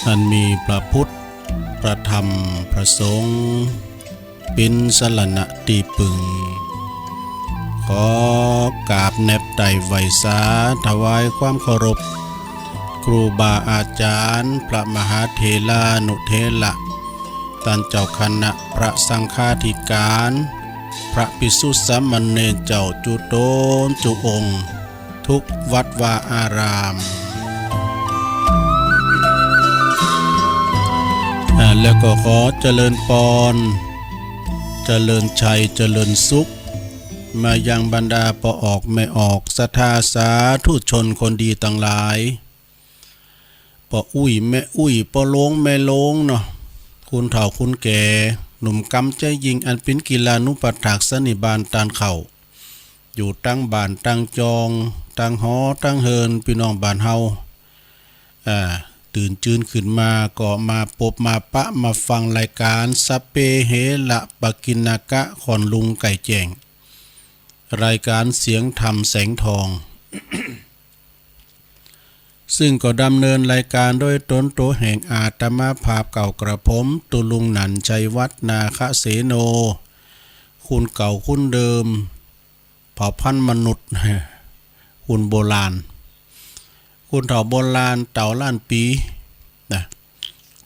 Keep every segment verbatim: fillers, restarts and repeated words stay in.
อันมีพระพุทธ พระธรรม พระสงฆ์ เป๋นสรณะตี้ปึง ขอกราบแนบไต่ไหว้สา ถวายความเคารพ ครูบาอาจารย์ พระมหาเถรานุเถระ ต้านเจ้าคณะ พระสังฆาธิการ พระภิกษุสามเณรเจ้าจุ๊ต๋นจุ๊องค์ กู้วัดวาอาราม อ่า แล้วก็ขอเจริญปอน เจริญชัย เจริญสุข มายังบรรดาป้อออกแม่ออก ศรัทธาสาธุชนคนดีตังหลาย ป้ออุ๊ยแม่อุ๊ย ป้อโลงแม่โลงเนาะ คนเฒ่าคนแก่ หนุ่มกำใจ๊ยิ่ง อันเป๋นกิลานุปัฏฐากสันนิบาตต้านเข้า อยู่ตังบ้านตังจอง ตังหอตังเฮือน ปี้น้องบ้านเฮา อ่า ตื่นจื้นขึ้นมาก็มาปบมาปะมาฟังรายก๋านสัพเพเหระปกิณณกะ ค่อนลุงใก้แจ้ง รายก๋านเสียงธรรมแสงทอง ซึ่งก็ดำเนินรายก๋านโดยต๋นตั๋วแห่งอาตมาภาพเก่ากระผม ตุ๊ลุงหนันชัยวัฒน์ นาคเสโน คนเก่าคนเดิม เผ่าพันธุ์มนุษย์ คนโบราณ คนเฒ่าโบราณ เต่าล้านปี๋นะ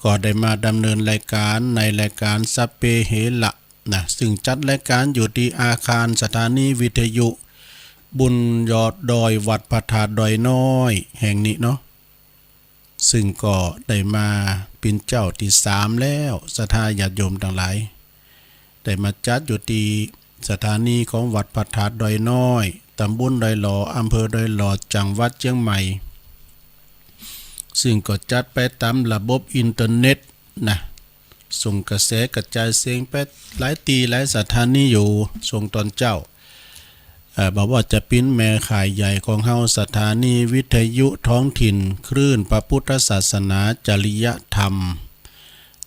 ก็ได้มาดำเนินรายก๋านในรายก๋านสัพเพเหระนะ ซึ่งจัดรายก๋านอยู่ตี้อาคารสถานีวิทยุบุญยอดดอยวัดพระธาตุดอยน้อยแห่งนี้เนาะ ซึ่งก็ได้มาเป๋นเจ้าตี้สามแล้ว ศรัทธาญาติโยมตังหลาย ได้มาจัดอยู่ตี้สถานีของวัดพระธาตุดอยน้อย ตำบลดอยหล่อ อำเภอดอยหล่อ จังหวัดเจียงใหม่ ซึ่งก็จัดไปต๋ามระบบอินเทอร์เน็ตนะ ส่งกระแสกระจายเสียงไปหลายตี้หลายสถานีอยู่ ส่งต๋อนเจ๊า เอ่อ บ่ว่าจะเป๋นแม่ข่ายใหญ่ของเฮา สถานีวิทยุท้องถิ่นคลื่นพระพุทธศาสนาจริยธรรม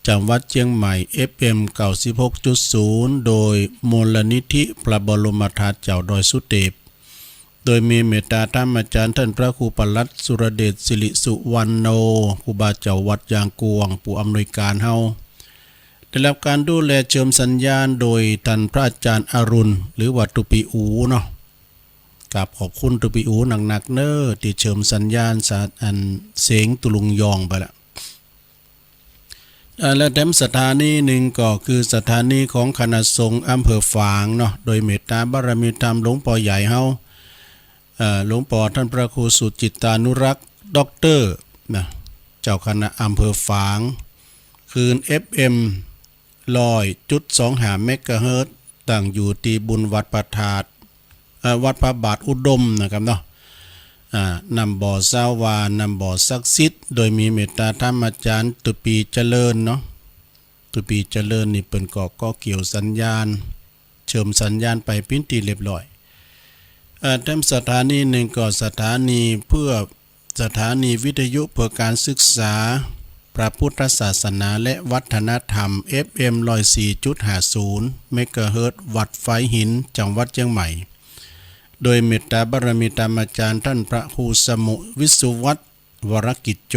จังหวัดเจียงใหม่ เอฟเอ็ม เก้าสิบหกจุดศูนย์ โดยมูลนิธิพระบรมธาตุเจ้าดอยสุเตป โดยมีเมตตาธรรมอาจารย์ต้านพระครูปลัดสุรเดช สิริสุวรรณโณ ครูบาเจ้าวัดยางกวง ผู้อำนวยก๋านเฮา ได้ฮับก๋านดูแลเชิมสัญญาณโดยต้านพระอาจารย์อรุณ หรือว่าตุ๊ปี๋อู๋เนาะ กราบขอบคุณตุ๊ปี๋อู๋นักๆ เน้อ ตี้เชิมสัญญาณสะ อันเสียงตุ๊ลุงยองไปละ เอ่อ และแถมสถานีนึ่งก็คือสถานีของคณะสงฆ์อำเภอฝางเนาะ โดยเมตตาบารมีธรรมหลวงป้อใหญ่เฮา เอ่อ หลวงป้อต้านพระครูสุจิตตานุรักษ์ ด็อกเตอร์ นะ เจ้าคณะอำเภอฝาง คลื่น เอฟเอ็ม ร้อยจุดสองห้า เมกะเฮิรตซ์ ตั้งอยู่ตี้บุญวัดพระธาตุ เอ่อ วัดพระบาทอุดมนะครับเนาะ อ่า น้ำบ่อสาวา น้ำบ่อศักดิ์สิทธิ์ โดยมีเมตตาธรรมอาจารย์ตุ๊ปี๋เจริญเนาะ ตุ๊ปี๋เจริญนี่เปิ้นก็ ก็เกี่ยวสัญญาณ เชิมสัญญาณไปเป๋นตี้เรียบร้อย เอ่อ แถมสถานีนึ่งก็สถานีเพื่อ สถานีวิทยุเพื่อการศึกษาพระพุทธศาสนาและวัฒนธรรม เอฟเอ็ม ร้อยสี่จุดห้าศูนย์ เมกะเฮิรตซ์ วัดฝายหิน จังหวัดเจียงใหม่ โดยเมตตาบารมีธรรมอาจารย์ต้านพระครูสมุห์ วิศวัฒน์ วรกิจโจ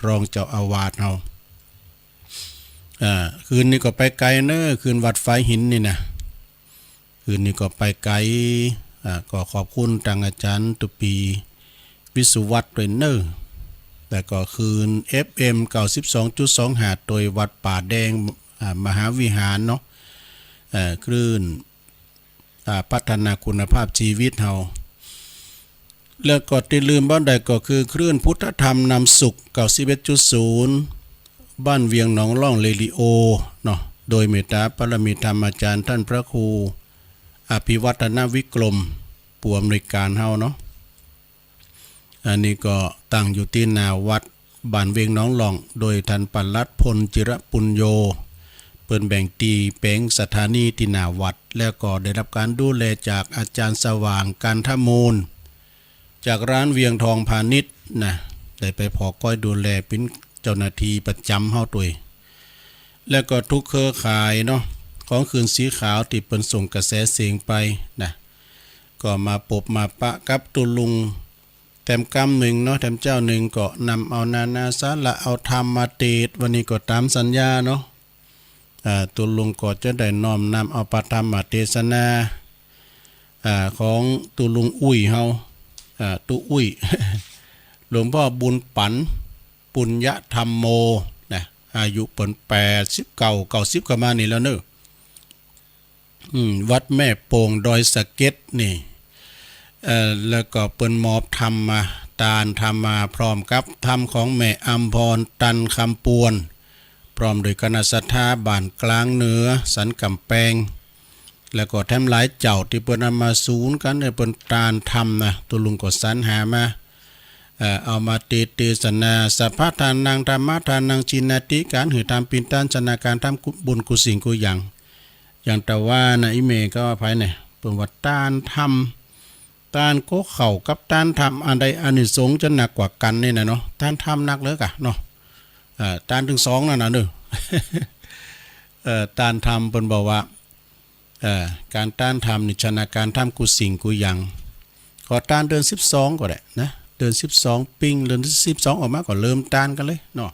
รองเจ้าอาวาสเฮา อ่า คลื่นนี้ก็ไปไกลเน้อ คลื่นวัดฝายหินนี่นะ คลื่นนี้ก็ไปไกล อ่า ก็ขอบคุณตางอาจารย์ตุ๊ปี๋ วิศวัฒน์ ตวยเน้อ แล้วก็คลื่น เอฟเอ็ม เก้าสิบสองจุดสองห้า ตวยวัดป่าแดง อ่า มหาวิหารเนาะ เอ่อ คลื่น อ่า พัฒนาคุณภาพชีวิตเฮา แล้วก็ตี้ลืมบ่ได้ก็คือคลื่นพุทธธรรมนำสุข เก้าสิบเอ็ดจุดศูนย์ บ้านเวียงหนองล่องเรดิโอเนาะ โดยเมตตาบารมีธรรมอาจารย์ต้านพระครูอภิวัฒนวิกรม ผู้อำนวยก๋านเฮาเนาะ อันนี้ก็ตั้งอยู่ตี้หน้าวัดบ้านเวียงหนองล่อง โดยต้านปลัดพลจิรปุญโญ เปิ้นแบ่งตี้แป๋งสถานีตี้หน้าวัด แล้วก็ได้ฮับก๋านดูแลจากอาจารย์สว่าง กันทมูล จากร้านเวียงทองพาณิชย์นะ ได้ไปผอก้อยดูแลเป๋นเจ้าหน้าตี้ประจ๋ำเฮาตวย แล้วก็ทุกเครือข่ายเนาะ ของคลื่นสีขาวตี้เปิ้นส่งกระแสเสียงไปนะ ก็มาปบมาปะกับตุ๊ลุง แถมกำนึ่งเนาะ แถมเจ้านึ่งก็นำเอานานาสาระเอาธรรมมาเตสน์ วันนี้ก็ต๋ามสัญญาเนาะ อ่า ตุ๊ลุงก็จะได้น้อมนำเอาพระธรรมเตสนา อ่า ของตุ๊ลุงอุ้ยเฮา อ่า ตุ๊อุ้ย หลวงพ่อบุญปั๋น ปุญญธรรมโม นะ อายุเปิ้นแปดสิบเก้า เก้าสิบก็มานี่แล้วเนาะ อืม วัดแม่โป่งดอยสะเก็ดนี่ เอ่อ แล้วก็เปิ้นมอบธรรมมา ตานธรรมมา พร้อมกับธรรมของแม่อำพร ตันคำปวน พร้อมโดยคณะศรัทธาบ้านกลางเหนือ สันก๋ำแปง แล้วก็แถมหลายเจ้าตี้เปิ้นเอามาสูนกั๋น เออ เปิ้นตานธรรมนะ ตุ๊ลุงก็สรรหามา เอ่อ เอามาเตสน์เตสนา สัพพะทานัง ธัมมะทานัง จีนาติ ก๋านหื้อธรรมปิณฑตาน ชนะก๋านทำกุ- บุญกู้สิ่งกู้อย่าง อย่างตะว่านะ อี่เมย์ก็ว่าไปเนี่ย เปิ้นว่าตานธรรม ตานก็เข้ากับตานธรรม อันใดอานิสงส์จะหนักกว่ากั๋นนี่นะเนาะ ตานธรรมหนักเลิกอะเนาะ เอ่อ ตานตึงสองนั่นน่ะเนาะ เอ่อ ตานธรรมเปิ้นบอกว่า เอ่อ ก๋านตานธรรมนี่ชนะก๋านทำกู้สิ่งกู้อย่าง ก็ตานเดือนสิบสองก็ได้นะ เดือนสิบสองปิ้ง เดือนสิบสองออกมาก็เริ่มตานกั๋นเลยเนาะ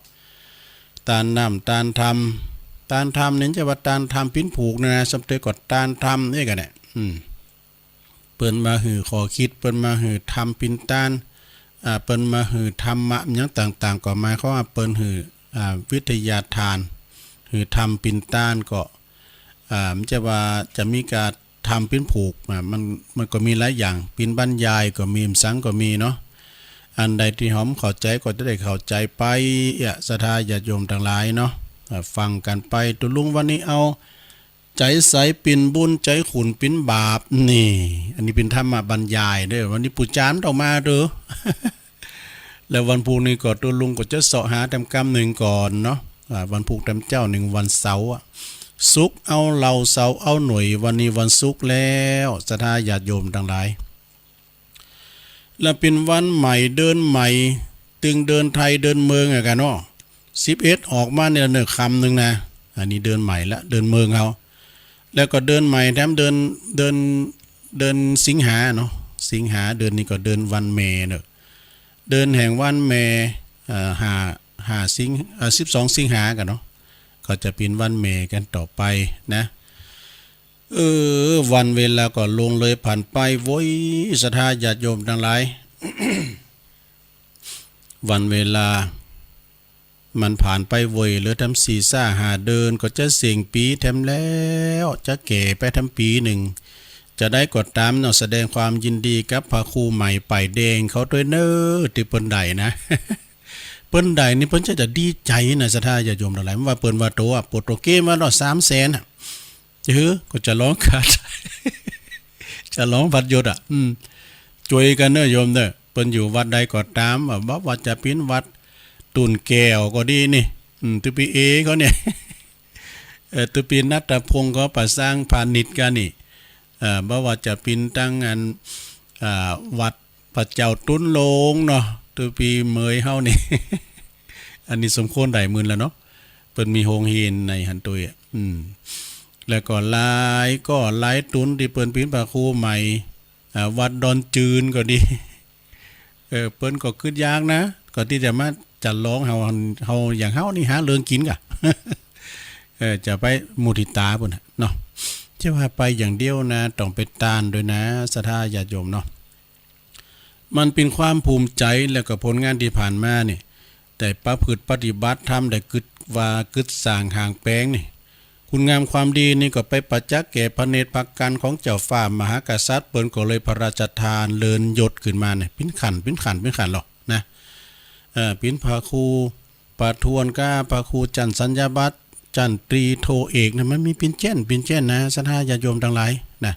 ตานน้ำ ตานธรรม ตานธรรมนี่จะว่าตานธรรมปิ้นผูกนะ สำเร็จก็ตานธรรมนี่กั๋นเนี่ย อืม เปิ้นมาหื้อข้อคิด เปิ้นมาหื้อธรรมปิณฑตาน อ่า เปิ้นมาหื้อธรรมะหยังต่างๆ ก็หมายความว่าเปิ้นหื้อ อ่า วิทยาทาน หื้อธรรมปิณฑตานก็ อ่า มันจะว่าจะมีก๋านทำปิ้นผูก อ่า มัน มันก็มีหลายอย่าง ปิ้นบรรยายก็มี สังก็มีเนาะ อันใดตี้หอมเข้าใจ๋ก็จะได้เข้าใจ๋ไป เอ้อ ศรัทธาญาติโยมตังหลายเนาะ อ่า ฟังกั๋นไป ตุ๊ลุงวันนี้เอา ใจ๋ใสปิ้นบุญ ใจ๋ขุ่นปิ้นบาป นี่ อันนี้เป๋นธรรมบรรยายเด้อ วันนี้ปู่จ๋ารย์ต้องมาเด้อ แล้ววันพูกนี้ก็ตุ๊ลุงก็จะเซาะหาแถมกำนึ่งก่อนเนาะ อ่า วันพูกแถมเจ้านึ่ง วันเสาร์อะ ศุกร์เอาเหล้า เสาร์เอาหน่วย วันนี้วันศุกร์แล้ว ศรัทธาญาติโยมตังหลาย และเป๋นวันใหม่ เดือนใหม่ ตึงเดือนไทยเดือนเมืองอะกั๋นเนาะ สิบเอ็ดออกมาเนี่ยเนาะ คำนึ่งนะ อันนี้เดือนใหม่ละ เดือนเมืองเฮา แล้วก็เดือนใหม่แถมเดือน เดือน เดือนสิงหาเนาะ สิงหา เดือนนี้ก็เดือนวันแม่เนาะ เดือนแห่งวันแม่ เอ่อ ห้า ห้าสิง เอ่อ สิบสองสิงหากั๋นเนาะ ก็จะเป๋นวันแม่กั๋นต่อไปนะ เออ วันเวลาก็ล่วงเลยผ่านไปโว้ย ศรัทธาญาติโยมตังหลาย วันเวลามันผ่านไปโว้ย เหลือแถมสี่ซ่าห้าเดือนก็จะเส้งปี๋แถมแล้ว จะแก่ไปแถมปี๋นึ่ง จะใดก็ต๋ามเนาะ แสดงความยินดีกับพระครูใหม่ป้ายแดงเขาตวยเนาะ ตี้เปิ้นได้นะ เปิ้นได้นี่เปิ้นจะ จะดีใจ๋นะ ศรัทธาญาติโยมตังหลาย ว่าเปิ้นว่าโตอะ โปรโตเกมว่าเนาะ สามแสนอะ เออ ก็จะลองขาด จะลองพัดยศอะ อืม จ้วยกั๋นเนาะโยมเนาะ เปิ้นอยู่วัดใดก็ต๋าม บ่ว่าจะเป๋นวัดตูนแก้วก็ดีนี่ อืม ตุ๊ปี้เอเขาเนี่ย เอ่อ ตุ๊ปี้ณัฐพงษ์เขาประสานพาณิชย์กั๋นนี่ เอ่อ บ่ว่าจะเป๋นตังอัน อ่า วัดพระเจ้าตุ๊นโลงเนาะ ตุ๊ปี้เหมยเฮานี่ อันนี้สมควรได้หมื่นแล้วเนาะ เปิ้นมีโฮงเฮียนในหั้นตวยอะ อืม แล้วก็หลายก็หลายตุ๊นตี้เปิ้นเป๋นพระครูใหม่ อ่า วัดดอนจืนก็ดี เออ เปิ้นก็กึ๊ดยากนะ ก็ตี้จะมาจะลองเฮา เฮาอย่างเฮานี่หาเรื่องกิ๋นก่ะ เออ จะไปมุทิตาปุ้นน่ะเนาะ จะว่าไปอย่างเดียวนะ ต้องไปตานตวยนะ ศรัทธาญาติโยมเนาะ มันเป๋นความภูมิใจ๋ แล้วก็ผลงานตี้ผ่านมานี่ ได้ประพฤติปฏิบัติธรรม ได้กึ๊ดว่า กึ๊ดสร้างห้างแป๋งนี่ คุณงามความดีนี่ก็ไปประจักษ์แก่พระเนตรพระกัณฑ์ของเจ้าฟ้ามหากษัตริย์ เปิ้นก็เลยพระราชทานเลื่อนยศขึ้นมาเนี่ย เป๋นขั้น เป๋นขั้น เป๋นขั้นหรอกนะ เอ่อ เป๋นพระครูประทวนก้า พระครูจันทร์สัญญาบัตร จันทรีโทเอกนะ มันมีเป๋นแจ้น เป๋นแจ้นนะ ศรัทธาญาติโยมตังหลายนะ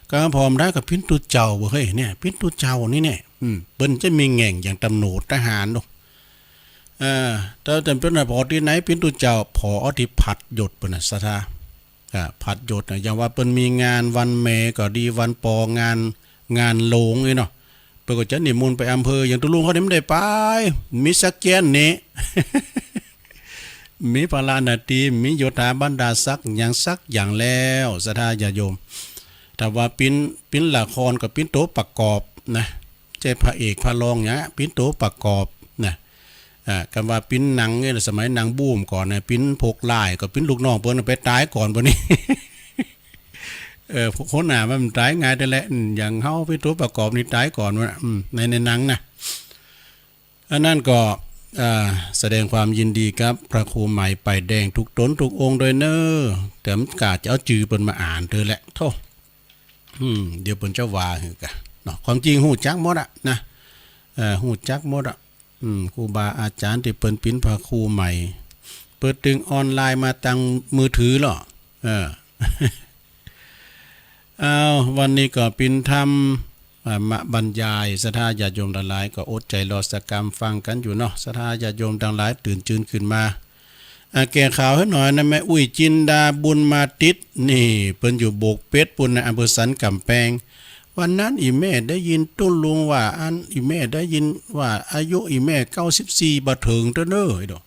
ก็พร้อมได้กับเป๋นตุ๊เจ้าเว้ย เนี่ย เป๋นตุ๊เจ้านี่เนี่ย อืม เปิ้นจะมีแง่งอย่างต๋ำรวจทหารเนาะ เออ แต่ แต่เปิ้นน่ะ ผ่อตี้ไหนเป๋นตุ๊เจ้า ผ่อเอาตี้พัดยศเปิ้นน่ะ ศรัทธา อ่า พัดยศน่ะ อย่างว่าเปิ้นมีงานวันแม่ก็ดี วันปอ งาน งานหลวงนี่เนาะ เปิ้นก็จะนิมนต์ไปอำเภอ อย่างตุ๊ลุงเขานี่บ่ได้ไป มีสักแจ้นนี่ มีภาระหน้าตี้ มียศถาบรรดาศักดิ์หยังสักอย่างแล้ว ศรัทธาญาติโยม ถ้าว่าเป๋น เป๋นละครก็เป๋นตั๋วประกอบนะ ใจ้พระเอกพระรองเนี่ย เป๋นตั๋วประกอบนะ อ่า กำว่าเป๋นหนังเนี่ย สมัยหนังบู๊ก่อนนะ เป๋นพวกร้ายก็เป๋นลูกน้องเปิ้นไปต๋ายก่อน บ่านี้ เออ หัวหน้ามันต๋ายง่ายแต่แหละ อืม อย่างเฮาเป๋นตั๋วประกอบนี่ต๋ายก่อนบ่านะ อืม ใน ในหนังนะ อันนั้นก็ อ่า แสดงความยินดีกับพระครูใหม่ป้ายแดงทุกต๋นทุกองค์ด้วยเน่อ แต่มันกะจะเอาจื้อเปิ้นมาอ่านเต๊อะแหละ โธ่ อืม เดี๋ยวเปิ้นจะว่าหื้อกะ เนาะ ความจริงฮู้จักหมดอะนะ เอ่อ ฮู้จักหมดอะ อืม ครูบาอาจ๋ารย์ตี้เปิ้นเป๋นพระครูใหม่ เปิ้นตึงออนไลน์มาตางมือถือลอ เออ อ้าว วันนี้ก็เป๋นธรรม อ่า มาบรรยาย ศรัทธาญาติโยมตังหลายก็อดใจ๋รอสักกำฟังกั๋นอยู่เนาะ ศรัทธาญาติโยมตังหลายตื่นจืนขึ้นมา อ่า แก้ข่าวหื้อหน่อยนะ แม่อุ๊ยจินดาบุญมาติด นี่ เปิ้นอยู่โบกเป็ดปู๊นนะ อำเภอสันก๋ำแปง วันนั้นอี่แม่ได้ยินตุ๊ลุงว่าอั้น อี่แม่ได้ยินว่าอายุอี่แม่เก้าสิบสี่บ่เถิงเต๊อะเน่อ ไอ้ดอก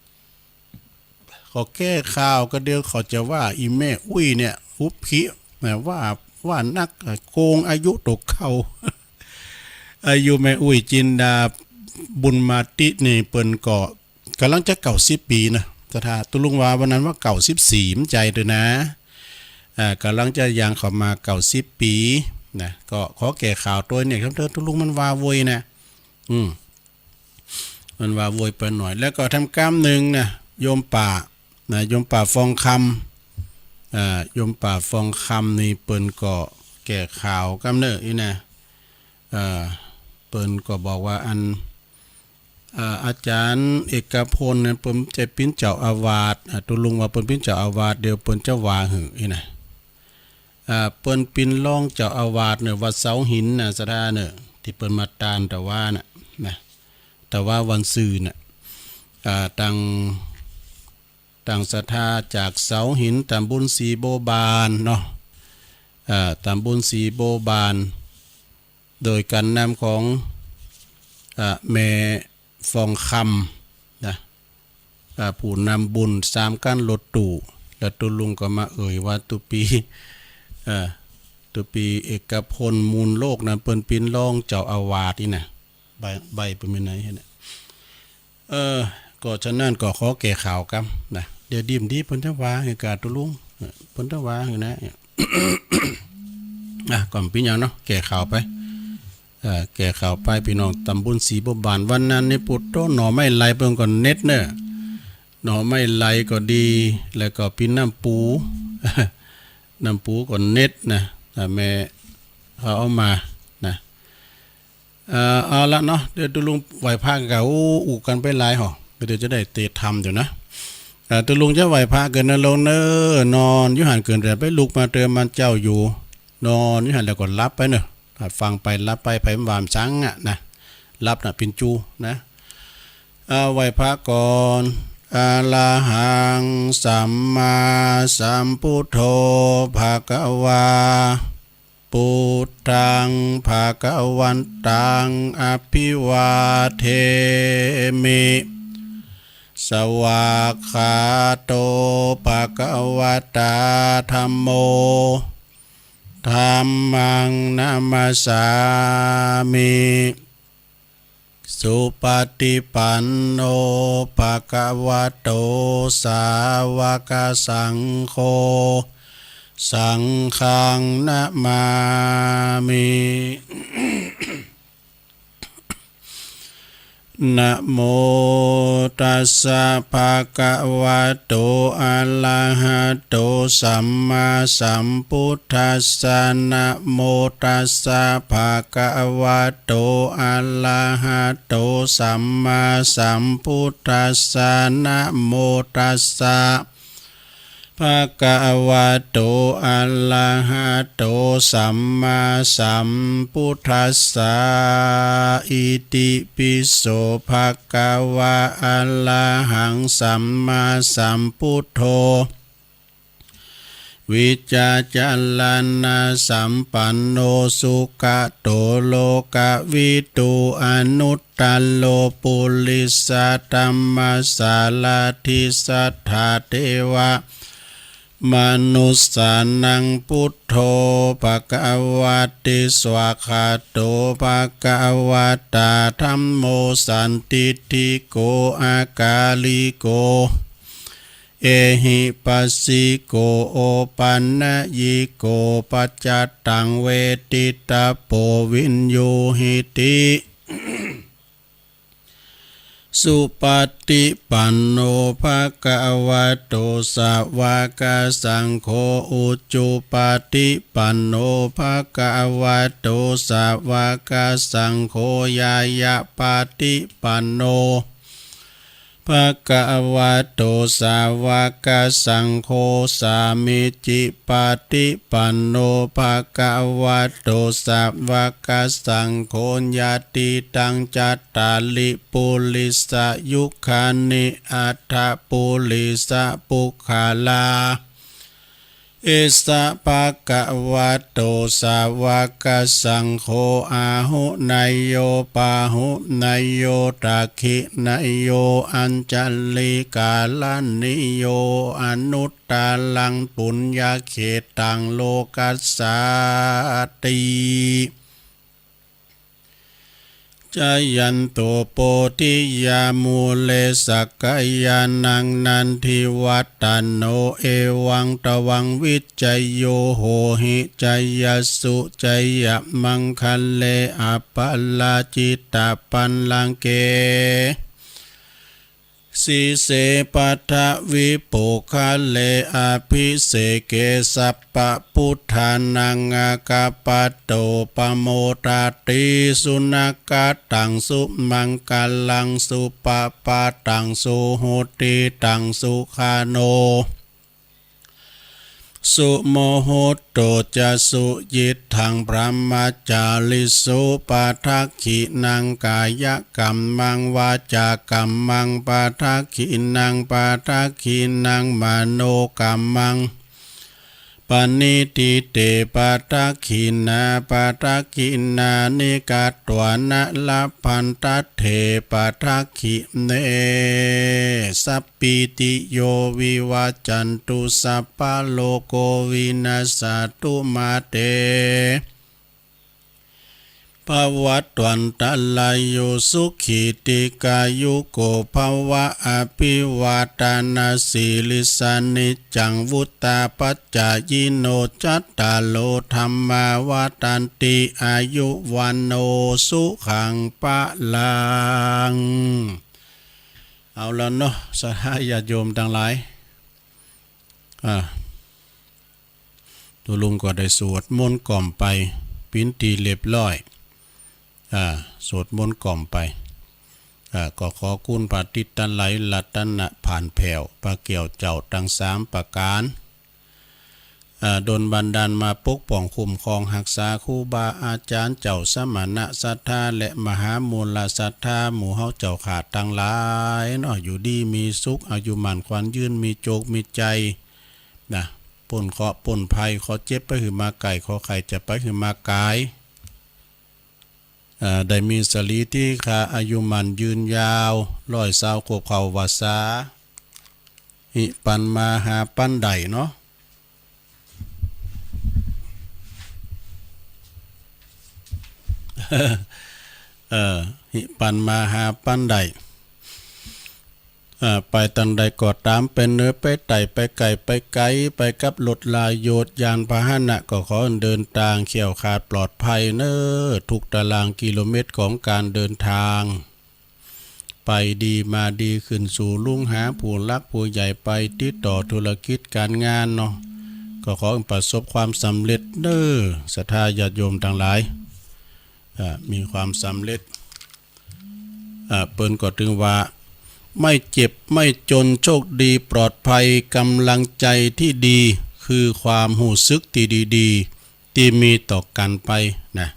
ขอแก้ข่าวก็เดี๋ยวเขาจะว่าอี่แม่อุ๊ยเนี่ย หุบผิดนะ ว่า ว่านัก โกงอายุตั๋วเก่า อายุแม่อุ๊ยจินดาบุญมาติดนี่เปิ้นก็ ก่ำลังจะเก้าสิบปี๋นะ ศรัทธา ตุ๊ลุงว่าวันนั้นว่าเก้าสิบสี่ บ่ใจ้เต๊อะนะ อ่า ก่ำลังจะย่างเข้ามาเก้าสิบปี๋นะ ก็ขอแก้ข่าวตวยเนี่ยครับเต๊อะ ตุ๊ลุงมันว่าโวยนะ อืม มันว่าโวยไปหน่อย แล้วก็ทำกำนึ่งนะ โยมป้านะ โยมป้าฟองคำ อ่า โยมป้าฟองคำนี่เปิ้นก็แก้ข่าวกำเน่ออี้นะ เอ่อ เปิ้นก็บอกว่าอัน เอ่อ อาจ๋ารย์เอกพลเนี่ย เปิ้นจะเป๋นเจ้าอาวาส อ่า ตุ๊ลุงว่าเปิ้นเป๋นเจ้าอาวาส เดี๋ยวเปิ้นจะว่าหื้ออี้นะ อ่า เปิ้นเป๋นรองเจ้าอาวาสเน่อ วัดเสาหินนะ ศรัทธาเน่อ ตี้เปิ้นมาตานตะวาน่ะ นะ ตะวาวันซืนน่ะ อ่า ตัง ตังศรัทธาจากเสาหิน ตำบลศรีบัวบานเนาะ อ่า ตำบลศรีบัวบาน โดยก๋านนำของ อ่า แม่ฟองคำนะ อ่า ผู้นำบุญสามคันรถตู้ แล้วตุ๊ลุงก็มาเอ่ยว่าตุ๊ปี๋ เอ่อ ตุ๊ปี๋เอกพลมูลโลกนะ เปิ้นเป๋นรองเจ้าอาวาสอี้นะ ใบ้ ใบ้เปิ้นไปไหนเนี่ย เออ ก็ฉะนั้นก็ขอแก้ข่าวกำนะ เดี๋ยวดีบ่ดีเปิ้นจะว่าหื้อกาตุ๊ลุง เออ เปิ้นจะว่าหื้อนะ อ่ะ ก็บ่เป๋นหยังเนาะ แก้ข่าวไป เอ่อ แก้ข่าวไป ปี้น้องตำบลศรีบัวบาน วันนั้นนี่ปุโต หน่อไม้ไหลเปิ้นก็เด็ดเน่อ หน่อไม้ไหลก็ดี แล้วก็ปี้น้ำปู น้ำปูก็เด็ดนะ อ่า แม่เขาเอามานะ เอ่อ เอาละเนาะ เดี๋ยวตุ๊ลุงไหว้พระก่อ โอ้ อู้กั๋นไปหลายห่อ เดี๋ยวจะได้เตะธรรมอยู่นะ เอ่อ ตุ๊ลุงจะไหว้พระก่อเน่อลุงเน่อ นอนอยู่หั้นเกินแต่ไปลุกมาเติมมันเจ้าอยู่ นอนอยู่หั้นแล้วก็หลับไปเน่อ ฟังไปหลับไป ไผมันว่าบ่ซังอะนะ หลับน่ะเป๋นจูนะ เอาไหว้พระก่อน อะระหังสัมมาสัมพุทโธ ภะคะวา พุทธัง ภะคะวันตัง อะภิวาเทมิ สวากขาโต ภะคะวะตา ธัมโม ธัมมัง นะมัสสามิ สุปะฏิปันโน ภะคะวะโต สาวะกะสังโฆ สังฆัง นะมามิ นะโมตัสสะ ภะคะวะโต อะระหะโต สัมมาสัมพุทธัสสะ นะโมตัสสะ ภะคะวะโต อะระหะโต สัมมาสัมพุทธัสสะ นะโมตัสสะ ภะคะวะโต อะระหะโต สัมมาสัมพุทธัสสะ อิติปิโส ภะคะวะ อะระหัง สัมมาสัมพุทโธ วิจจารณะสัมปันโน สุขะโต โลกะวิทู อนุตตโร ปุริสะธัมมะสารถิ สัทธาเทวะ มะนุสสานัง พุทโธ ภะคะวะติ สวากขาโต ภะคะวะตา ธัมโม สันทิฏฐิโก อะกาลิโก เอหิปัสสิโก โอปันนยิโก ปัจจัตตัง เวทิตะโป วิญญูหิติ สุปะฏิปันโน ภะคะวะโต สะวะกะสังโฆ อุจุปะฏิปันโน ภะคะวะโต สะวะกะสังโฆ ญาญะปะฏิปันโน ภะคะวะโต สะวะกะสังโฆ สามีจิปะฏิปันโน ภะคะวะโต สะวะกะสังโฆ ญาติตัง จัตตาริ ปุริสะยุคคานิ อัตถะปุริสะปุคคาลา เอสะภะคะวะโต สะวะกะสังโฆ อาหุเนยโย ปาหุเนยโย ดักขิเนยโย อัญชะลีกะรณีโย อนุตตะรัง ปุญญะเขตัง โลกัสสาติ จายันโต โพธิยา มูเล สักกายานัง นันทิวัฏฏะโน เอวังตวัง วิจโย โหหิ จายสสุ จายะมังคะเล อะปะราจิตะปัลลังเก สีเส ปัทวิปุคคะเล อะภิเสเก สัพพะพุทธานัง อะคาปะโต ปะโมทะติ สุนะคะตัง สุมังคะลัง สุปะปะตัง สุหุติตัง สุขะโน สุมุตโต จะ สุยิตถัง บรหมจาริสุ ปะทักขินัง กายะกัมมัง วาจากัมมัง ปะทักขินัง ปะทักขินัง มโนกัมมัง ปะนิฏฐิเต ปะทักขิณา ปะทักขิณานิ กัตถวานะ ละพันทัตเถ ปะทักขิเณ สัพ ปีติโย วิวัจจันตุ สัพพะโรโค วินัสสะตุ มาเต ภวัตวันตะราโย สุขี ทีฆายุ โก ภวะ อะภิวาทะนะสีลิสสะ นิจจัง วุฑฒาปัจจายิโน จัตตาโร ธัมมา วัฑฒันติ อายุ วัณโณ สุขัง พะลัง เอาละเนาะ ศรัทธาญาติโยมตังหลาย อ่า ตุ๊ลุงก็ได้สวดมนต์กล่อมไป เป๋นตี้เรียบร้อย อ่า สวดมนต์กล่อมไป อ่า ก็ขอคุณพระติดตันไหล รัตนะผ่านแผ้ว พระแก้วเจ้าตังสามประก๋าน อ่า ดลบันดาลมาปกป้องคุ้มครองฮักษาครูบาอาจ๋ารย์ เจ้าสมณะศรัทธา และมหามูลศรัทธา หมู่เฮาเจ้าข้าตังหลายเนาะ อยู่ดีมีสุข อายุหมั้นขวัญยืน มีโจคมีชัยนะ ป๊นเคราะห์ป๊นภัย ขอเจ็บไปหื้อมาใก้ ขอไข้จะไปหื้อมาก๋าย อ่า ได้มีสะหลีติฆา อายุหมั้นยืนยาว ร้อยซาวขวบเข้าวัสสา หิปันมาหาปันได้เนาะ เออ หิปันมาหาปันได้ อ่า ไปตังใดก็ต๋าม ไปเหนือไปใต้ ไปใก้ไปไกล ไปกับรถราโยชน์ ยานพาหนะ ก็ขอเดินตางแคล้วคลาดปลอดภัยเนาะ ทุกตารางกิโลเมตรของการเดินทาง ไปดีมาดี ขึ้นสู่ฮุ่งหาผู้หลักผู้ใหญ่ ไปติดต่อธุรกิจก๋านงานเนาะ ก็ขอประสบความสำเร็จเนาะ ศรัทธาญาติโยมตังหลาย อ่า มีความสำเร็จ อ่า เปิ้นก็ตึงว่า ไม่เจ็บไม่จน โชคดีปลอดภัย กำลังใจตี้ดี คือความฮู้สึกตี้ดีๆ ตี้มีต่อกั๋นไปนะ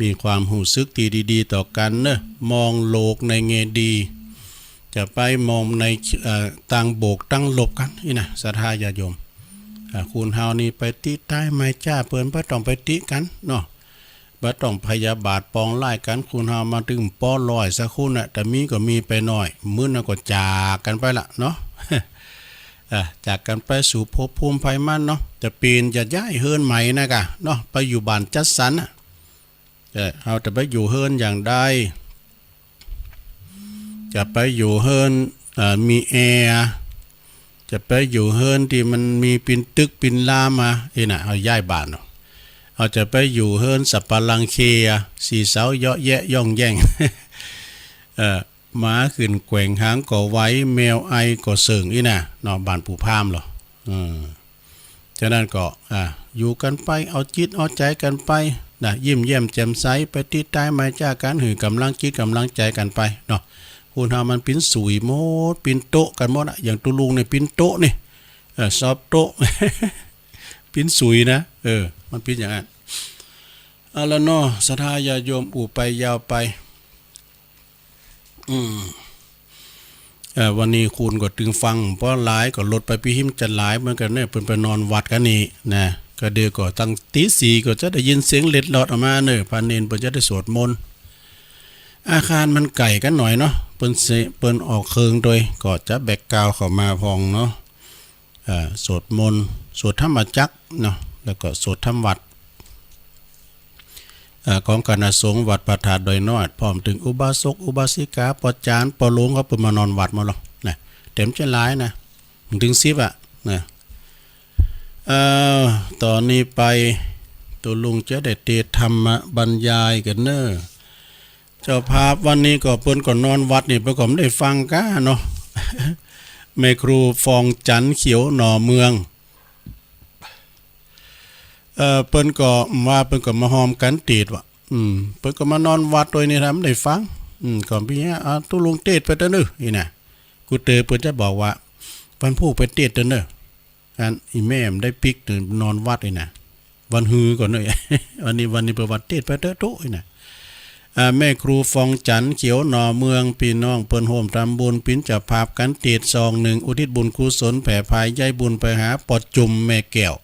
มีความฮู้สึกตี้ดีๆ ต่อกั๋นเนาะ มองโลกในแง่ดี จะไปมองใน เอ่อ ตางบวกตางลบกั๋นอี้นะ ศรัทธาญาติโยม อ่า คนเฮานี่ไปติใต้ไม้จ้าเปิ้น บ่ต้องไปติกั๋นเนาะ บ่ต้องพยาบาทปองร้ายกั๋น คนเฮามาตึงปอร้อยสักคนน่ะ แต่มีก็มีไปหน้อย มื้อนั้นก็จากกั๋นไปละเนาะ เอ อ่ะ จากกั๋นไปสู่ภพภูมิใผมันเนาะ จะเป๋นจะย้ายเฮือนใหม่นะก่ะเนาะ ไปอยู่บ้านจัดสรรน่ะ เออ เฮาจะไปอยู่เฮือนอย่างใด จะไปอยู่เฮือน เอ่อ มีแอร์ จะไปอยู่เฮือนตี้มันมีปินตึกปินรามมา อี้น่ะ เฮาย้ายบ้านเนาะ เฮาจะไปอยู่เฮือนสับปะรังเคอะ สี่เสาเยาะแยะย่องแย่ง เอ่อ หมาขึ้นแกว่งหางก็ไหว แมวไอก็เสิงอี้น่ะเนาะ บ้านปู่พราหมณ์เหรอ เออ ฉะนั้นก็ อ่า อยู่กั๋นไป เอาจิตเอาใจ๋กั๋นไปนะ ยิ้มแย้มแจ่มใส ไปติดตายไมตรีจากกั๋น หื้อก๋ำลังจิตก๋ำลังใจ๋กั๋นไปเนาะ คนเฮามันปิ้นสุยหมด ปิ้นโต๊ะกั๋นหมดอะ อย่างตุ๊ลุงเนี่ยปิ้นโต๊ะนี่ เออ สอบโต๊ะ ปิ้นสุยนะ เออ มันปิ้นอย่างนั้น เอาละเนาะ ศรัทธาญาติโยม อู้ไปยาวไป อืม เอ่อ วันนี้คนก็ตึงฟัง เพราะหลายก็ลดไปปี้หิมจะหลายเหมือนกั๋นเนี่ย เปิ้นไปนอนวัดกั๋นนี่นะ ก็เดี๋ยวก็ตั้งตี๋สี่ก็จะได้ยินเสียงเล็ดลอดออกมาเนอะ พระเณรเปิ้นจะได้สวดมนต์ อาคารมันไก๋กั๋นหน่อยเนาะ เปิ้นเส เปิ้นออกเคิงโตย ก็จะแบ็คกราวด์เข้ามาพ่องเนาะ เอ่อ สวดมนต์ สวดธรรมจักรเนาะ แล้วก็สวดธรรมวัตร เอ่อ ของคณะสงฆ์วัดพระธาตุดอยน้อย พร้อมเถิงอุบาสกอุบาสิกา ป้อจ๋ารย์ป้อหลวง เขาเปิ้นมานอนวัดหมดแล้วนะ แต่มันจะหลายนะ มันเถิงสิบอะนะ เอ่อ ต๋อนนี้ไปตุ๊ลุงจะได้เตศน์ธรรมบรรยายกั๋นเนอะ เจ้าภาพวันนี้ก็เปิ้นก็นอนวัดนี่ เปิ้นก็บ่ได้ฟังก้าเนาะ แม่ครูฟองจันทร์ เขียวหน่อเมือง เอ่อ เปิ้นก็ว่าเปิ้นก็มาฮอมกั๋นเตศน์ว่ะ อืม เปิ้นก็มานอนวัดโตยนี่ บ่ได้ฟัง อืม ก็ปี้ อ่า ตุ๊ลุงเตศน์ไปเต๊อะเนอะ อี้น่ะ กูเต๋อเปิ้นจะบอกว่า วันพูกไปเตศน์เต๊อะเนอะ อันอี้แม่บ่ได้ปิ๊ก นอนวัดอี้น่ะ วันฮือก่อนเนอะ วันนี้ วันนี้เปิ้นว่าเตศน์ไปเต๊อะตุ๊อี้น่ะ อ่า แม่ครูฟองจันทร์ เขียวหน่อเมือง ปี้น้องเปิ้นฮ่วมทำบุญ เป๋นเจ้าภาพกั๋นเตศน์ซองนึ่ง อุทิศบุญกุศล แผ่ผายใยบุญไปหาป้อจุ่มแม่แก้ว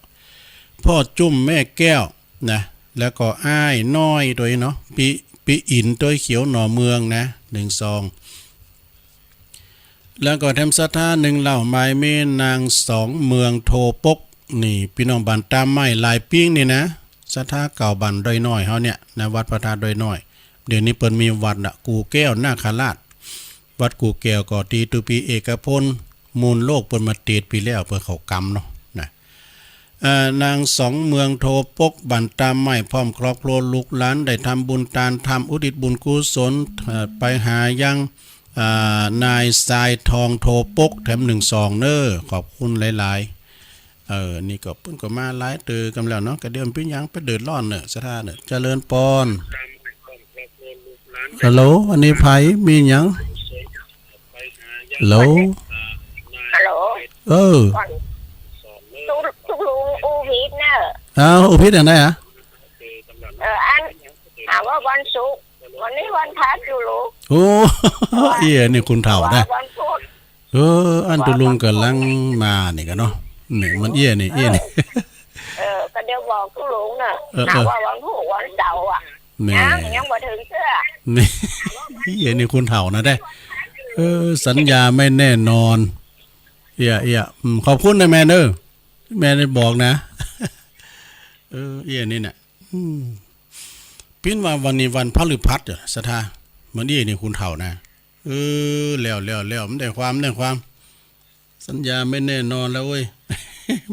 ป้อจุ่มแม่แก้วนะ แล้วก็อ้ายน้อยโตยเนาะ ปี้ ปี้อิ๋นโตย เขียวหน่อเมืองนะ นึ่งซอง แล้วก็แถมศรัทธานึ่งเล่าหมายมีนางสองเมืองโทปก นี่ปี้น้องบ้านตาไม้หลายปิ้งนี่นะ ศรัทธาเก่าบ้านดอยน้อยเฮาเนี่ยนะ วัดพระธาตุดอยน้อย เดี๋ยวนี้เปิ้นมีวัดละ กู่แก้วนาคราช วัดกู่แก้วก็ตี้ตุ๊ปี้เอกพล มูลโลกเปิ้นมาเตศน์ปี้แล้ว เปิ้นเข้ากรรมเนาะนะ เอ่อ นางสองเมืองโทปก บ้านตาไม้ พร้อมครอบครัวลูกหลาน ได้ทำบุญตานธรรม อุทิศบุญกุศล เอ่อ ไปหายัง อ่า นายทรายทองโทปก แถมนึ่งซองเนอะ ขอบคุณหลายๆ เออ นี่ก็เปิ้นก็มาหลายเต๋อกั๋นแล้วเนาะ ก็เดี๋ยวมันเป๋นหยังไปเดือดร้อนเนอะ ศรัทธาเนอะ เจริญปอน ฮัลโหล อันนี้ใผ มีหยัง ฮัลโหล ฮัลโหล เออ ตุ๊ ตุ๊ลุงอู้ผิดเนอะ อ้าว อู้ผิดอันใดอะ เออ อัน หาว่าวันศุกร์ วันนี้วันพฤหัสอยู่ลูก โอ้ เอี้ย นี่คนเฒ่านะ วันพุธ เออ อันตุ๊ลุงก่ำลังมานี่ก่ะเนาะ นี่มันเอี้ยนี่ เอี้ยนี่ เออ ก็เดี๋ยวบอกตุ๊ลุงเนอะ เออ หาว่าวันพุธวันเสาร์อะ แม่ ยัง ยังบ่เถิงเตื้อ นี่ เอี้ย นี่คนเฒ่านะเด้ เออ สัญญาไม่แน่นอน เอี้ย เอี้ย อืม ขอบคุณนะแม่เนอะ แม่ได้บอกนะ เออ เอี้ยนี่น่ะ อืม ปิ้นว่าวันนี้วันพฤหัสเหรอ ศรัทธา มันเอี้ยนี่คนเฒ่านะ เออ แล้ว แล้ว แล้ว มันได้ความ ได้ความ สัญญาไม่แน่นอนแล้วเว้ย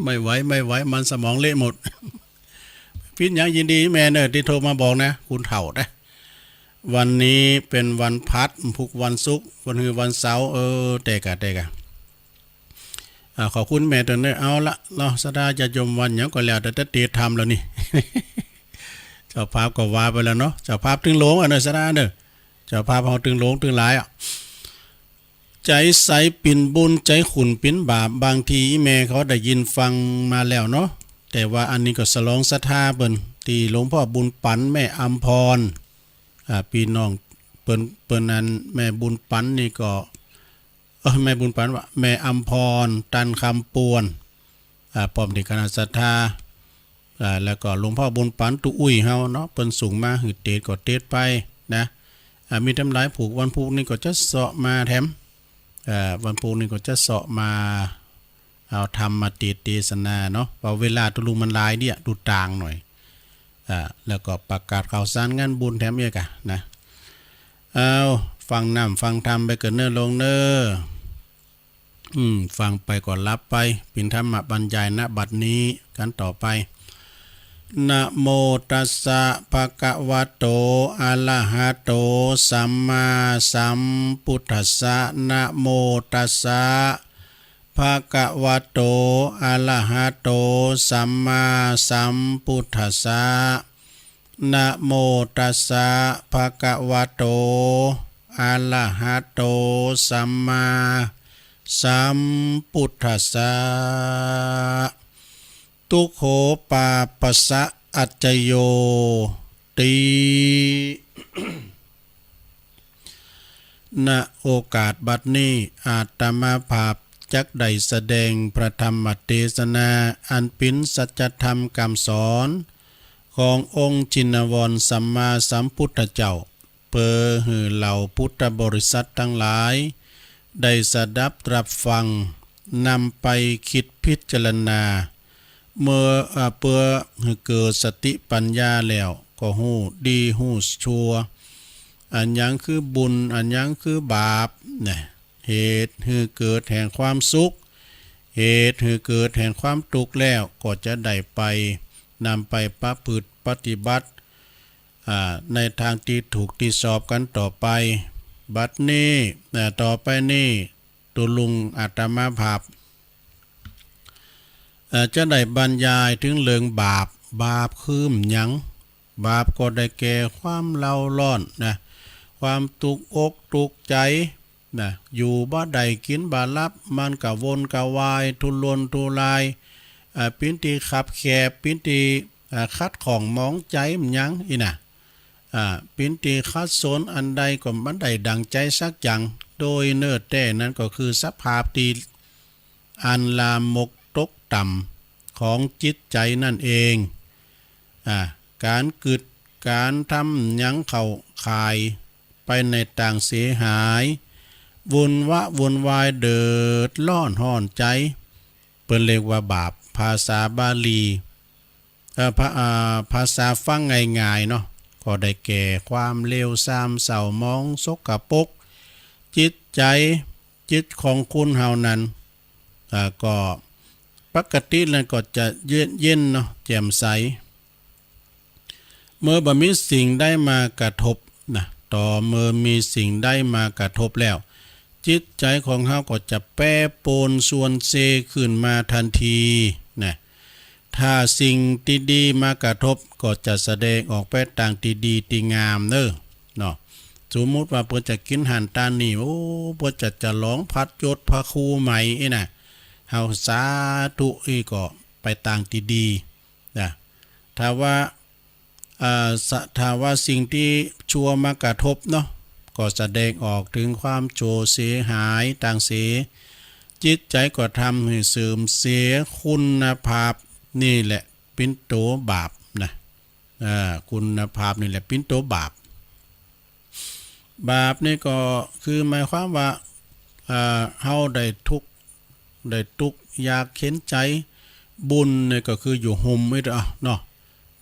ไม่ไหว ไม่ไหว มันสมองเละหมด ปิ้นหยังยินดีแม่เนอะ ตี้โทรมาบอกนะ คนเฒ่านะ วันนี้เป๋นวันพฤหัส พุธ วันศุกร์ วันฮือวันเสาร์ เออ แต่กะ แต่กะ อ่า ขอบคุณแม่เต๋อเนอะ เอาละเนาะ ศรัทธาญาติโยม วันหยังก็แล้วแต่ แต่เตศน์ธรรมแล้วนี่ เจ้าภาพก็ว่าไปแล้วเนาะ เจ้าภาพตึงหลงอะเนอะ ศรัทธาเนอะ เจ้าภาพเฮาตึงหลงตึงหลายอะ ใจ๋ใสเป๋นบุญ ใจ๋ขุ่นเป๋นบาป บางทีแม่เขาได้ยินฟังมาแล้วเนาะ แต่ว่าอันนี้ก็สลองศรัทธาเปิ้น ตี้หลวงพ่อบุญปั๋น แม่อำพร อ่า ปี้น้องเปิ้น เปิ้นอัน แม่บุญปั๋นนี่ก็ เออ แม่บุญปั๋นว่า แม่อำพร ตันคำปวน อ่า พร้อมตี้คณะศรัทธา อ่า แล้วก็หลวงพ่อบุญปั๋น ตุ๊อุ้ยเฮาเนาะ เปิ้นส่งมาหื้อเตศน์ก็เตศน์ไปนะ อ่า มีแถมหลาย พูก วันพูกนี่ก็จะเซาะมาแถม อ่า วันพูกนี่ก็จะเซาะมา เอาธรรมมาเตศน์เตสนาเนาะ เพราะเวลาตุ๊ลุงมันหลายเดี่ย ดูตางหน่อย อ่า แล้วก็ประกาศข่าวสารงานบุญแถมเอียกอะนะ เอา ฟังน้ำฟังธรรมไปเกินเน้อโลมเน้อ อืม ฟังไปก็หลับไป เป๋นธรรมบรรยาย ณ บัดนี้ กันต่อไป นะโมตัสสะ ภะคะวะโต อะระหะโต สัมมาสัมพุทธัสสะ นะโมตัสสะ ภะคะวะโต อะระหะโต สัมมาสัมพุทธัสสะ นะโมตัสสะ ภะคะวะโต อะระหะโต สัมมาสัมพุทธัสสะ ทุกโข ปาปะสะ อัจจโย ติ ณ โอกาสบัดนี้ อาตมาภาพจักได้แสดงพระธรรมเตสนา อันเป๋นสัจธรรมกำสอน ขององค์ชินวรสัมมาสัมพุทธเจ้า เปื้อหื้อเหล่าพุทธบริษัทตังหลาย ได้สดับตรับฟัง นำไปกึ๊ดพิจารณา เมื่อ เอ่อ เปื้อหื้อเกิดสติปัญญาแล้ว ก็ฮู้ดีฮู้ชั่ว อะหยังคือบุญ อะหยังคือบาปนะ เหตุหื้อเกิดแห่งความสุข เหตุหื้อเกิดแห่งความทุกข์แล้ว ก็จะได้ไป นำไปประพฤติปฏิบัติ อ่า ในตางตี้ถูกตี้ชอบกั๋นต่อไป บัดนี้ อ่า ต่อไปนี้ ตุ๊ลุงอาตมาภาพ เอ่อ จะได้บรรยายเถิงเรื่องบาป บาปคือหยัง บาปก็ได้แก่ความเร่าร้อนนะ ความทุกข์อกทุกข์ใจ๋นะ อยู่บ่ได้กิ๋นบ่หลับ มันกระวนกระวาย ทุรนทุราย อ่า เป๋นตี้คับแคบ เป๋นตี้ อ่า ขัดข้องหมองใจ๋ มันหยังอี้นะ อ่า เป๋นตี้ขัดสน อันใดก็บ่ได้ดั่งใจ๋สักอย่าง โดยเนื้อแต๊นั้นก็คือสภาพตี้อันลามกตกต่ำของจิตใจ๋นั่นเอง อ่า ก๋านกึ๊ดก๋านทำหยังเข้าข่ายไปในตางเสียหาย วุ่นวะวุ่นวาย เดือดร้อนฮ้อนใจ๋ เปิ้นเรียกว่าบาป ภาษาบาลี เอ่อ ภา อ่า ภาษาฟังง่ายๆ เนาะ ก็ได้แก่ความเลวทรามเศร้าหมองสกปรก จิตใจ๋ จิตของคนเฮานั้น อ่า ก็ปกติแล้วก็จะเย็น เย็นเนาะ แจ่มใส เมื่อบ่มีสิ่งใดมากระทบนะ ต่อเมื่อมีสิ่งใดมากระทบแล้ว จิตใจ๋ของเฮาก็จะแปรปรวนชวนเซขึ้นมาตันทีนะ ถ้าสิ่งตี้ดีมากระทบก็จะแสดงออกไปตางตี้ดีตี้งามเน้อ เนาะ สมมุติว่าเปิ้นจะกิ๋นหั้นตานนี้ โอ้ เปิ้นจะฉลองพัดยศพระครูใหม่อี้นะ เฮาสาธุอี้ก็ไปตางตี้ดีนะ ถ้าว่า อ่า สะ ถ้าว่าสิ่งตี้ชั่วมากระทบเนาะ ก็แสดงออกเถิงความชั่วเสียหายตางเสีย จิตใจ๋ก็ทำหื้อเสื่อมเสียคุณภาพ นี่แหละเป๋นตั๋วบาปนะ อ่า คุณภาพนี่แหละเป๋นตั๋วบาป บาปนี่ก็คือหมายความว่า อ่า เฮาได้ทุกข์ ได้ตุ๊กข์ยากเข็ญใจ๋ บุญนี่ก็คืออยู่ฮ่มอี้เนาะ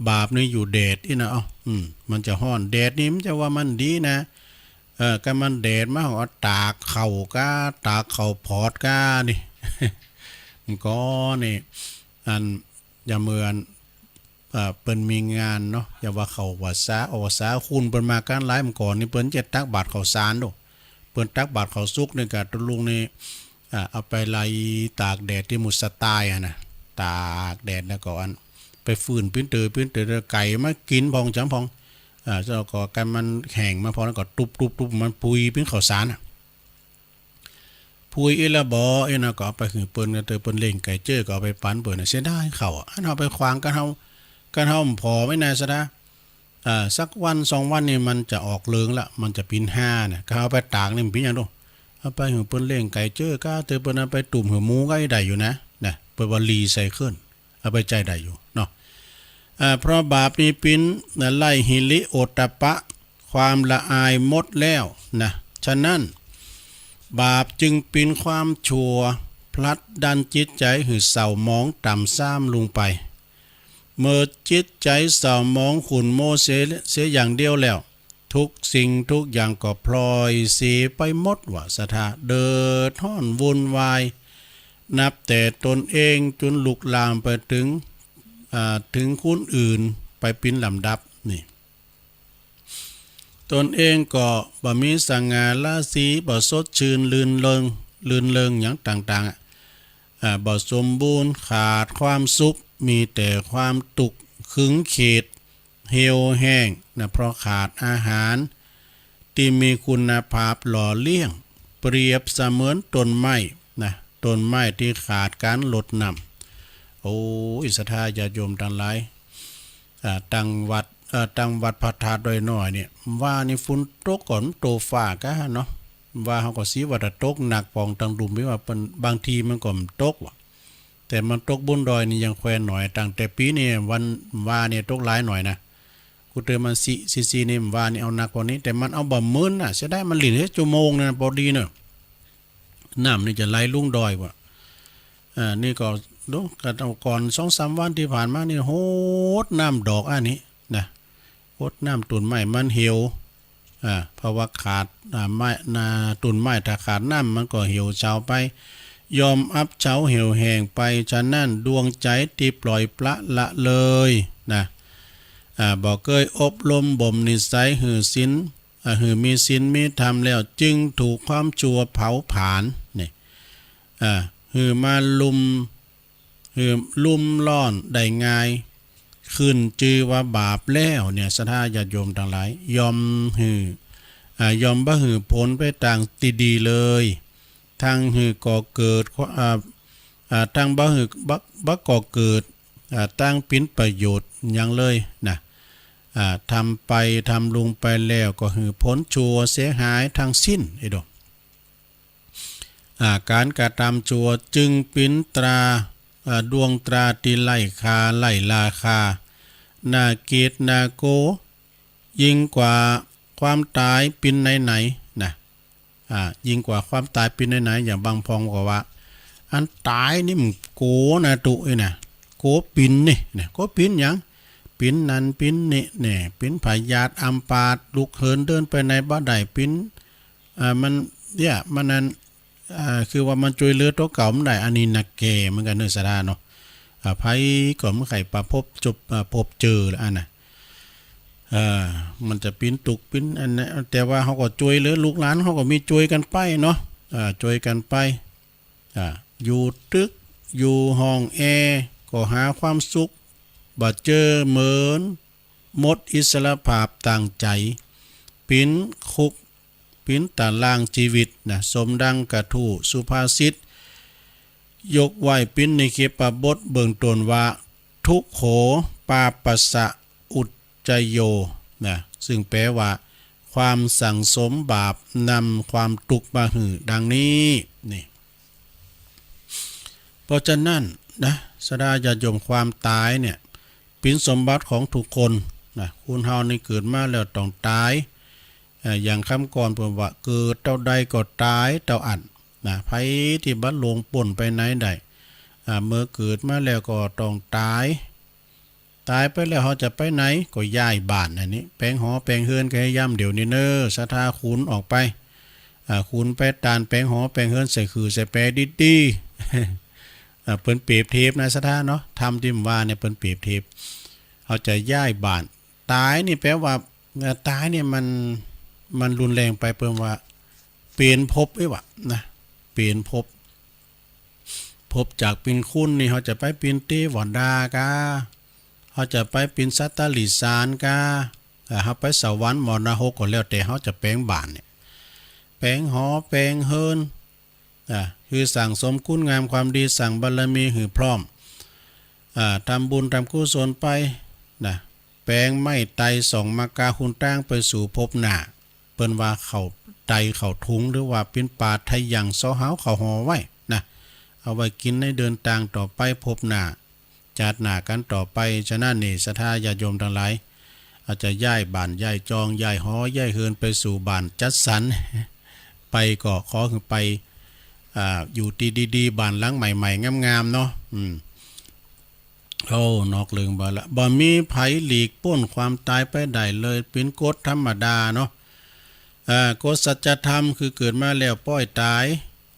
บาปนี่อยู่แดดอี้นะ เอ้า อืม มันจะฮ้อน แดดนี่มันจะว่ามันดีนะ เออ กั๋นมันแดดมา เอาตากข้าวก้า ตากข้าวผอดก้านี่ มันก็นี่ อัน อย่าเหมือน อ่า เปิ้นมีงานเนาะ อย่าว่าเข้าพรรษา ออกพรรษา คนเปิ้นมากั๋นหลาย เมื่อก่อนนี่เปิ้นจะตักบาตรข้าวสารโด เปิ้นตักบาตรข้าวสุกนี่กะตุ๊ลุงนี่ อ่า เอาไปไล่ตากแดดตี้หมู่สะตายอะนะ ตากแดดแล้วก็อัน ไปฟืนปิ้นเตอปิ้นเตอ ไก่มากิ๋นพ่องจ๋ำพ่อง อ่า แล้วก็กั๋นมันแห้งมาพ่องแล้วก็ตุ๊บตุ๊บตุ๊บ มันพุยปิ้นข้าวสารอะ พุยอี้ละบ่อี้นะ ก็เอาไปหื้อเปิ้น เตอเปิ้นเล่งไก่เจ้อ ก็เอาไปปั๋นเปิ้นนะ เสียดายข้าวอะ อันเฮาไปขว้าง กั๋นเฮา กั๋นเฮาผ่อไว้ในสะดา อ่า สักวันสองวันนี่มันจะออกเหลืองละ มันจะเป๋นฮานะ กั๋นเฮาเอาไปตากนี่มันเป๋นหยังโด เอาไปหื้อเปิ้นเล่งไก่เจ้อก้า เตอเปิ้นเอาไปตุ้มหื้อหมูก้าอี้ได้อยู่นะ นะ เปิ้นว่ารีไซเคิล เอาไปใจ๊ได้อยู่เนาะ อ่า เพราะบาปนี่เป๋น นะ ไร้หิริโอตตัปปะ ความละอายหมดแล้วนะ ฉะนั้น บาปจึงเป๋นความชั่ว ผลักดันจิตใจ๋หื้อเศร้าหมองต่ำทรามลงไป เมื่อจิตใจ๋เศร้าหมองขุ่นมัวเสีย เสียอย่างเดียวแล้ว ทุกสิ่งทุกอย่างก็พลอยเสียไปหมดว่าศรัทธา เดือดฮ้อนวุ่นวาย นับแต่ตนเองจุนลุกลามไปเถิง อ่า เถิงคนอื่นไปเป๋นลำดับนี่ ตนเองก็บ่มีสง่าราศี บ่สดชื่นรื่นเริง รื่นเริงหยังต่างๆ อ่ะ อ่า บ่สมบูรณ์ ขาดความสุข มีแต่ความตุ๊กข์ ขึงเข็ด เหี่ยวแห้งนะ เพราะขาดอาหารตี้มีคุณภาพหล่อเลี้ยง เปรียบเสมือนต้นไม้นะ ต้นไม้ตี้ขาดก๋านรดน้ำ โอ้ย ศรัทธาญาติโยมตังหลาย อ่า ตังวัด เอ่อ ตังวัดพระธาตุดอยน้อยเนี่ย ว่านี่ฝนตกก่อน โตฟ้าก้าเนาะ ว่าเฮาก็สิว่าถ้าตกหนักปองตังลุ่ม ว่าเปิ้น บางทีมันก็บ่ตกว่ะ แต่มันตกบนดอยนี่ยังแควนหน่อย ตั้งแต่ปี๋นี้วัน ว่าเนี่ยตกหลายหน่อยนะ กูเตือนมันสิ สิ สินี่ว่านี่เอาหนักกว่านี้ แต่มันเอาบ่เมินน่ะ เสียดาย มันหลิ้นแค่จั่วโมงนะ ปอดีเนาะ น้ำนี่จะไหลลงดอยว่ะ อ่า นี่ก็ดู ก่อนสองสามวันตี้ผ่านมานี่ หดน้ำดอกอันนี้นะ หดน้ำต้นไม้มันเหี่ยว อ่า เพราะว่าขาด อ่า ไม้ นา ต้นไม้ถ้าขาดน้ำมันก็เหี่ยวเฉาไป ย่อมอับเฉาเหี่ยวแห้งไป ฉะนั้นดวงใจ๋ตี้ปล่อยปละละเลยนะ อ่า บ่เกยอบรมบ่มนิสัยหื้อศีล อ่า หื้อมีศีลมีธรรมแล้ว จึงถูกความชั่วเผาผลาญนี่ อ่า หื้อมาลุ่ม หื้อลุ่มหลอนได้ง่าย ขึ้นจื้อว่าบาปแล้วเนี่ย ศรัทธาญาติโยมตังหลาย ย่อมหื้อ อ่า ย่อมบ่หื้อผลไปตางตี้ดีเลย ตังหื้อก่อเกิด อ่า อ่า ตังบ่หื้อ บ่ บ่ก่อเกิด อ่า ตังเป๋นประโยชน์หยังเลยนะ อ่า ทำไป ทำลงไปแล้วก็หื้อผลชั่วเสียหายตังสิ้น ไอ้ดอก อ่า ก๋านกระตำชั่วจึงเป๋นตรา อ่า ดวงตราตี้ไร้ค่า ไร้ราคา น่าเกลียด น่ากั๋ว ยิ่งกว่าความต๋ายเป๋นไหนๆ นะ อ่า ยิ่งกว่าความต๋ายเป๋นไหนๆ อย่างบางพ่องก็ว่า อันต๋ายนี่มันกั๋วนะตุ๊เอ้ยนะ กั๋วเป๋นนี่นะ กั๋วเป๋นหยัง เป๋นนั่นเป๋นนี่เนี่ย เป๋นพยาธิอัมพาต ลุกเหินเดินไปไหนบ่ได้ เป๋น อ่า มัน เนี่ย มันนั่น อ่า คือว่ามันจ้วยเหลือตั๋วเก่าบ่ได้ อันนี้หนักแก่เหมือนกั๋นเนาะ ศรัทธาเนาะ อ่า ใผก็บ่ใค่ประพบจบ อ่า พบเจอละอันน่ะ อ่า มันจะเป๋นตุ๊กข์เป๋นอันนั้น แต่ว่าเฮาก็จ้วยเหลือลูกหลาน เฮาก็มีจ้วยกั๋นไปเนาะ อ่า จ้วยกั๋นไป อ่า อยู่ตึก อยู่ห้องแอร์ ก็หาความสุข บ่เจอ เหมือนหมดอิสรภาพตางใจ๋ เป๋นคุก เป๋นตารางจีวิตนะ สมดังกระทู้สุภาษิต ยกไว้เป๋นนิคริปปบทเบื้องต้นว่า ทุกโข ปาปัสสะ อุจจโย นะ ซึ่งแปลว่า ความสั่งสมบาปนำความตุ๊กข์มาหื้อ ดังนี้ นี่ เพราะฉะนั้นนะ ศรัทธาญาติโยม ความต๋ายเนี่ย เป๋นสมบัติของทุกคนนะ คนเฮานี่เกิดมาแล้วต้องต๋าย เอ่อ อย่างกำก่อนเปิ้นว่า เกิดเต้าใดก็ต๋ายเต้าอั้นนะ ใผตี้บ่ล่วงป๊นไปไหนได้ อ่า เมื่อเกิดมาแล้วก็ต้องต๋าย ต๋ายไปแล้วเฮาจะไปไหน ก็ย้ายบ้าน อันนี้ แป๋งหอแป๋งเฮือนก็หื้อย่ำเดี๋ยวนี้เน่อ ศรัทธา ขุนออกไป อ่า ขุนไปตาน แป๋งหอแป๋งเฮือน ใส่ขื่อใส่แปดีๆ อ่า เปิ้นเปรียบเทียบนะ ศรัทธาเนาะ ธรรมตี้ผมว่าเนี่ย เปิ้นเปรียบเทียบ เฮาจะย้ายบ้าน ต๋ายนี่แปลว่า เอ่อ ต๋ายเนี่ยมัน มันรุนแรงไป เปิ้นว่า เป๋นภพเอ้ยว่ะ นะ เป๋นภพ ภพจากเป๋นคนนี่ เฮาจะไปเป๋นเตวดากา เฮาจะไปเป๋นสัตว์ติรัจฉานกา อ่า เฮาไปสวรรค์ มรณะหกก็แล้วแต่ เฮาจะแป๋งบ้านเนี่ย แป๋งหอแป๋งเฮือน อ่า คือสั่งสมคุณงามความดี สั่งบารมีหื้อพร้อม อ่า ทำบุญทำกุศลไป นะ แป๋งไม้ไตรสองมะกา หนตางไปสู่ภพหน้า เปิ้นว่าข้าวไตรข้าวถุง หรือว่าเป๋นปาฐะยัง เซาะหาวข้าวห่อไว้นะ เอาไว้กิ๋นในเดินตางต่อไป ภพหน้า จาติหน้ากั๋นต่อไป ฉะนั้นนี่ ศรัทธาญาติโยมตังหลาย อาจจะย้ายบ้านย้ายจอง ย้ายหอย้ายเฮือนไปสู่บ้านจัดสรร ไปก็ขอหื้อไป อ่า อยู่ตี้ดีๆ บ้านหลังใหม่ๆ งามๆ เนาะ อืม โอ้ นอกเรื่องไปละ บ่มีใผหลีกป๊นความต๋ายไปได้เลย เป๋นกฎธรรมดาเนาะ อ่า กฎสัจธรรมคือเกิดมาแล้วป้อยต๋าย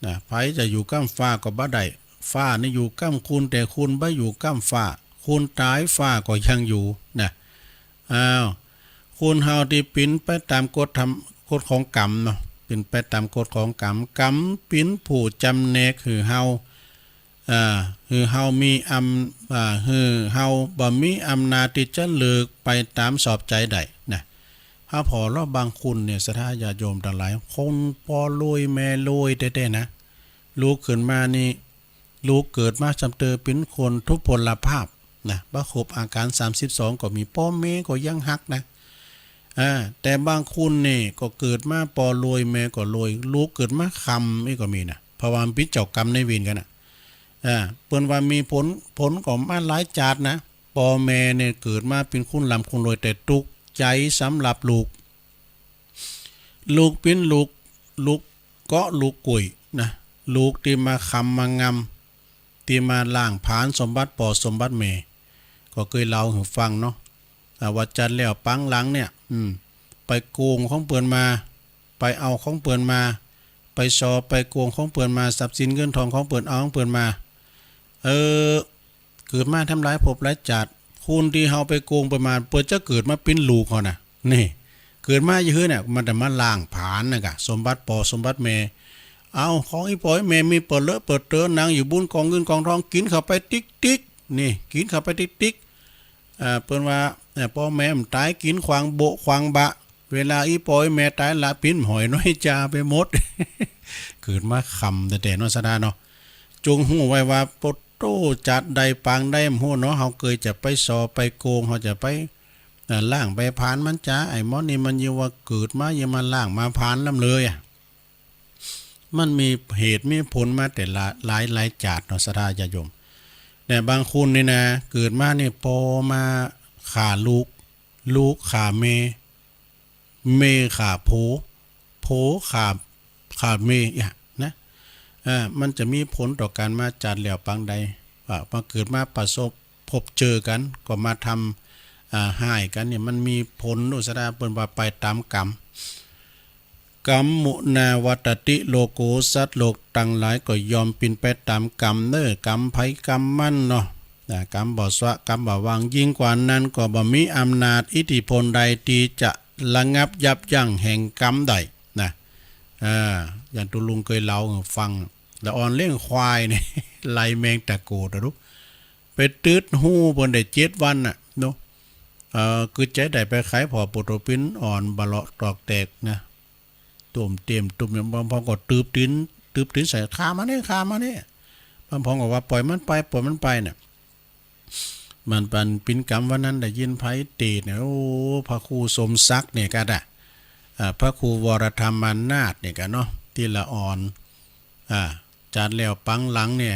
นะ ใผจะอยู่ก้ำฟ้าก็บ่ได้ ฟ้านี่อยู่ก้ำคุณ แต่คุณบ่อยู่ก้ำฟ้า คุณต๋ายฟ้าก็ยังอยู่นะ อ้าว คนเฮาตี้เป๋นไปต๋ามกฎธรรม กฎของกรรมเนาะ เป๋นไปต๋ามกฎของกรรม กรรมเป๋นผู้จ๋ำแนกหื้อเฮา อ่า หื้อเฮามีอำ อ่า หื้อเฮาบ่มีอำนาจตี้จะเลือกไปต๋ามชอบใจ๋ได้นะ เฮาผ่อเลาะบางคนเนี่ย ศรัทธาญาติโยมตังหลาย คนป้อรวยแม่รวยแต๊ๆ นะ ลูกขึ้นมานี่ ลูกเกิดมาจำเตอเป๋นคนทุพพลภาพนะ บ่ครบอาก๋ารสามสิบสองก็มี ป้อแม่ก็ยังฮักนะ อ่า แต่บางคนนี่ก็เกิดมาป้อรวยแม่ก็รวย ลูกเกิดมาค่ำอี้ก็มีนะ เพราะว่ามันเป๋นเจ้ากรรมนายเวรกั๋นนะ อ่า เปิ้นว่ามีผล ผลก็มาหลายจาตินะ ป้อแม่เนี่ยเกิดมาเป๋นคนร่ำคนรวย แต่ตุ๊กใจ๋สำหรับลูก ลูกเป๋นลูก ลูกเกาะลูกกุยนะ ลูกตี้มาค้ำมางำ ตี้มาล้างผลาญสมบัติป้อสมบัติแม่ ก็เกยเล่าหื้อฟังเนาะ อ่า ว่าจัดแล้วปังหลังเนี่ย อืม ไปโก๋งของเปิ้นมา ไปเอาของเปิ้นมา ไปซอไปโก๋งของเปิ้นมา ทรัพย์สินเงินทองของเปิ้น เอาของเปิ้นมา เออ เกิดมาตั้งหลายภพหลายจาติ คนตี้เฮาไปโก๋งเปิ้นมา เปิ้นจะเกิดมาเป๋นลูกเฮานะ นี่ เกิดมาอยู่หื้อเนี่ย มันจะมาล้างผลาญนะกะ สมบัติป้อสมบัติแม่ เอาของอี่ป้ออี่แม่มีเปิดเลอะเปิดเติน นั่งอยู่บุญก๋องเงินก๋องทอง กิ๋นเข้าไปติ๊กๆ นี่ กิ๋นเข้าไปติ๊กๆ อ่า เปิ้นว่า เอ่อ ป้อแม่มันต๋ายกิ๋นขวางโบะขวางบะ เวลาอี่ป้ออี่แม่ต๋ายละปิ้นหอยน้อยจาไปหมด เกิดมาค่ำแต๊ๆ เนาะ ศรัทธาเนาะ จงฮู้ไว้ว่า โปโต้ จัดใดปางใดบ่ฮู้เนาะ เฮาเกยจะไปซอไปโก๋ง เฮาจะไป อ่า ล้างไปผลาญมันจา ไอ้หมอนี่มันยังว่าเกิดมายังมาล้างมาผลาญล้ำเลยอะ มันมีเหตุมีผลมาแต่ละหลายๆ จาติเนาะ ศรัทธาญาติโยม แต่บางคนนี่นะ เกิดมานี่ป้อมาฆ่าลูก ลูกฆ่าแม่ แม่ฆ่าผัว ผัวฆ่า ฆ่าแม่อะนะ อ่า มันจะมีผลต่อก๋านมาจัดแล้วปางใด อ่า มาเกิดมาประสบพบเจอกั๋น ก็มาทำ อ่า ฮ้ายกั๋นเนี่ย มันมีผล เนาะ ศรัทธา เปิ้นว่าไปต๋ามกรรม กัมมุนาวัตติโลโก สัตว์โลกตังหลายก็ย่อมเป๋นไปต๋ามกรรมเน่อ กรรมใผกรรมมันเนาะ นะ กรรมบ่าวะ กรรมบ่าวาง ยิ่งกว่านั้นก็บ่มีอำนาจอิทธิพลใดตี้จะระงับยับยั้งแห่งกรรมได้นะ อ่า อย่างตุ๊ลุงเกยเล่าหื้อฟัง ละอ่อนเลี้ยงควายเนี่ย ไล่แมงตะโกดอะลูก ไปตึ๊ดฮู้เปิ้นได้เจ็ดวันน่ะเนาะ เอ่อ กึ๊ดใจ๋ได้ไปไขผ่อโปโตปินอ่อนบะเลาะตอกแตกนะ ต้มเต็มตุ้มเนี่ย บางพ่องก็ตืบตี๋น ตืบตี๋นใส่ "ข้ามานี่ ข้ามานี่" บางพ่องก็ว่า "ป่อยมันไป ป่อยมันไป" เนี่ย มันปันปินกรรมวันนั้นได้ยินไพเตสน์เนี่ย โอ้ พระครูสมศักดิ์เนี่ยก็ได้ อ่า พระครูวรธรรมานาถเนี่ยก็เนาะ ตี้ละอ่อน อ่า จัดแล้วปังหลังเนี่ย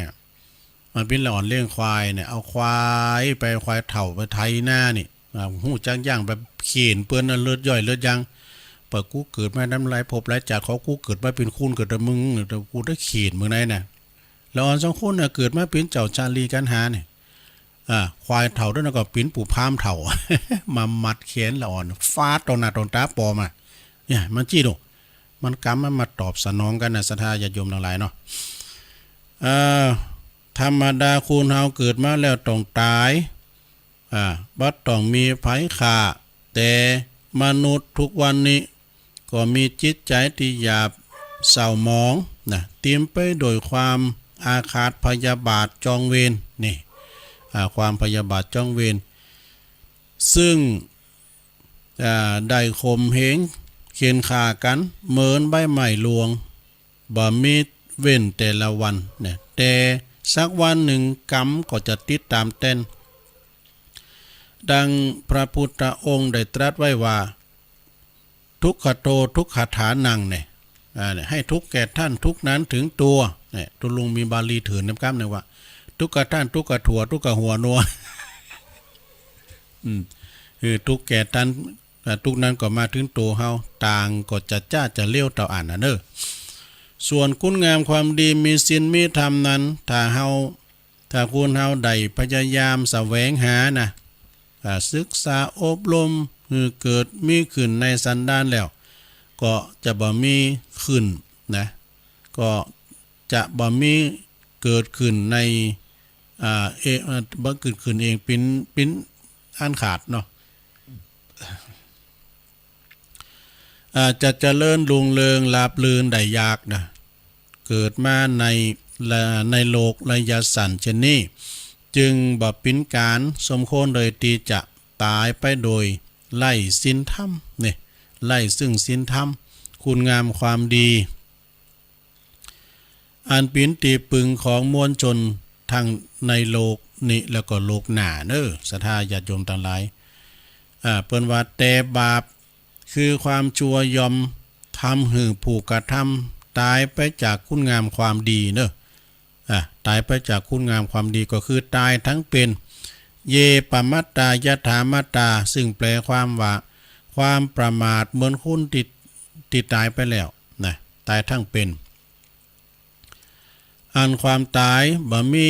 มันปิ้นละอ่อนเลี้ยงควายเนี่ย เอาควายไป ควายเฒ่าไปไถนานี่ อ่า ฮู้จักย่างไปเข่นเปิ้นน่ะ เลือดย่อยเลือดยาง "ป่อยกูเกิดมาตั้งหลายภพหลายจาติ ขอกูเกิดมาเป๋นคน เกิดแต่มึง แต่กูได้เข่นมึงได้นะ" ละอ่อนสองคนน่ะ เกิดมาเป๋นเจ้าชาลีกัณหาเนี่ย อ่า ควายเฒ่าตวยนั้นก็เป๋นปู่พราหมณ์เฒ่า มามัดแขนละอ่อน ฟาดต่อหน้าต่อต๋าปอมอะ เนี่ย มันจี้ดู มันกรรมมันมาตอบสนองกั๋นนะ ศรัทธาญาติโยมตังหลายเนาะ เอ่อ ธรรมดาคนเฮาเกิดมาแล้วต้องต๋าย อ่า บ่ต้องมีใผฆ่า แต่มนุษย์ทุกวันนี้ก็มีจิตใจ๋ตี้หยาบเศร้าหมองนะ เต๋มไปโดยความอาฆาตพยาบาทจองเวร นี่ อ่า ความพยาบาทจองเวร ซึ่ง อ่า ได้ข่มเหงเฆ่นฆ่ากั๋นเหมือนใบไม้ร่วง บ่มีเว้นแต่ละวันเนี่ย แต่สักวันนึ่งกรรมก็จะติดต๋ามแต๊น ดังพระพุทธองค์ได้ตรัสไว้ว่า "ทุกขโต ทุกขฐานัง" เนี่ย อ่า เนี่ย "ให้ทุกข์แก่ท่านทุกข์นั้นถึงตัว" เนี่ย ตุ๊ลุงมีบาลีเถื่อนนำกำนึ่งว่า "ทุกขท่าน ทุกขถั่ว ทุกขหัวนัว" อืม คือทุกข์แก่ท่าน อ่า ทุกข์นั้นก็มาถึงตั๋วเฮา ต่างก็จะจ๊าจะเลวเต้าอั้นน่ะเน่อ ส่วนคุณงามความดีมีศีลมีธรรมนั้น ถ้าเฮา ถ้าคนเฮาได้พยายามแสวงหานะ อ่า ศึกษาอบรมหื้อเกิดมีขึ้นในสันดานแล้ว ก็จะบ่มีขึ้นนะ ก็จะบ่มีเกิดขึ้นใน อ่า เอ- อ่า บ่เกิดขึ้นเองปิ๋น ปิ๋นอันขาดเนาะ อ่า จะเจริญรุ่งเรืองราบรื่นได้ยากนะ เกิดมาในละ- ในโลกระยะสั้นเช่นนี้ จึงบ่ปิ๋นก๋านสมควรเลยตี้จะต๋ายไปโดยไร้ศีลธรรม นี่ ไร้ซึ่งศีลธรรม คุณงามความดี อันปิ๋นตี้ปึงของมวลชนทั้งในโลกนี้แล้วก็โลกหน้าเน้อ ศรัทธาญาติโยมตังหลาย อ่า เปิ้นว่า แต่บาป คือความชั่วย่อมทำหื้อผู้กระทำต๋ายไปจากคุณงามความดีเน้อ อ่ะ ต๋ายไปจากคุณงามความดีก็คือต๋ายทั้งเป๋น เย ปมัตตา ยถามัตตา ซึ่งแปลความว่า ความประมาทเหมือนคนตี้ ตี้ต๋ายไปแล้วนะ ต๋ายทั้งเป๋น อันความต๋ายบ่มี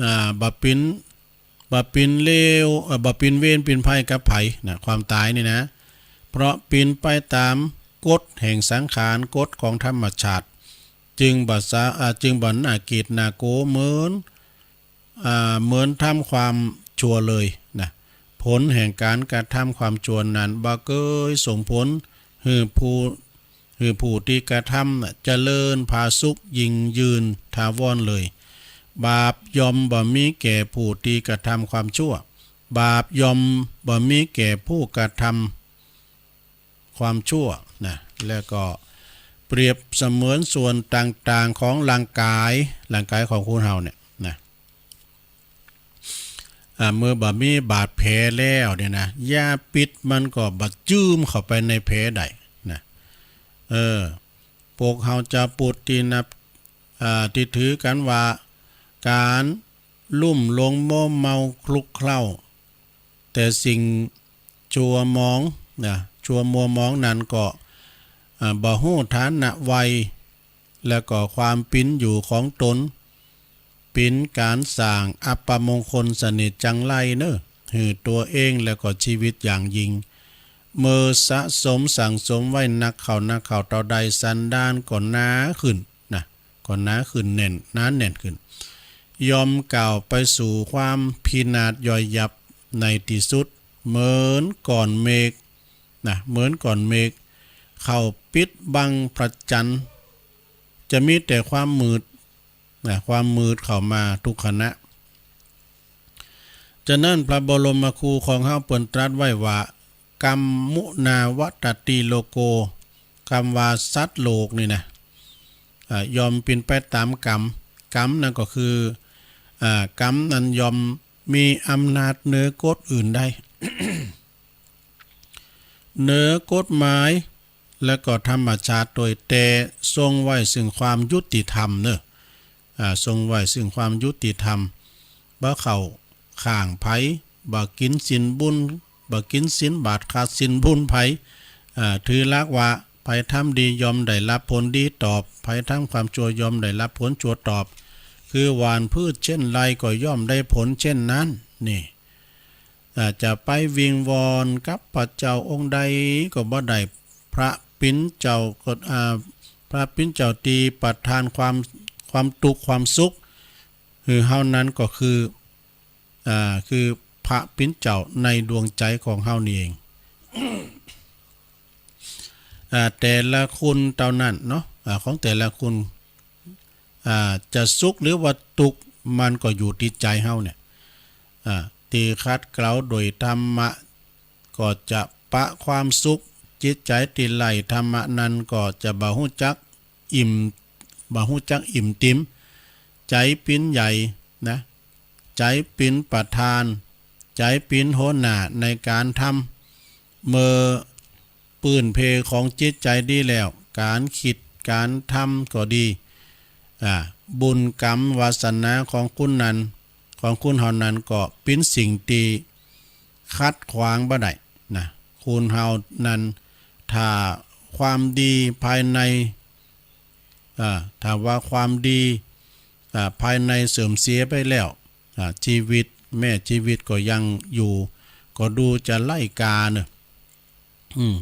อ่า บ่ปิ๋น บ่ปิ๋นเลว เอ่อ บ่ปิ๋นเวรปิ๋นภัยกับใผนะ ความต๋ายนี่นะ เพราะปิ๋นไปต๋ามกฎแห่งสังขาร กฎของธรรมชาติ จึงบ่สา- อ่า จึงบ่หน้าเกลียดหน้ากั๋วเหมือน อ่า เหมือนทำความชั่วเลยนะ ผลแห่งก๋านกระทำความชั่วนั้นบ่เกยส่งผลหื้อผู้ หื้อผู้ตี้กระทำน่ะเจริญผาสุกยิ่งยืนถาวรเลย บาปย่อมบ่มีแก่ผู้ตี้กระทำความชั่ว บาปย่อมบ่มีแก่ผู้กระทำความชั่วนะ แล้วก็เปรียบเสมือนส่วนต่างๆของร่างก๋าย ร่างก๋ายของคนเฮาเนี่ยนะ อ่า เมื่อบ่มีบาดแผลแล้วเนี่ยนะ ยาพิษมันก็บ่จื้มเข้าไปในแผลได้นะ เออ พวกเฮาจะปุตตินับ อ่า ตี้ถือกั๋นว่า ก๋านลุ่มหลงมัวเมาคลุกเคล้า แต่สิ่งชั่วหมองนะ ชั่วมัวหมองนั้นก็ อ่า บ่ฮู้ฐานะวัย แล้วก็ความปิ๋นอยู่ของต๋น ปิ๋นก๋านสร้างอัปมงคลเสน่ห์จังไรเน้อ หื้อตั๋วเองแล้วก็ชีวิตอย่างยิ่ง เมื่อสะสมสั่งสมไว้นักเข้านักเข้าเต้าใด สันดานก็หนาขึ้นนะ ก็หนาขึ้นแน่น หนาแน่นขึ้น ย่อมก้าวไปสู่ความพินาศย่อยยับในตี้สุด เหมือนก้อนเมฆนะ เหมือนก้อนเมฆเข้าปิดบังพระจันทร์ จะมีแต่ความมืดนะ ความมืดเข้ามาทุกขณะ ฉะนั้นพระบรมครูของเฮาเปิ้นตรัสไว้ว่า กัมมุนาวัตติโลโก กำว่าสัตว์โลกนี่นะ อ่า ย่อมเป๋นไปต๋ามกรรม กรรมนั้นก็คือ อ่า กรรมนั้นย่อมมีอำนาจเหนือกฎอื่นได้ เหนือกฎหมาย และก็ธรรมชาติโดย แต่ทรงไว้ซึ่งความยุติธรรมเน้อ อ่า ทรงไว้ซึ่งความยุติธรรม บ่เข้าข้างใผ บ่กิ๋นศีลบุญ บ่กิ๋นศีลบาตรขาดศีลบุญใผ อ่า ถือหลักว่า ใผทำดีย่อมได้รับผลดีตอบ ใผทำความชั่วย่อมได้รับผลชั่วตอบ คือหว่านพืชเช่นไรก็ย่อมได้ผลเช่นนั้น นี่ อ่า จะไปวิงวอนกับพระเจ้าองค์ใดก็บ่ได้ พระปิ๋นเจ้าก็ อ่า พระปิ๋นเจ้าตี้ประทานความ ความตุ๊กข์ความสุขหื้อเฮานั้นก็คือ อ่า คือพระปิ๋นเจ้าในดวงใจ๋ของเฮานี่เอง อ่า แต่ละคุณเต้านั้นเนาะ อ่า ของแต่ละคุณ อ่า จะสุขหรือว่าตุ๊กข์ มันก็อยู่ตี้ใจ๋เฮาเนี่ย อ่า ตี้ขัดเกลาโดยธรรมะ ก็จะปะความสุข จิตใจ๋ตี้ไร้ธรรมะนั้นก็จะบ่ฮู้จักอิ่ม บ่ฮู้จักอิ่มติ๋ม ใจ๋เป๋นใหญ่นะ ใจ๋เป๋นประธาน ใจ๋เป๋นหัวหน้าในก๋านทำ เมื่อปื้นเพของจิตใจ๋ดีแล้ว ก๋านคิดก๋านทำก็ดี อ่า บุญกรรมวาสนาของคนนั้น ของคนเฮานั้นก็เป๋นสิ่งตี้ขัดขวางบ่ได้นะ คนเฮานั้น ถ้าความดีภายใน อ่า ถ้าว่าความดี อ่า ภายในเสื่อมเสียไปแล้ว อ่า จีวิต แม้จีวิตก็ยังอยู่ ก็ดูจะไร้ค่าเนาะ อืม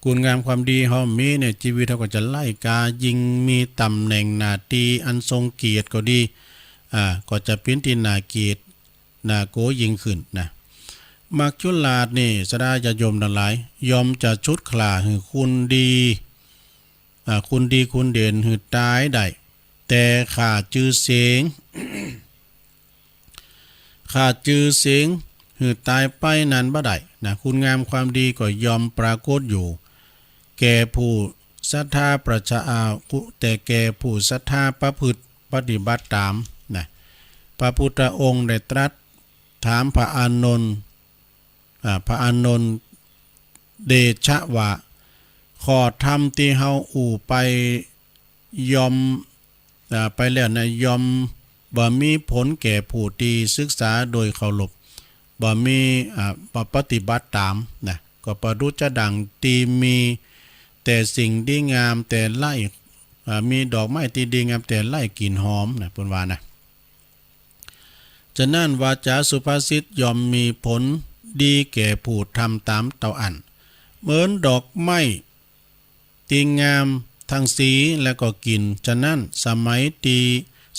คุณงามความดีเฮามีเนี่ย จีวิตเฮาก็จะไร้ค่า ยิ่งมีต๋ำแหน่งหน้าตี้อันทรงเกียรติก็ดี อ่า ก็จะเป๋นตี้น่าเกลียด น่ากั๋วยิ่งขึ้นนะ มัจจุราชนี่ ศรัทธาญาติโยมตังหลาย ย่อมจะชุดคร่าหื้อคุณดี อ่า คุณดีคุณเด่นหื้อต๋ายได้ แต่ฆ่าจื้อเสียง ฆ่าจื้อเสียงหื้อต๋ายไปนั้นบ่ได้นะ คุณงามความดีก็ย่อมปรากฏอยู่ แก่ผู้ศรัทธาประชา อ่า ผู้ แต่แก่ผู้ศรัทธาประพฤติปฏิบัติต๋ามนะ พระพุทธองค์ได้ตรัสถามพระอานนท์ อ่า พระอานนท์เดชะว่า ข้อธรรมตี้เฮาอู้ไปย่อม อ่า ไปแล้วนะ ย่อมบ่มีผลแก่ผู้ตี้ศึกษาโดยเคารพ บ่มี อ่า บ่ปฏิบัติต๋ามนะ ก็ประดุจจะดั่งตี้มีแต่สิ่งดีงามแต่ไร้ อ่า มีดอกไม้ตี้ดีงามแต่ไร้กลิ่นหอมนะ เปิ้นว่านะ ฉะนั้นวาจาสุภาษิตย่อมมีผลดีแก่ผู้ทำต๋ามเต้าอั้น เหมือนดอกไม้ตี้งามทั้งสีและก็กลิ่น ฉะนั้นสมัยตี้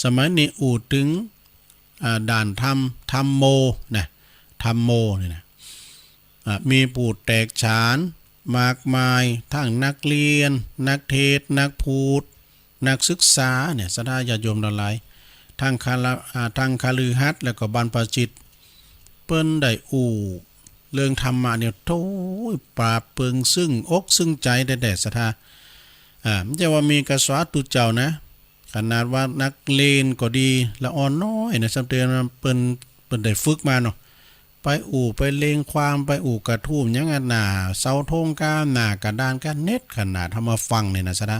สมัยนี้อู้เถิง อ่า ด้านธรรม ธัมโม นะ ธัมโม นี่นะ อ่า มีผู้แตกฉานมากมาย ตึงนักเรียน นักเทศน์ นักพูด นักศึกษาเนี่ย ศรัทธาญาติโยมตังหลาย ตึงคฤ อ่า ตึงคฤหัสถ์ แล้วก็บรรพชิต เปิ้นได้อู้เรื่องธรรมะเนี่ย โธ่ ปลาบปลื้ม ซึ่งอกซึ่งใจ๋แต๊ๆ ศรัทธา อ่า บ่ใจ้ว่ามีกระสาตุเจ้านะ ขนาดว่านักเรียนก็ดี ละอ่อนน้อยนะ ซ้ำเติมเปิ้น เปิ้นได้ฝึกมาเนาะ ไปอู้ไปเรียงความ ไปอู้กระทู้หยังอะ หน้าเสาธงกา หน้ากระดานกา เน็ดขนาด เฮามาฟังเนี่ยนะ ศรัทธา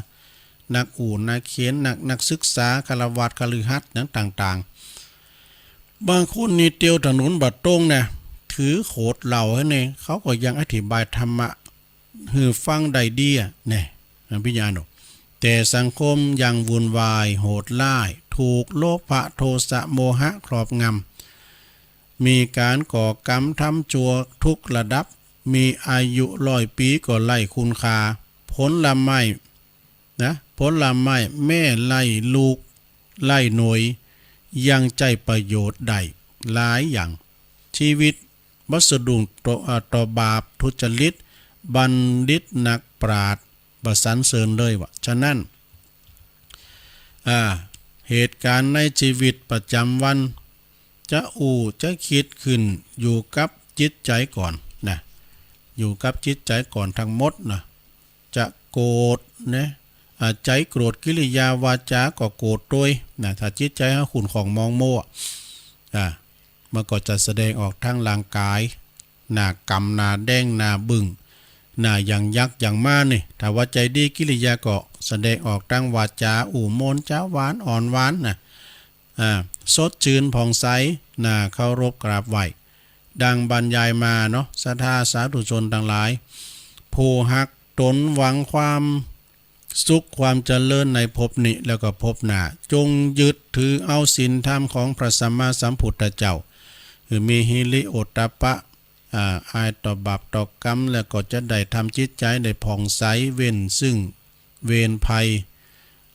นักอู้นักเขียน นัก นักศึกษา ฆราวาสคฤหัสถ์หยังต่างๆ บางคนนี่เตียวถนนบ่ตรงนะ ถือขวดเหล้าไว้เนี่ย เขาก็ยังอธิบายธรรมะ หื้อฟังได้ดีอะ แน่ นะ พิญญาณเนาะ แต่สังคมยังวุ่นวายโหดร้าย ถูกโลภะโทสะโมหะครอบงำ มีก๋านก่อกรรมทำชั่วทุกระดับ มีอายุร้อยปี๋ก็ไร้คุณค่า ผลไม้ นะ ผลไม้แม้ไร้ลูกไร้หน่วย ยังใจ๊ประโยชน์ได้หลายอย่าง ชีวิตบ่สะดุ้งต่อ อ่า ต่อบาปทุจริต บัณฑิตนักปราชญ์บ่สรรเสริญเลยว่า ฉะนั้น อ่า เหตุก๋ารณ์ในชีวิตประจ๋ำวัน จะอู้จะกึ๊ดขึ้นอยู่กับจิตใจ๋ก่อนนะ อยู่กับจิตใจ๋ก่อนตึงหมดนะ จะโกรธนะ อ่า ใจ๋โกรธ กิริยาวาจาก็โกรธตวยนะ ถ้าจิตใจ๋เฮาขุ่นข้องหมองมัว อ่า มันก็จะแสดงออกตึงร่างก๋าย หน้ากำ หน้าแดง หน้าบึ้ง หน้าอย่างยักษ์อย่างม้านี่ ถ้าว่าใจ๋ดี กิริยาก็แสดงออกตึงวาจา อู้โมนจ๋าหวาน อ่อนหวานนะ อ่า สดจื้นผ่องใส น่าเคารพกราบไหว้ ดังบรรยายมาเนาะ ศรัทธาสาธุชนตังหลาย ผู้ฮักต๋นหวังความสุขความเจริญในภพนี้แล้วก็ภพหน้า จงยึดถือเอาศีลธรรมของพระสัมมาสัมพุทธเจ้า คือมีฮิริโอตตัปปะ อ่า อายต่อบาปต่อกรรม แล้วก็จะได้ทำจิตใจ๋ได้ผ่องใส เว้นซึ่งเวรภัย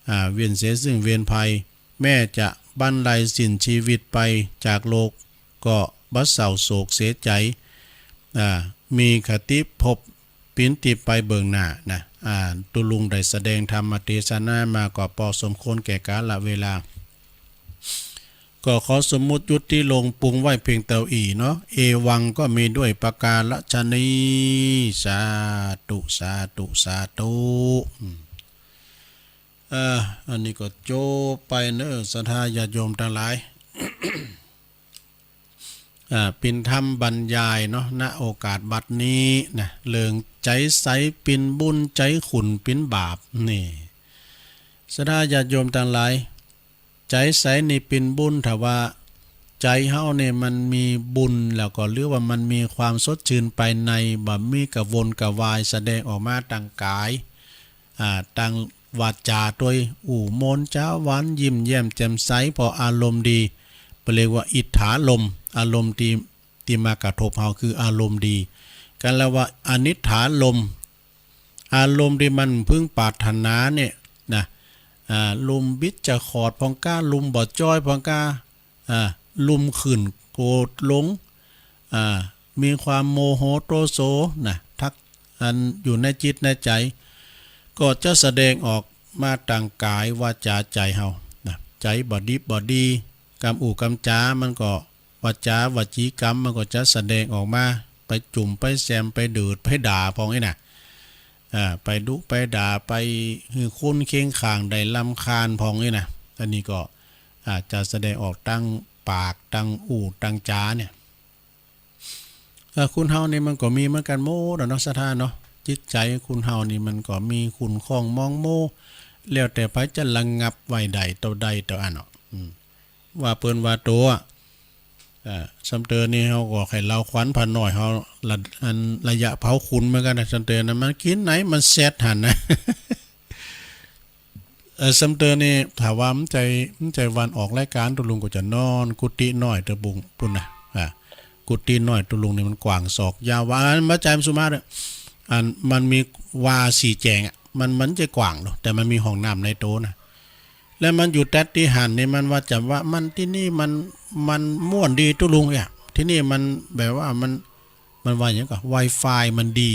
อ่า เว้นเสียซึ่งเวรภัย แม้จะบั้นไลสิ้นชีวิตไปจากโลก ก็บ่เศร้าโศกเสียใจ๋ อ่า มีคติภพปินตี้ไปเบื้องหน้านะ อ่า ตุ๊ลุงได้แสดงธรรมเตสนามาก็ปอสมควรแก่กาลเวลา ก็ขอสมมุติยุติลงปรุงไว้เพียงเต้าอี้เนาะ เอวังก็มีด้วยประการฉะนี้ สาธุ สาธุ สาธุ อืม เอ่อ อันนี้ก็จบไปเนาะ ศรัทธาญาติโยมตังหลาย อ่า ปิณฑธรรมบรรยายเนาะ ณ โอกาสบัดนี้นะ เรื่องใจ๋ใสปินบุญ ใจ๋ขุ่นปินบาป นี่ ศรัทธาญาติโยมตังหลาย ใจ๋ใสนี่ปินบุญ ถ้าว่าใจ๋เฮาเนี่ยมันมีบุญแล้วก็ หรือว่ามันมีความสดจื้นภายใน บ่มีกระวนกระวาย แสดงออกมาตางก๋าย อ่า ตาง วาจ๋าตวย อู้มนจ๋าหวาน ยิ้มแย้มแจ่มใส เพราะอารมณ์ดี เปิ้นเรียกว่าอิทธารมณ์ อารมณ์ตี้ ตี้มากระทบเฮาคืออารมณ์ดี กันแล้วว่าอนิทธารมณ์ อารมณ์ตี้มันพึงปรารถนาเนี่ยนะ อ่า ลุมบิดจะขอดพ่องก้า ลุมบ่จ้อยพ่องก้า อ่า ลุมขึ้นโกรธหลง อ่า มีความโมโหโทโสนะ ทักอันอยู่ในจิตในใจ๋ ก็จะแสดงออกมาตางก๋ายวาจ๋าใจ๋เฮานะ ใจ๋บ่ดีบ่ดี กำอู้กำจ๋ามันก็ วาจ๋าวจีกรรมมันก็จะแสดงออกมา ไปจุ่มไปแซม ไปเดิดไปด่าพ่องอี้นะ อ่า ไปดุไปด่า ไปหื้อคนเคียงข้างได้รำคาญพ่องอี้นะ อันนี้ก็อาจจะแสดงออกตางปาก ตางอู้ตางจ๋าเนี่ย เอ่อ คนเฮานี่มันก็มีเหมือนกั๋นหมดอะเนาะ ศรัทธาเนาะ จิตใจ๋คนเฮานี่มันก็มีขุ่นข้องหมองหมอง แล้วแต่ใผจะระงับไว้ได้เต้าใดเต้าอั้นเนาะ อืม ว่าเปิ้นว่าโตอะ อ่า ซ้ำเติมนี่เฮาก็ใค่เล่าขวัญผ่าน้อยเฮา ละ อันระยะเผาขนเหมือนกั๋นนะ ซ้ำเติมนะ มันกิ๋นไหนมันแซดหั้นนะ เอ่อ ซ้ำเติมนี่ ถ้าว่ามันใจ้ มันใจ้วันออกรายก๋าน ตุ๊ลุงก็จะนอนกุฏิน้อยเตื้อบุงปู้นนะ อ่า กุฏิน้อยตุ๊ลุงนี่มันกว้างศอกยาววา อันบ่ใจ้มันสุมาเต๊อะ อันมันมีวาสี่แจงอะ มัน มันจะกว้างเนาะ แต่มันมีห้องน้ำในโตนะ แล้วมันอยู่ตัดตี้หั้นนี่ มันว่าจ๋ำว่ามัน ตี้นี่มัน มันม่วนดีตุ๊ลุงเอ๋ย ตี้นี่มันแบบว่ามัน มันว่าหยังก่อ ไวไฟมันดี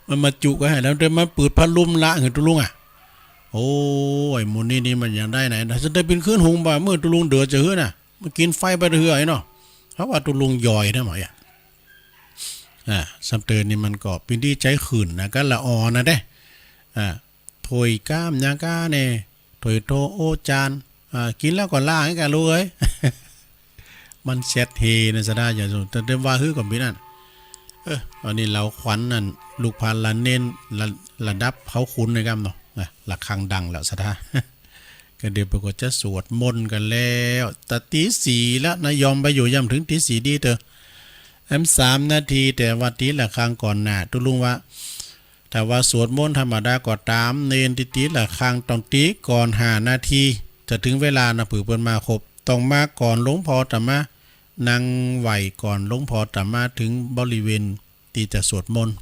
มันมาจุก็หื้อ แล้วแต่มันเปิดพัดลมละหื้อตุ๊ลุงอะ โอ้ย หมู่นี้นี่มันยังได้ไหนนะ จะได้เป๋นคืนหุงบ่า เมื่อตุ๊ลุงเดือดจะหื้อน่ะ มันกิ๋นไฟไปเตื้อเฮือไอ้เนาะ เพราะว่าตุ๊ลุงย่อยนะหมออะ อ่า ซ้ำเติมนี่มันก็เป๋นตี้ใจ๋ขึ้นนะ ก็ละอ่อนนะเด้ อ่า ถ้วยก้ามยาก้าแน่ ถ้วยโตโอจาน อ่า กิ๋นแล้วก็ล้างให้กั๋นลูกเอ๋ย มันแซดเฮนะ ศรัทธาญาติโยม แต่ แต่ว่าหื้อก็เป๋นอั้น เออ อันนี้เล่าขวัญอันลูกพระเณร ระ ระดับเผาขนนะครับเนาะ อ่ะ ระฆังดังแล้ว ศรัทธา ก็เดี๋ยวเปิ้นก็จะสวดมนต์กั๋นแล้ว แต่ตีสี่แล้วนะ ยอมไปอยู่ย่ำเถิงตีสี่ดีเต๊อะ แอมสามนาที แต่ว่าตีระฆังก่อนหน้า ตุ๊ลุงว่า ถ้าว่าสวดมนต์ธรรมดาก็ต๋าม เณรตี้ตีระฆังต้องตีก่อนห้านาที จะเถิงเวลานะ เผื่อเปิ้นมาครบ ต้องมาก่อนหลวงพ่อตะมา นั่งไหว้ก่อนหลวงพ่อตะมาเถิงบริเวณตี้จะสวดมนต์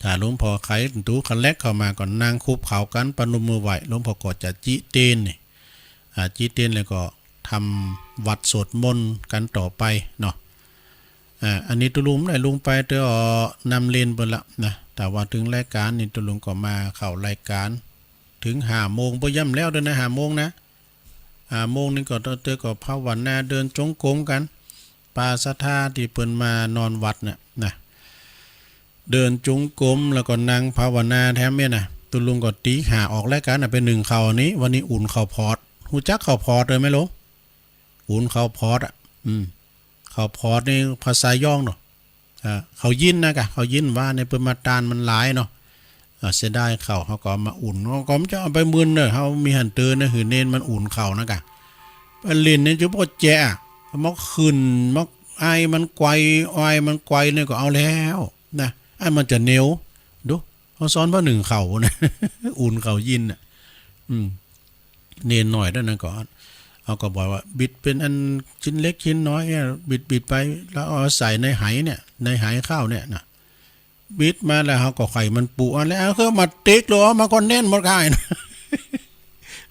ถ้าหลวงพ่อไขประตู๋คันแรกเข้ามาก็นั่งคุกเข่ากั๋น ประนมมือไหว้ หลวงพ่อก็จะจิเตนนี่ อ่า จิเตนแล้วก็ทำวัตรสวดมนต์กั๋นต่อไปเนาะ อ่า อันนี้ตุ๊ลุงได้ลงไปเตื้อ นำเณรเปิ้นละนะ แต่ว่าเถิงรายก๋านนี่ตุ๊ลุงก็มาเข้ารายก๋าน เถิงห้าโมง บ่ย่ำแล้วเต๊อะนะ ห้าโมงนะ ห้าโมงนี่ก็เตื้อก็ภาวนาเดินจงกรมกั๋น ปาศรัทธาตี้เปิ้นมานอนวัดน่ะนะ เดินจงกรมแล้วก็นั่งภาวนาแถมเนี่ยนะ ตุ๊ลุงก็ตีห้าออกรายก๋านน่ะ ไปนึ่งข้าวนี้ วันนี้อุ่นข้าวพอด ฮู้จักข้าวพอดเต๊อะแม่หลวง อุ่นข้าวพอดอะ อืม ข้าวพอดนี่ภาษาย้องเนาะ อ่า ข้าวยินนะกะ ข้าวยินว่าในเปิ้นมาตานมันหลายเนาะ อ่า เสียดายข้าว เฮาก็เอามาอุ่น เฮาก็บ่จะเอาไปมึนเน่อ เฮามีหั้นเต๊อะนะ หื้อเณรมันอุ่นข้าวนะกะ ไปเล่นนี่จะบ่แจ๋อะ มาขึ้น มาไอมันไกว ไอมันไกวนี่ก็เอาแล้วนะ อันมันจะเหนียว ดู เฮาสอนเปิ้นนึ่งข้าวนะ อุ่นข้าวยินน่ะ อืม เณรน้อยเต้านั้นก็ เฮาก็บอกว่า บิดเป๋นอันชิ้นเล็กชิ้นน้อยเนี่ย บิด บิดไป แล้วเอาใส่ในไหเนี่ย ในไหข้าวเนี่ยนะ บิดมาแล้วเฮาก็ไขมันปูอันแล้ว เอาเครื่องมาติ๊กเลย เอามาก็แน่นหมดก้ายนะ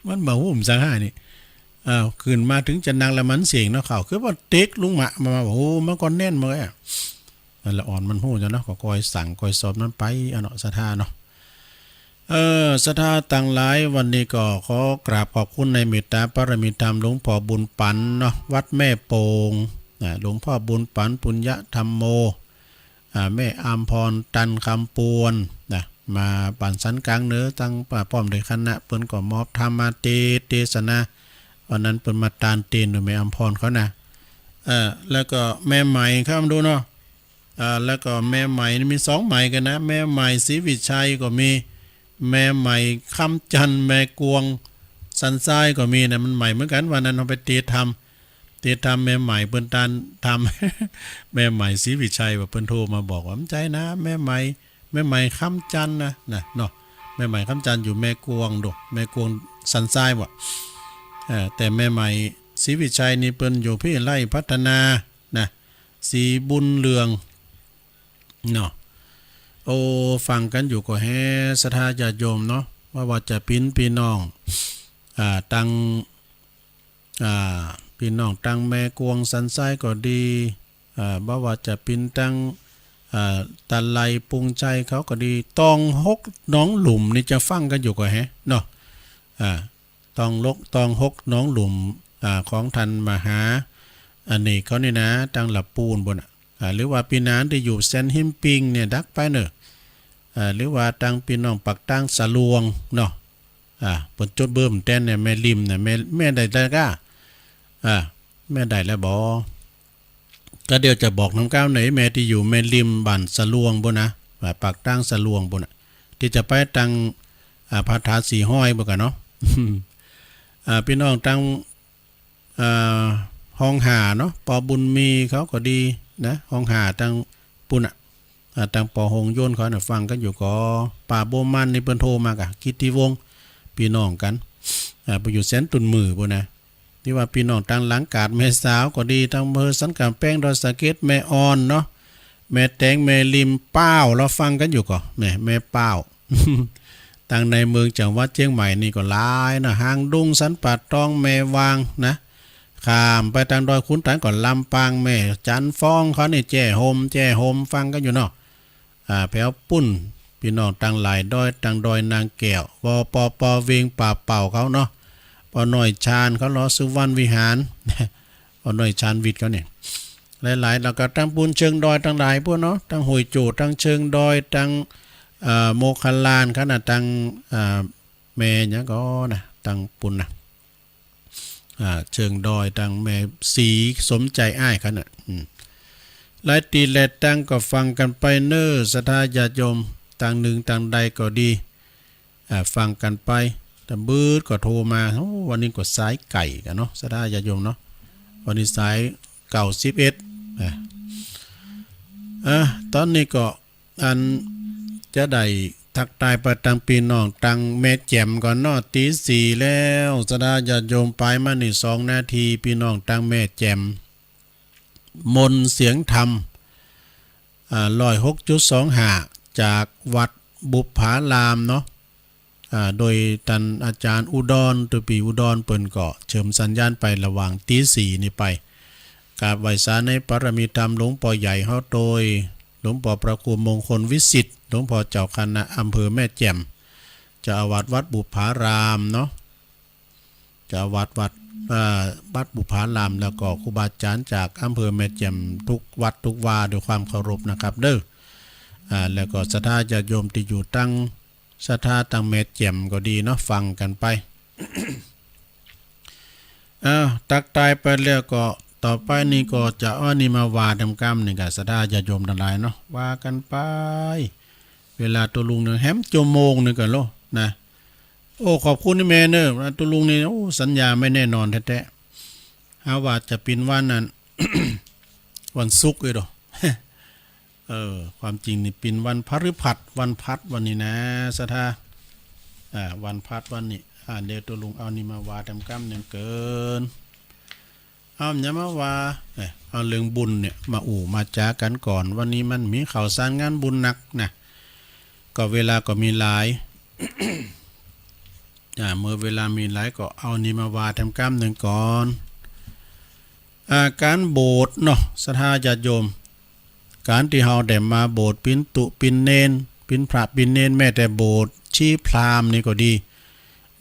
มันบ่ฮู้มันสังหานี่ อ้าว ขึ้นมาเถิงจะนั่งแล้วมันเสียงเนาะ ข้าวคือว่าติ๊กลงมา มา โอ้ มันก็แน่นหมดอะ นั่นละอ่อนมันฮู้จ้ะเนาะ ก็คอยสั่งคอยสอนมันไปอะเนาะ ศรัทธาเนาะ เออ ศรัทธาตังหลาย วันนี้ก็ขอกราบขอบคุณในเมตตาปารมีธรรมหลวงพ่อบุญปั๋นเนาะ วัดแม่โป่ง นะ หลวงพ่อบุญปั๋น ปุญญธัมโม อ่า แม่อำพร ตันคำปวน นะ มาบ้านสันกลางเหนือ ตังป้อมด้วยคณะ เปิ้นก็มอบธรรมมาเตสน์ เตสนา วันนั้นเปิ้นมาตานเตนโดยแม่อำพรเขานะ เออ แล้วก็แม่ไหมครับ ดูเนาะ อ่า แล้วก็แม่ไหมนี่มีสองไหมกั๋นนะ แม่ไหมศรีวิชัยก็มี แม่ไหมคำจันทน์ แม่กวงสันทรายก็มีนะ มันไหมเหมือนกั๋น วันนั้นเฮาไปเตสน์ธรรม เตสน์ธรรมแม่ไหมเปิ้นตานธรรม แม่ไหมศรีวิชัยว่าเปิ้นโทรมาบอกว่า บ่ใจ้นะ แม่ไหม แม่ไหมคำจันทน์นะ นะเนาะ แม่ใหม่คำจันทร์อยู่แม่กวงโด แม่กวงสันทรายบ่ เออ แต่แม่ใหม่ศรีวิชัยนี่เปิ้นอยู่พิไลพัฒนานะ ศรีบุญเรืองเนาะ โอ้ ฟังกั๋นอยู่ก่อแฮ ศรัทธาญาติโยมเนาะ บ่ว่าจะเป๋นปี้น้อง อ่า ตัง อ่า ปี้น้องตังแม่กวงสันทรายก็ดี อ่า บ่ว่าจะเป๋นตัง อ่า ตะไลปุงชัยเขาก็ดี ตองหกหนองหลุมนี่จะฟังกั๋นอยู่ก่อแฮเนาะ อ่า ตองหก ตองหกหนองหลุม อ่า ของท่านมหาอเนกเขานี่นะ ตังหลับปูนปู้นน่ะ อ่า หรือว่าปี้น้องตี้อยู่แสนหินปิงเนี่ยดักไปเน่อ อ่า หรือว่าตังปี้น้องปากตางสะลวงเนาะ อ่า เปิ้นจดเบอร์แต๊นเนี่ย แม่ริมเนี่ย แม่ แม่ใดได้ก้า อ่า แม่ใดแล้วบ่ ก็เดี๋ยวจะบอกนำก้าวไหน แม่ตี้อยู่แม่ริมบ้านสะลวงปู้นนะ อ่า ปากตางสะลวงปู้นน่ะ ตี้จะไปตัง อ่า ผาถาสี่ห้อยปู้นกั๋นเนาะ อ่า ปี้น้องตัง อ่า ฮองหาเนาะ ปอบุญมีเขาก็ดีนะ ฮองหาตังปู้นน่ะ อ่า ตังปอหงยนต์เขาน่ะ ฟังกั๋นอยู่ก่อ ป้าบัวมันนี่เปิ้นโทรมาก่ะ กิตติวงศ์ ปี้น้องกั๋น อ่า ไปอยู่แสนตุ่นหมื่นปู้นนะ ตี้ว่าปี้น้องตังหลังกาดแม่สาวก็ดี ตังอำเภอสันก๋ำแปง ดอยสะเก็ด แม่อ่อนเนาะ แม่แตง แม่ริม ป้าว ลอฟังกั๋นอยู่ก่อ แม่ แม่ป้าว ตังในเมืองจังหวัดเจียงใหม่นี่ก็หลายนะ หางดง สันป่าตอง แม่วางนะ ข้ามไปตังดอยขุนตานก็ลำปาง แม่จันฟ้องเขานี่ แจ้โฮม แจ้โฮม ฟังกั๋นอยู่เนาะ อ่า แผวปุ้น ปี้น้องตังหลายดอย ตังดอยนางแก้ว ว ป ป เวียงป่าเป่าเขาเนาะ ป้อน้อยชาญเขา ลอสุวรรณวิหาร ป้อน้อยชาญวิทย์เขาเนี่ย หลายๆ แล้วก็ตังปูนเชิงดอยตังหลายปู้นเนาะ ตังห้วยโจ้ ตังเชิงดอย ตัง เอ่อ โมคคัลลานเขาน่ะ ตัง เอ่อ แม่หยังก่อนะ ตังปู้นนะ อ่า เชิงดอย ตังแม่ศรีสมใจอ้ายเขาน่ะ อืม หลายตี้แลตังก็ฟังกั๋นไปเน่อ ศรัทธาญาติโยม ตังนึ่งตังใดก็ดี อ่า ฟังกั๋นไป ตะบึดก็โทรมา โอ้ วันนี้ก็สายไก่กั๋นเนาะ ศรัทธาญาติโยมเนาะ วันนี้สายเก้าสิบเอ็ด อ่า อ่า ต๋อนนี้ก็ อันจะได้ตักตายไปตังปี้น้องตังแม่แจ่มก่อนเนาะ ตีสี่แล้ว ศรัทธาญาติโยม ปายมานี่สองนาที ปี้น้องตังแม่แจ่ม มนต์เสียงธรรม อ่า ร้อยหกจุดสองห้า จากวัดบุปผารามเนาะ อ่า โดยต้านอาจ๋ารย์อุดร ตุ๊ปี้อุดร เปิ้นก็เชิญสัญญาณไปหละหว่างตีสี่นี่ไป กราบไหว้สาในปารมีธรรมหลวงป้อใหญ่เฮาโตย หลวงป้อพระครูมงคลวิสิทธิ์ หลวงป้อเจ้าคณะอำเภอแม่แจ่ม เจ้าอาวาสวัดบุปผารามเนาะ เจ้าอาวาสวัด เอ่อ วัดบุปผาราม แล้วก็ครูบาอาจ๋ารย์จากอำเภอแม่แจ่มทุกวัดทุกวาด้วยความเคารพนะครับเด้อ อ่า แล้วก็ศรัทธาญาติโยมตี้อยู่ตัง ศรัทธาตังแม่แจ่มก็ดีเนาะ ฟังกั๋นไป อ้าว ตักตายไปแล้วก็ ต่อไปนี่ก็จะเอาอันนี้มาว่าต๋ามกำนึ่งก่ะ ศรัทธาญาติโยมตังหลายเนาะ ว่ากั๋นไป เวลาตุ๊ลุงนึ่งแหมจั่วโมงนึ่งก่ะโลนะ โอ้ ขอบคุณนี่แม่เน่อ ตุ๊ลุงนี่ โอ้ สัญญาไม่แน่นอนแต๊ๆ หาว่าจะเป๋นวันนั้น วันศุกร์เลยโด เออ ความจริงนี่เป๋นวันพฤหัส วันพัดวันนี้นะ ศรัทธา อ่า วันพัดวันนี้ อ่า เดี๋ยวตุ๊ลุงเอานี่มาว่าต๋ามกำนึ่งเกิน เอา อย่ามาว่า เอ้ย เอาเรื่องบุญเนี่ยมาอู้มาจ๋ากั๋นก่อน วันนี้มันมีข่าวสารงานบุญนักนะ ก็เวลาก็มีหลาย อ่า เมื่อเวลามีหลายก็เอานี่มาว่าต๋ามกำนึ่งก่อน อ่า ก๋านบวชเนาะ ศรัทธาญาติโยม ก๋านตี้เฮาได้มาบวชเป๋นตุ๊เป๋นเณร เป๋นพระเป๋นเณร แม้แต่บวชชีพราหมณ์นี่ก็ดี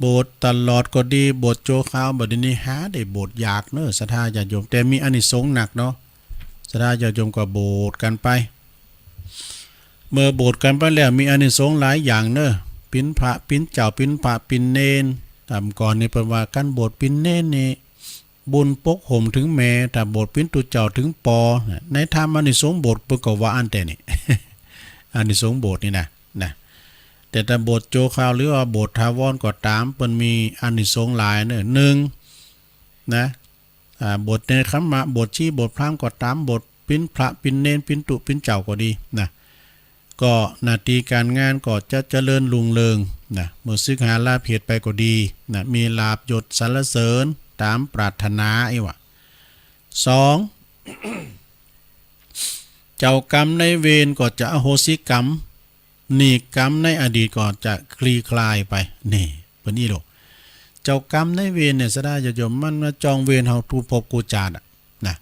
บวชตลอดก็ดี บวชจั่วคราว บ่าเดี่ยวนี้หาได้บวชยากเน่อ ศรัทธาญาติโยม แต่มีอานิสงส์นักเนาะ ศรัทธาญาติโยมก็บวชกั๋นไป เมื่อบวชกั๋นไปแล้วมีอานิสงส์หลายอย่างเน่อ เป๋นพระเป๋นเจ้า เป๋นพระเป๋นเณร ต๋ามก่อนนี่เปิ้นว่าก๋านบวชเป๋นเณรนี่ บุญปกห่มเถิงแม่ ถ้าบวชเป๋นตุ๊เจ้าเถิงปอ ในธรรมอานิสงส์บวชเปิ้นก็ว่าอั้นแต๊นี่ อานิสงส์บวชนี่นะ นะ แต่ถ้าบวชจั่วคราวหรือว่าบวชถาวรก็ต๋าม เปิ้นมีอานิสงส์หลายเน่อ นึ่ง นะ อ่า บวชเณรขมะ บวชชี บวชพราหมณ์ก็ต๋าม บวชเป๋นพระเป๋นเณร เป๋นตุ๊เป๋นเจ้าก็ดีนะ ก็หน้าตี้ก๋านงานก็จะเจริญรุ่งเรือง นะ เมื่อสึกหาลาภเขตไปก็ดีนะ มีลาภยศสรรเสริญต๋ามปรารถนาอี้วะ สอง เจ้ากรรมนายเวรก็จะอโหสิกรรม หนี้กรรมในอดีตก็จะคลี่คลายไป นี่ เป๋นอี้โลก เจ้ากรรมนายเวรเนี่ย ศรัทธาญาติโยม มันมาจองเวรเฮากู้ภพกู้จาติอะ นะ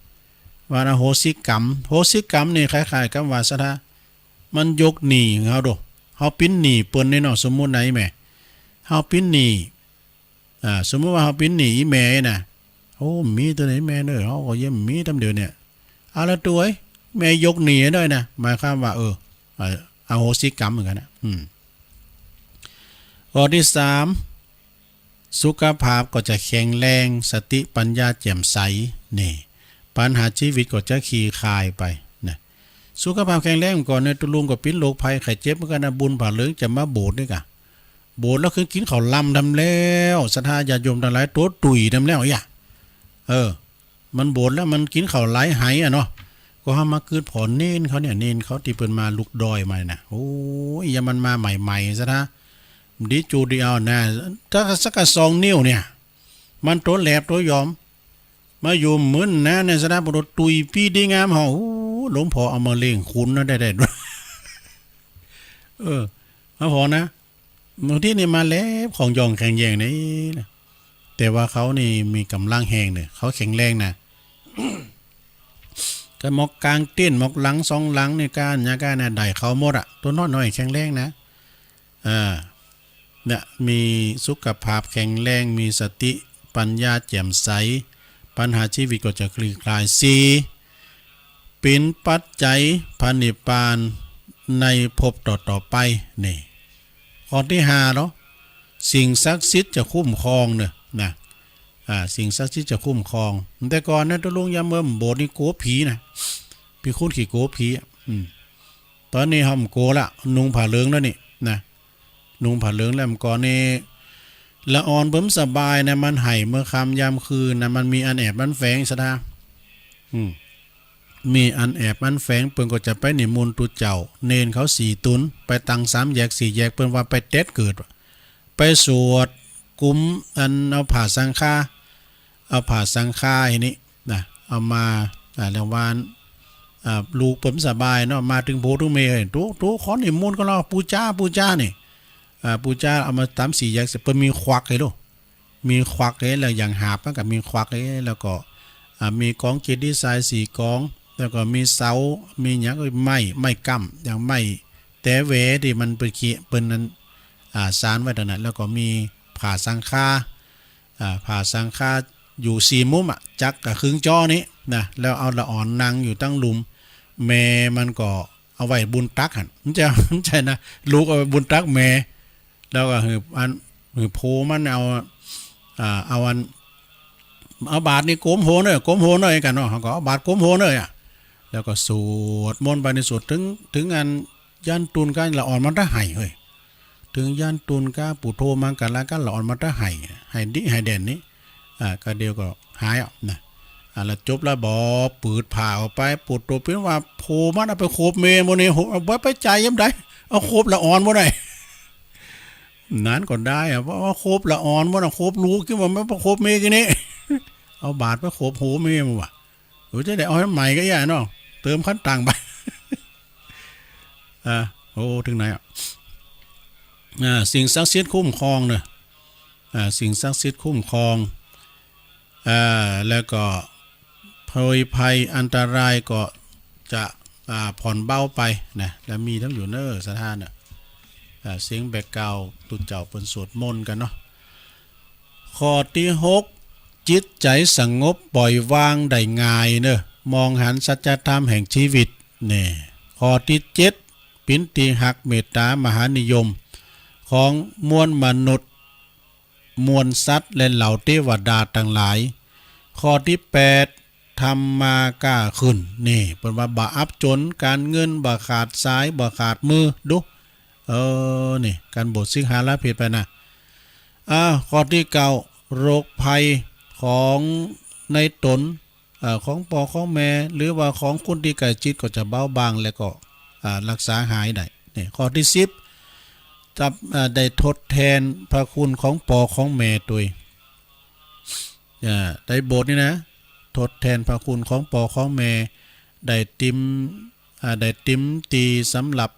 ว่าอโหสิกรรม โหสิกรรมนี่คล้ายๆ กับว่าศรัทธา มันยกหนี้หื้อเฮาโด เฮาปิ๋นหนี้เปิ้นนี่เนาะ สมมุตินะ อี่แม่ เฮาปิ๋นหนี้ อ่า สมมุติว่าเฮาปิ๋นหนี้อี่แม่นะ โอ้ มีต๋ำใดแม่เน่อ เฮาก็ยังมีต๋ำเดียวเนี่ย เอาละตั๋วเอ้ย แม่ยกหนี้หื้อหน่อยนะ หมายความว่า เออ เอ่อ อโหสิกรรมเหมือนกั๋นนะ อืม ข้อตี้สาม สุขภาพก็จะแข็งแรง สติปัญญาแจ่มใส นี่ ปัญหาชีวิตก็จะคลี่คลายไปนะ สุขภาพแข็งแรงก่อนเนี่ย ตุ๊ลุงก็เป๋นโรคภัยไข้เจ็บเหมือนกั๋นนะ บุญผ้าเหลืองจะมาโบสถ์นี่ก่ะ โบสถ์แล้วคือกิ๋นข้าวลำทำแล้ว ศรัทธาญาติโยมตังหลาย ตั๋วตุ๋ยทำแล้ว เอี้ย เออ มันโบสถ์แล้วมันกิ๋นข้าวหลายไหอะเนาะ ก็เฮามาเกิดผ่อเณรเขาเนี่ย เณรเขาตี้เปิ้นมาลุกดอยมานะ โอ้ย ยามมันมาใหม่ๆ ศรัทธา ดีจูดีเอานะ สัก สักสองนิ้วเนี่ย มันตั๋วแหลบตั๋วยอม มาอยู่หมื่นนะเนี่ย ศรัทธา ปะโดดตุ๋ยปี้ดีงามเฮา โอ้ หลวงพ่อเอามาเล่งคุณนะ ได้ ได้ เออ มาผ่อนะ บางทีนี่มาแลบของหย่องแข็งแย่งนี่นะ แต่ว่าเขานี่มีก๋ำลังแฮงเนี่ย เขาแข็งแรงนะ ก็หมอกกางเต็นท์ หมอกหลังสองหลังนี่ ก้านหญ้าก้านน่ะ ได้เขาหมดอะ ตั๋วน้อยๆ แข็งแรงนะ อ่า เนี่ย มีสุขภาพแข็งแรง มีสติปัญญาแจ่มใส ปัญหาชีวิตก็จะคลี่คลาย สี่ เป๋นปัจจัยพระนิพพานในภพต่อๆ ไป นี่ ข้อตี้ห้าเนาะ สิ่งศักดิ์สิทธิ์จะคุ้มครองเน่อ นะ อ่า สิ่งศักดิ์สิทธิ์จะคุ้มครอง แต่ก่อนนะ ตุ๊ลุงยามเมื่อโบสถ์นี่กั๋วผีนะ เป๋นคนขี้กั๋วผีอะ อืม ต๋อนนี้เฮาบ่กั๋วละ นุ่งผ้าเหลืองแล้วนี่ นะ นุ่งผ้าเหลืองแล้ว เมื่อก่อนนี่ ละอ่อนเปิ้นสบายนะ มันไห้เมื่อค่ำยามคืนนะ มันมีอันแอบอันแฝง ศรัทธา อืม มีอันแอบอันแฝง เปิ้นก็จะไปนิมนต์ตุ๊เจ้า เณรเขาสี่ต๋น ไปตังสามแยกสี่แยก เปิ้นว่าไปเต็ดเกิด ไปสวดกุม อันเอาผ้าสังฆา เอาผ้าสังฆาไอ้นี่นะ เอามา อ่า เรียกว่า อ่า ลูกเปิ้นสบายเนาะ มาเถิงโผเถิงเมย์ เฮ้ย ตุ๊ ตุ๊ ขอนิมนต์ก่อนเนาะ ปู๋จา ปู๋จานี่ อ่า ปู๋จา เอามาต๋ามสี่แยกเสร็จ เปิ้นมีขวักไอ้ลูก มีขวักไอ้ แล้วอย่างหาบมันก็มีขวักไอ้ แล้วก็ อ่า มีก๋องเกศดีทรายสี่ก๋อง แล้วก็มีเสา มีหยัง ไม้ ไม้ก้ำ อย่างไม้แตแหวตี้มันเปิ้นเขีย เปิ้นนั้น อ่า สานไว้ตรงนั้น แล้วก็มีผ้าสังฆา อ่า ผ้าสังฆาอยู่สี่มุมอะ จักรก็ครึ่งจ้อนี้นะ แล้วเอาละอ่อนนั่งอยู่ตังลุ่ม แม่มันก็เอาไว้บุนตักหั้น มันจะ มันใช่นะ ลูกเอาไว้บุนตักแม่ แล้วก็หื้ออัน หื้อโผมันเอา อ่า เอาอัน เอาบาตรนี่โกมโหเน่อ โกมโหเน่อกั๋นเนาะ เฮาก็เอาบาตรโกมโหเน่ออะ แล้วก็สวดมนต์ไปนี่ สวดเถิง เถิงอัน ยันตุนกาละอ่อนมันตะไห้เฮ้ย เถิงยันตุนกาปุโธมังคละกาละอ่อนมันตะไห้ ไห้ดิไห้แด่นนี่ อ่า กาเดียวก็หายอ่ะนะ อ่า แล้วจบแล้วบ่ปืดผ้าออกไป ปุโธเปิ้นว่าโผมันเอาไปโขบเมย์หมดนี่ โห เอาไว้ไปจ่ายยามใด เอาโขบละอ่อนหมดเลย นั้นก็ได้อะ เพราะว่าโขบละอ่อนหมดอะ โขบลูกที่มันไม่โขบเมย์กี่นี่ เอาบาตรไปโขบโหเมย์มันว่ะ เออ จะได้เอาอันใหม่ก็อย่าเนาะ เติมขั้นต่างไป อ่า โอ้ เถิงไหนอ่ะ อ่า สิ่งศักดิ์สิทธิ์คุ้มครองเน่อ อ่า สิ่งศักดิ์สิทธิ์คุ้มครอง อ่า แล้วก็ภัย ภัยอันตรายก็จะ อ่า ผ่อนเบาไปนะ แล้วมีทั้งอยู่เน่อ ศรัทธาเน่อ อ่า เสียงแบคกราวด์ตุ๊เจ้าเปิ้นสวดมนต์กั๋นเนาะ ข้อตี้หก จิตใจ๋สงบป่อยวางได้ง่ายเน่อ มองหันสัจธรรมแห่งชีวิต นี่ ข้อตี้เจ็ด เป๋นตี้ฮักเมตต๋ามหานิยม ของมวลมนุษย์ มวลสัตว์ และเหล่าเตวดาตังหลาย ข้อตี้แปด ทำมาก้าขึ้น นี่ เปิ้นว่าบ่อับจ๋น ก๋านเงินบ่ขาดสาย บ่ขาดมือ ดู เออ นี่ ก๋านบวชสิกขาลาเพศไปนะ อ่า ข้อตี้เก้า โรคภัยของในต๋น เอ่อ ของป้อของแม่ หรือว่าของคนตี้ใก้จิตก็จะเบาบาง แล้วก็ อ่า ฮักษาหายได้ นี่ ข้อตี้สิบ จับ อ่า ได้ทดแตนพระคุณของป้อของแม่ตวย อ่า ได้โบสถ์นี่นะ ทดแตนพระคุณของป้อของแม่ ได้เตียม อ่า ได้เตียมตี้สำหรับ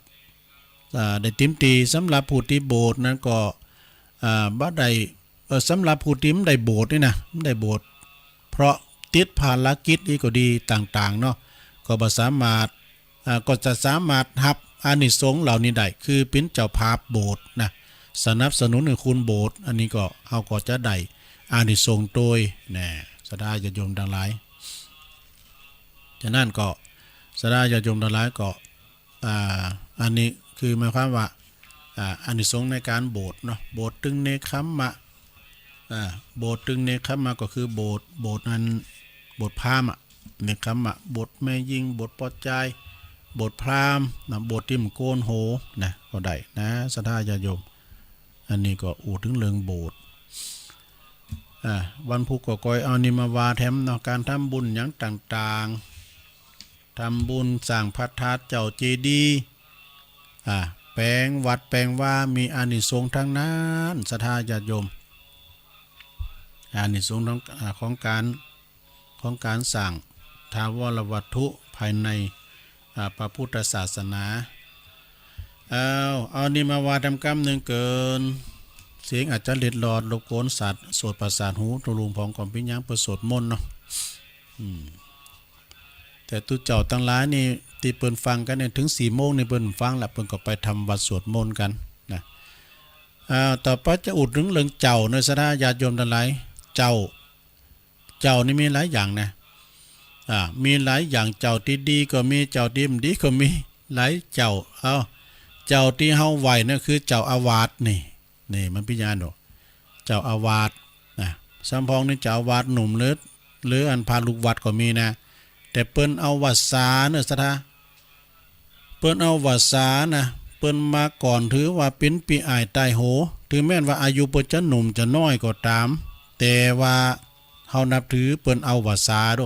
อ่า ได้เตียมตี้สำหรับผู้ตี้โบสถ์นั้นก็ อ่า บ่ได้ เอ่อ สำหรับผู้ตี้บ่ได้โบสถ์นี่นะ บ่ได้โบสถ์ เพราะติดภารกิจอี้ก็ดีต่างๆ เนาะ ก็บ่สามารถ อ่า ก็จะสามารถฮับอานิสงส์เหล่านี้ได้ คือเป๋นเจ้าภาพโบสถ์นะ สนับสนุนหื้อคุณโบสถ์ อันนี้ก็ เฮาก็จะได้อานิสงส์ตวยนะ ศรัทธาญาติโยมตังหลาย ฉะนั้นก็ ศรัทธาญาติโยมตังหลายก็ อ่า อันนี้คือหมายความว่า อ่า อานิสงส์ในก๋านโบสถ์เนาะ โบสถ์ตึงเนกขัมมะ อ่า โบสถ์ตึงเนกขัมมะก็คือโบสถ์ โบสถ์นั้น โบสถ์พราหมณ์อะ เนกขัมมะ โบสถ์แม่ญิง โบสถ์ป้อจาย โบสถ์พราหมณ์นะ โบสถ์ตี้บ่โกนหัวนะ ก็ได้นะ ศรัทธาญาติโยม อันนี้ก็อู้เถิงเรื่องโบสถ์ อ่า วันพูกก็ก้อยเอานี่มาว่าแถมเนาะ ก๋านทำบุญหยังต่างๆ ทำบุญสร้างพระธาตุเจ้าเจดีย์ อ่า แป๋งวัดแป๋งวา มีอานิสงส์ตังนั้น ศรัทธาญาติโยม อานิสงส์ของ อ่า ของก๋าน ของก๋านสร้างถาวรวัตถุภายใน อ่า พระพุทธศาสนา เอา เอานี่มาว่าแถมกำนึ่งเกิน เสียงอาจจะเล็ดลอดรบกวนสัตว์ โสตประสาทหู ตกลุงผ่องก็เป๋นหยัง เปิ้นสวดมนต์เนาะ อืม แต่ตุ๊เจ้าตังหลายนี่ ตี้เปิ้นฟังกั๋นเนี่ย เถิงสี่โมงนี่เปิ้นฟังละ เปิ้นก็ไปทำวัตรสวดมนต์กั๋นนะ อ่า ต่อไปจะอู้เถิงเรื่องเจ้าเนาะ ศรัทธาญาติโยมตังหลาย เจ้า เจ้านี่มีหลายอย่างนะ อ่า มีหลายอย่าง เจ้าตี้ดีก็มี เจ้าตี้บ่ดีก็มี หลายเจ้า เอ้า เจ้าตี้เฮาไหว้นั่นคือเจ้าอาวาสนี่ นี่มันเป๋นหยังเนาะ เจ้าอาวาสนะ สำปองนี่เจ้าอาวาสหนุ่มหรือ หรืออันพระลูกวัดก็มีนะ แต่เปิ้นเอาวาสาเนาะ ศรัทธา เปิ้นเอาวาสานะ เปิ้นมาก่อน ถือว่าเป๋นปี้อ้ายใต้โห ถึงแม้นว่าอายุเปิ้นจะหนุ่มจะน้อยก็ต๋าม แต่ว่าเฮานับถือเปิ้นเอาวาสาโด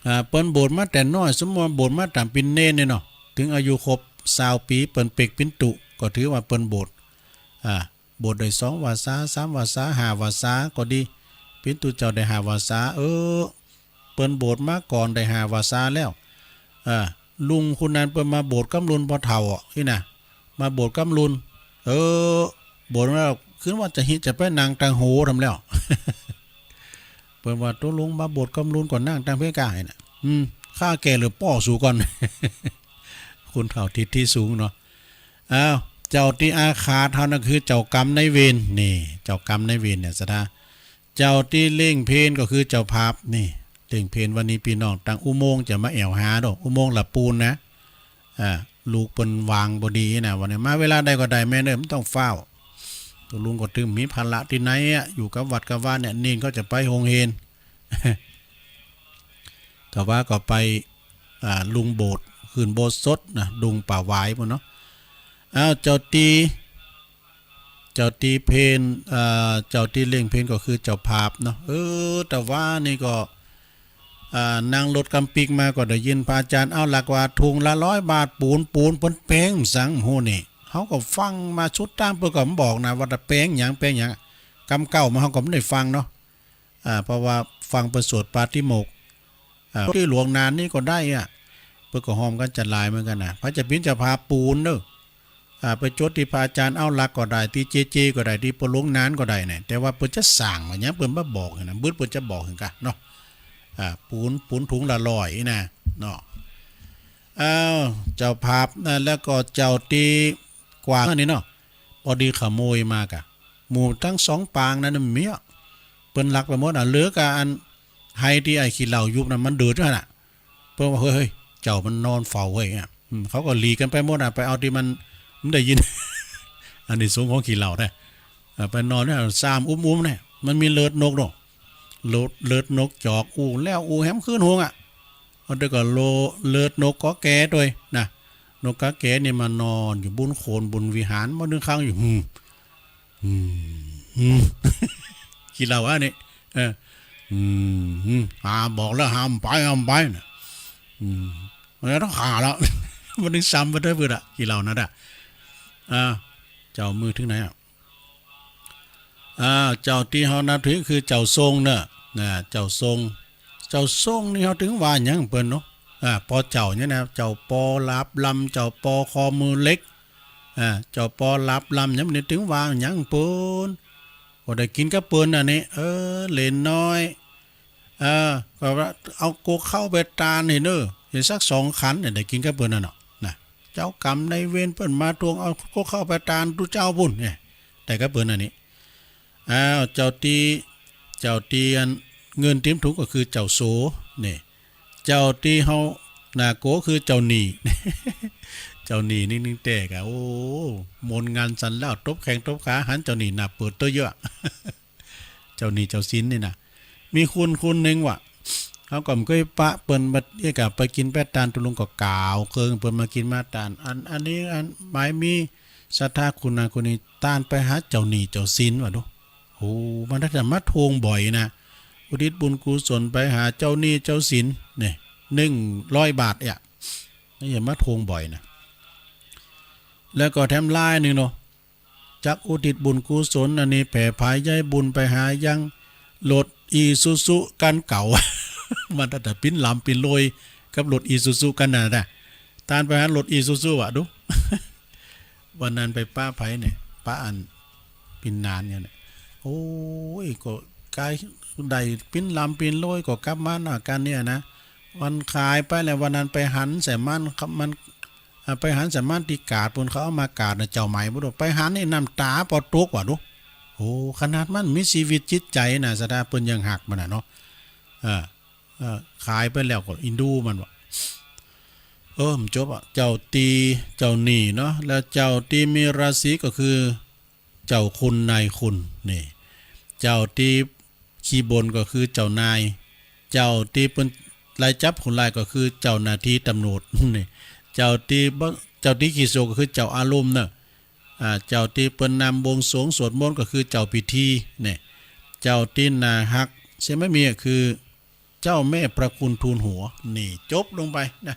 อ่า เปิ้นบวชมาแต่น้อย สมมุติว่าบวชมาต๋ามเป๋นเณรเนี่ยเนาะ ถึงอายุครบซาวปี๋ เปิ้นเปล่งปินตุ ก็ถือว่าเปิ้นบวช อ่า บวชได้สองวาสา สามวาสา ห้าวาสาก็ดี เป๋นตุ๊เจ้าได้ห้าวาสา เออ เปิ้นบวชมาก่อนได้ห้าวาสาแล้ว อ่า ลุงคนนั้นเปิ้นมาบวชกำลุนปอเฒ่าอะ อี้นะ มาบวชกำลุน เออ บวชมาแล้ว ขึ้นว่าจะฮิ จะไปนั่งตังโหทำแล้ว เปิ้นว่า ตุ๊ลุงมาบวชกำลุนก็นั่งตังเพก้า อี้นะ อืม ข้าแก่เหลือป้อสูก่อน คนเฒ่าทิฐิสูงเนาะ อ้าว เจ้าตี้อาฆาตเฮานั่นคือเจ้ากรรมนายเวร นี่ เจ้ากรรมนายเวรเนี่ย ศรัทธา เจ้าตี้เล็งเพลก็คือเจ้าภาพ นี่ เล็งเพล วันนี้ปี้น้องตังอุโมงค์จะมาแอ่วหาโด อุโมงค์ละปูนนะ อ่า ลูกเปิ้นว่างบ่ดีนะ วันนี้มาเวลาใดก็ได้แม่เอ้ย บ่ต้องฟ้าว ตุ๊ลุงก็ตึงมีภาระตี้ไหนอะ อยู่กับวัดกับวาเนี่ย เณรก็จะไปโฮงเฮน แต่ว่าก็ไป อ่า ลุงโบสถ์ ขึ้นโบสถ์สดนะ ลุงป่าหวายปู้นเนาะ อ้าว เจ้าตี้ เจ้าตี้เพล อ่า เจ้าตี้เล็งเพลก็คือเจ้าภาพเนาะ เออ แต่ว่านี่ก็ อ่า นั่งรถกำปิ๊กมาก็ได้ยินพระอาจารย์เอาหลักว่า ถุงละร้อยบาท ปูน ปูน เปิ้นแปลงสังโหนี่ เฮาก็ฟังมาสุดตาง เปิ้นก็บ่บอกนะ ว่าแต่แปลงหยัง แปลงหยัง กำเก๊ามาเฮาก็บ่ได้ฟังเนาะ อ่า เพราะว่าฟังเปิ้นสวดปาฏิโมกข์ อ่า ตี้หลวงนานนี่ก็ได้อะ เปิ้นก็ฮอมกั๋นจะหลายเหมือนกั๋นนะ ไผจะเป๋นเจ้าภาพปูนเนาะ อ่า ไปจดตี้พระอาจารย์เอาหลักก็ได้ ตี้เจเจก็ได้ ตี้ป้อหลวงนานก็ได้เนี่ย แต่ว่าเปิ้นจะสั่งว่าหยังเปิ้นบ่บอกนะ บึดเปิ้นจะบอกหื้อกั๋นเนาะ อ่า ปูน ปูนถุงละร้อยนะ เนาะ อ้าว เจ้าภาพนะ แล้วก็เจ้าตี้กว้างนี่เนาะ ปอดีขโมยมาก่ะ หมู่ตังสองปางนั้นน่ะเมีย เปิ้นลักไปหมดอะ เหลือก่ะอันไฮตี้ไอ้ขี้เหล้ายุบน่ะ มันเดินอยู่หั้นน่ะ เปิ้นว่า เฮ้ย เฮ้ย เจ้ามันนอนเฝ้าเฮ้ย อะ อืม เขาก็หลีกกั๋นไปหมดอะ ไปเอาตี้มัน มันได้ยิน อานิสงส์ของขี้เหล้านะ เอ่อ ไปนอนเนี่ย ซามอุ้มๆ เนี่ย มันมีเลือดนกเนาะ เลือด เลือดนกจอก อู้แล้วอู้แหมคืนหุงอะ เอาแต่ก็โล เลือดนกกอแกด้วยนะ นกกอแกนี่มานอนอยู่บุญโขนบุญวิหาร มาดึงค้างอยู่ หืม อืม อืม ขี้เหล้าอะนี่ เออ อืม อืม อ่า บอกแล้วห้ามไป ห้ามไปนะ อืม มันต้องฆ่าแล้ว มันต้องซ้ำไปด้วยเพื่อนอะ ขี้เหล้านั่นอะ อ่า เจ้ามือเถิงไหนอะ อ่า เจ้าตี้เฮานับถือคือเจ้าทรงเน่อ นะ เจ้าทรง เจ้าทรงนี่เฮาเถิงว่าหยังเปิ้นเนาะ อ่า ปอเจ้าเนี่ยนะ เจ้าปอหลาบลำ เจ้าปอคอมือเหล็ก อ่า เจ้าปอหลาบลำหยังนี่เถิงว่าหยังเปิ้น ก็ได้กิ๋นกับเปิ้นอันนี้ เออ เหลนน้อย เออ ก็ว่าเอาโกข้าวไปตานหื้อเน่อ หื้อสักสองขันเนี่ย ได้กิ๋นกับเปิ้นนั่นเนาะ นะ เจ้ากรรมนายเวรเปิ้นมาทวงเอาโกข้าวไปตานตุ๊เจ้าปุ้นเนี่ย ได้กับเปิ้นอันนี้ อ้าว เจ้าตี้ เจ้าตี้อันเงินเต็มถุงก็คือเจ้าโส นี่ เจ้าตี้เฮาหน้ากั๋วคือเจ้าหนี้ เจ้าหนี้นี่นึ่งแต๊กะ โอ้ มนต์งานสันแล้ว ตบแข้งตบขา หันเจ้าหนี้หน้าเปิดตั๋วเยอะ เจ้าหนี้เจ้าสินนี่นะ มีคนคนนึ่งว่ะ เฮาก็บ่เกยปะเปิ้น บัดเอี้ยกะไปกิ๋นแป๊ตาน ตุ๊ลุงก็กล่าวเคิงเปิ้นมากิ๋นมาตาน อัน อันนี้ อันหมายมีศรัทธาคุณนาคุณนี่ ตานไปหาเจ้าหนี้เจ้าสินว่ะดู โอ้ มันได้แต่มาทวงบ่อยนะ อุทิศบุญกุศลไปหาเจ้าหนี้เจ้าสิน เนี่ย หนึ่งร้อยบาทเนี่ย นี่อย่ามาทวงบ่อยนะ แล้วก็แถมลายนึ่งเนาะ จักอุทิศบุญกุศลอันนี้แผ่ผายใยบุญไปหายังรถอีซูซุคันเก่า มันตั้งแต่ปิ้นลำปิ้นโลยกับรถอีซูซุคันนั้นนะ ตานไปหารถอีซูซุอะดู วันนั้นไปปะใผเนี่ย ปะอันปิ้นหนานเนี่ยนะ โอ้ย ก็กายได้ปิ้นลำปิ้นโลยก็กลับมาหน้ากันเนี่ยนะ วันขายไปแล้ว วันนั้นไปหันใส่มันครับ มัน อ่า ไปหันใส่มันตี้กาด ปุ้นเขาเอามากาดนะ เจ้าใหม่บ่ดู ไปหันนี่น้ำต๋าปอตกว่ะดู โอ้ ขนาดมันมีชีวิตจิตใจ๋นะ ศรัทธาเปิ้นยังฮักมันน่ะเนาะ เออ เออ ขายไปแล้วก็อินดูมันว่ะ เออ มันจบอะ เจ้าตี้ เจ้าหนี้เนาะ แล้วเจ้าตี้มีราศีก็คือ เจ้าคุณนายคุณ นี่ เจ้าตี้ขี้บ่นก็คือเจ้านาย เจ้าตี้เปิ้นไล่จับคนร้ายก็คือเจ้าหน้าตี้ตำรวจ นี่ เจ้าตี้บ่ เจ้าตี้ขี้โศกก็คือเจ้าอารมณ์เนาะ อ่า เจ้าตี้เปิ้นนำบวงสรวงสวดมนต์ก็คือเจ้าพิธี นี่ เจ้าตี้น่าฮักเสียไม่มีก็คือ เจ้าแม่พระคุณทูลหัว นี่จบลงไปนะ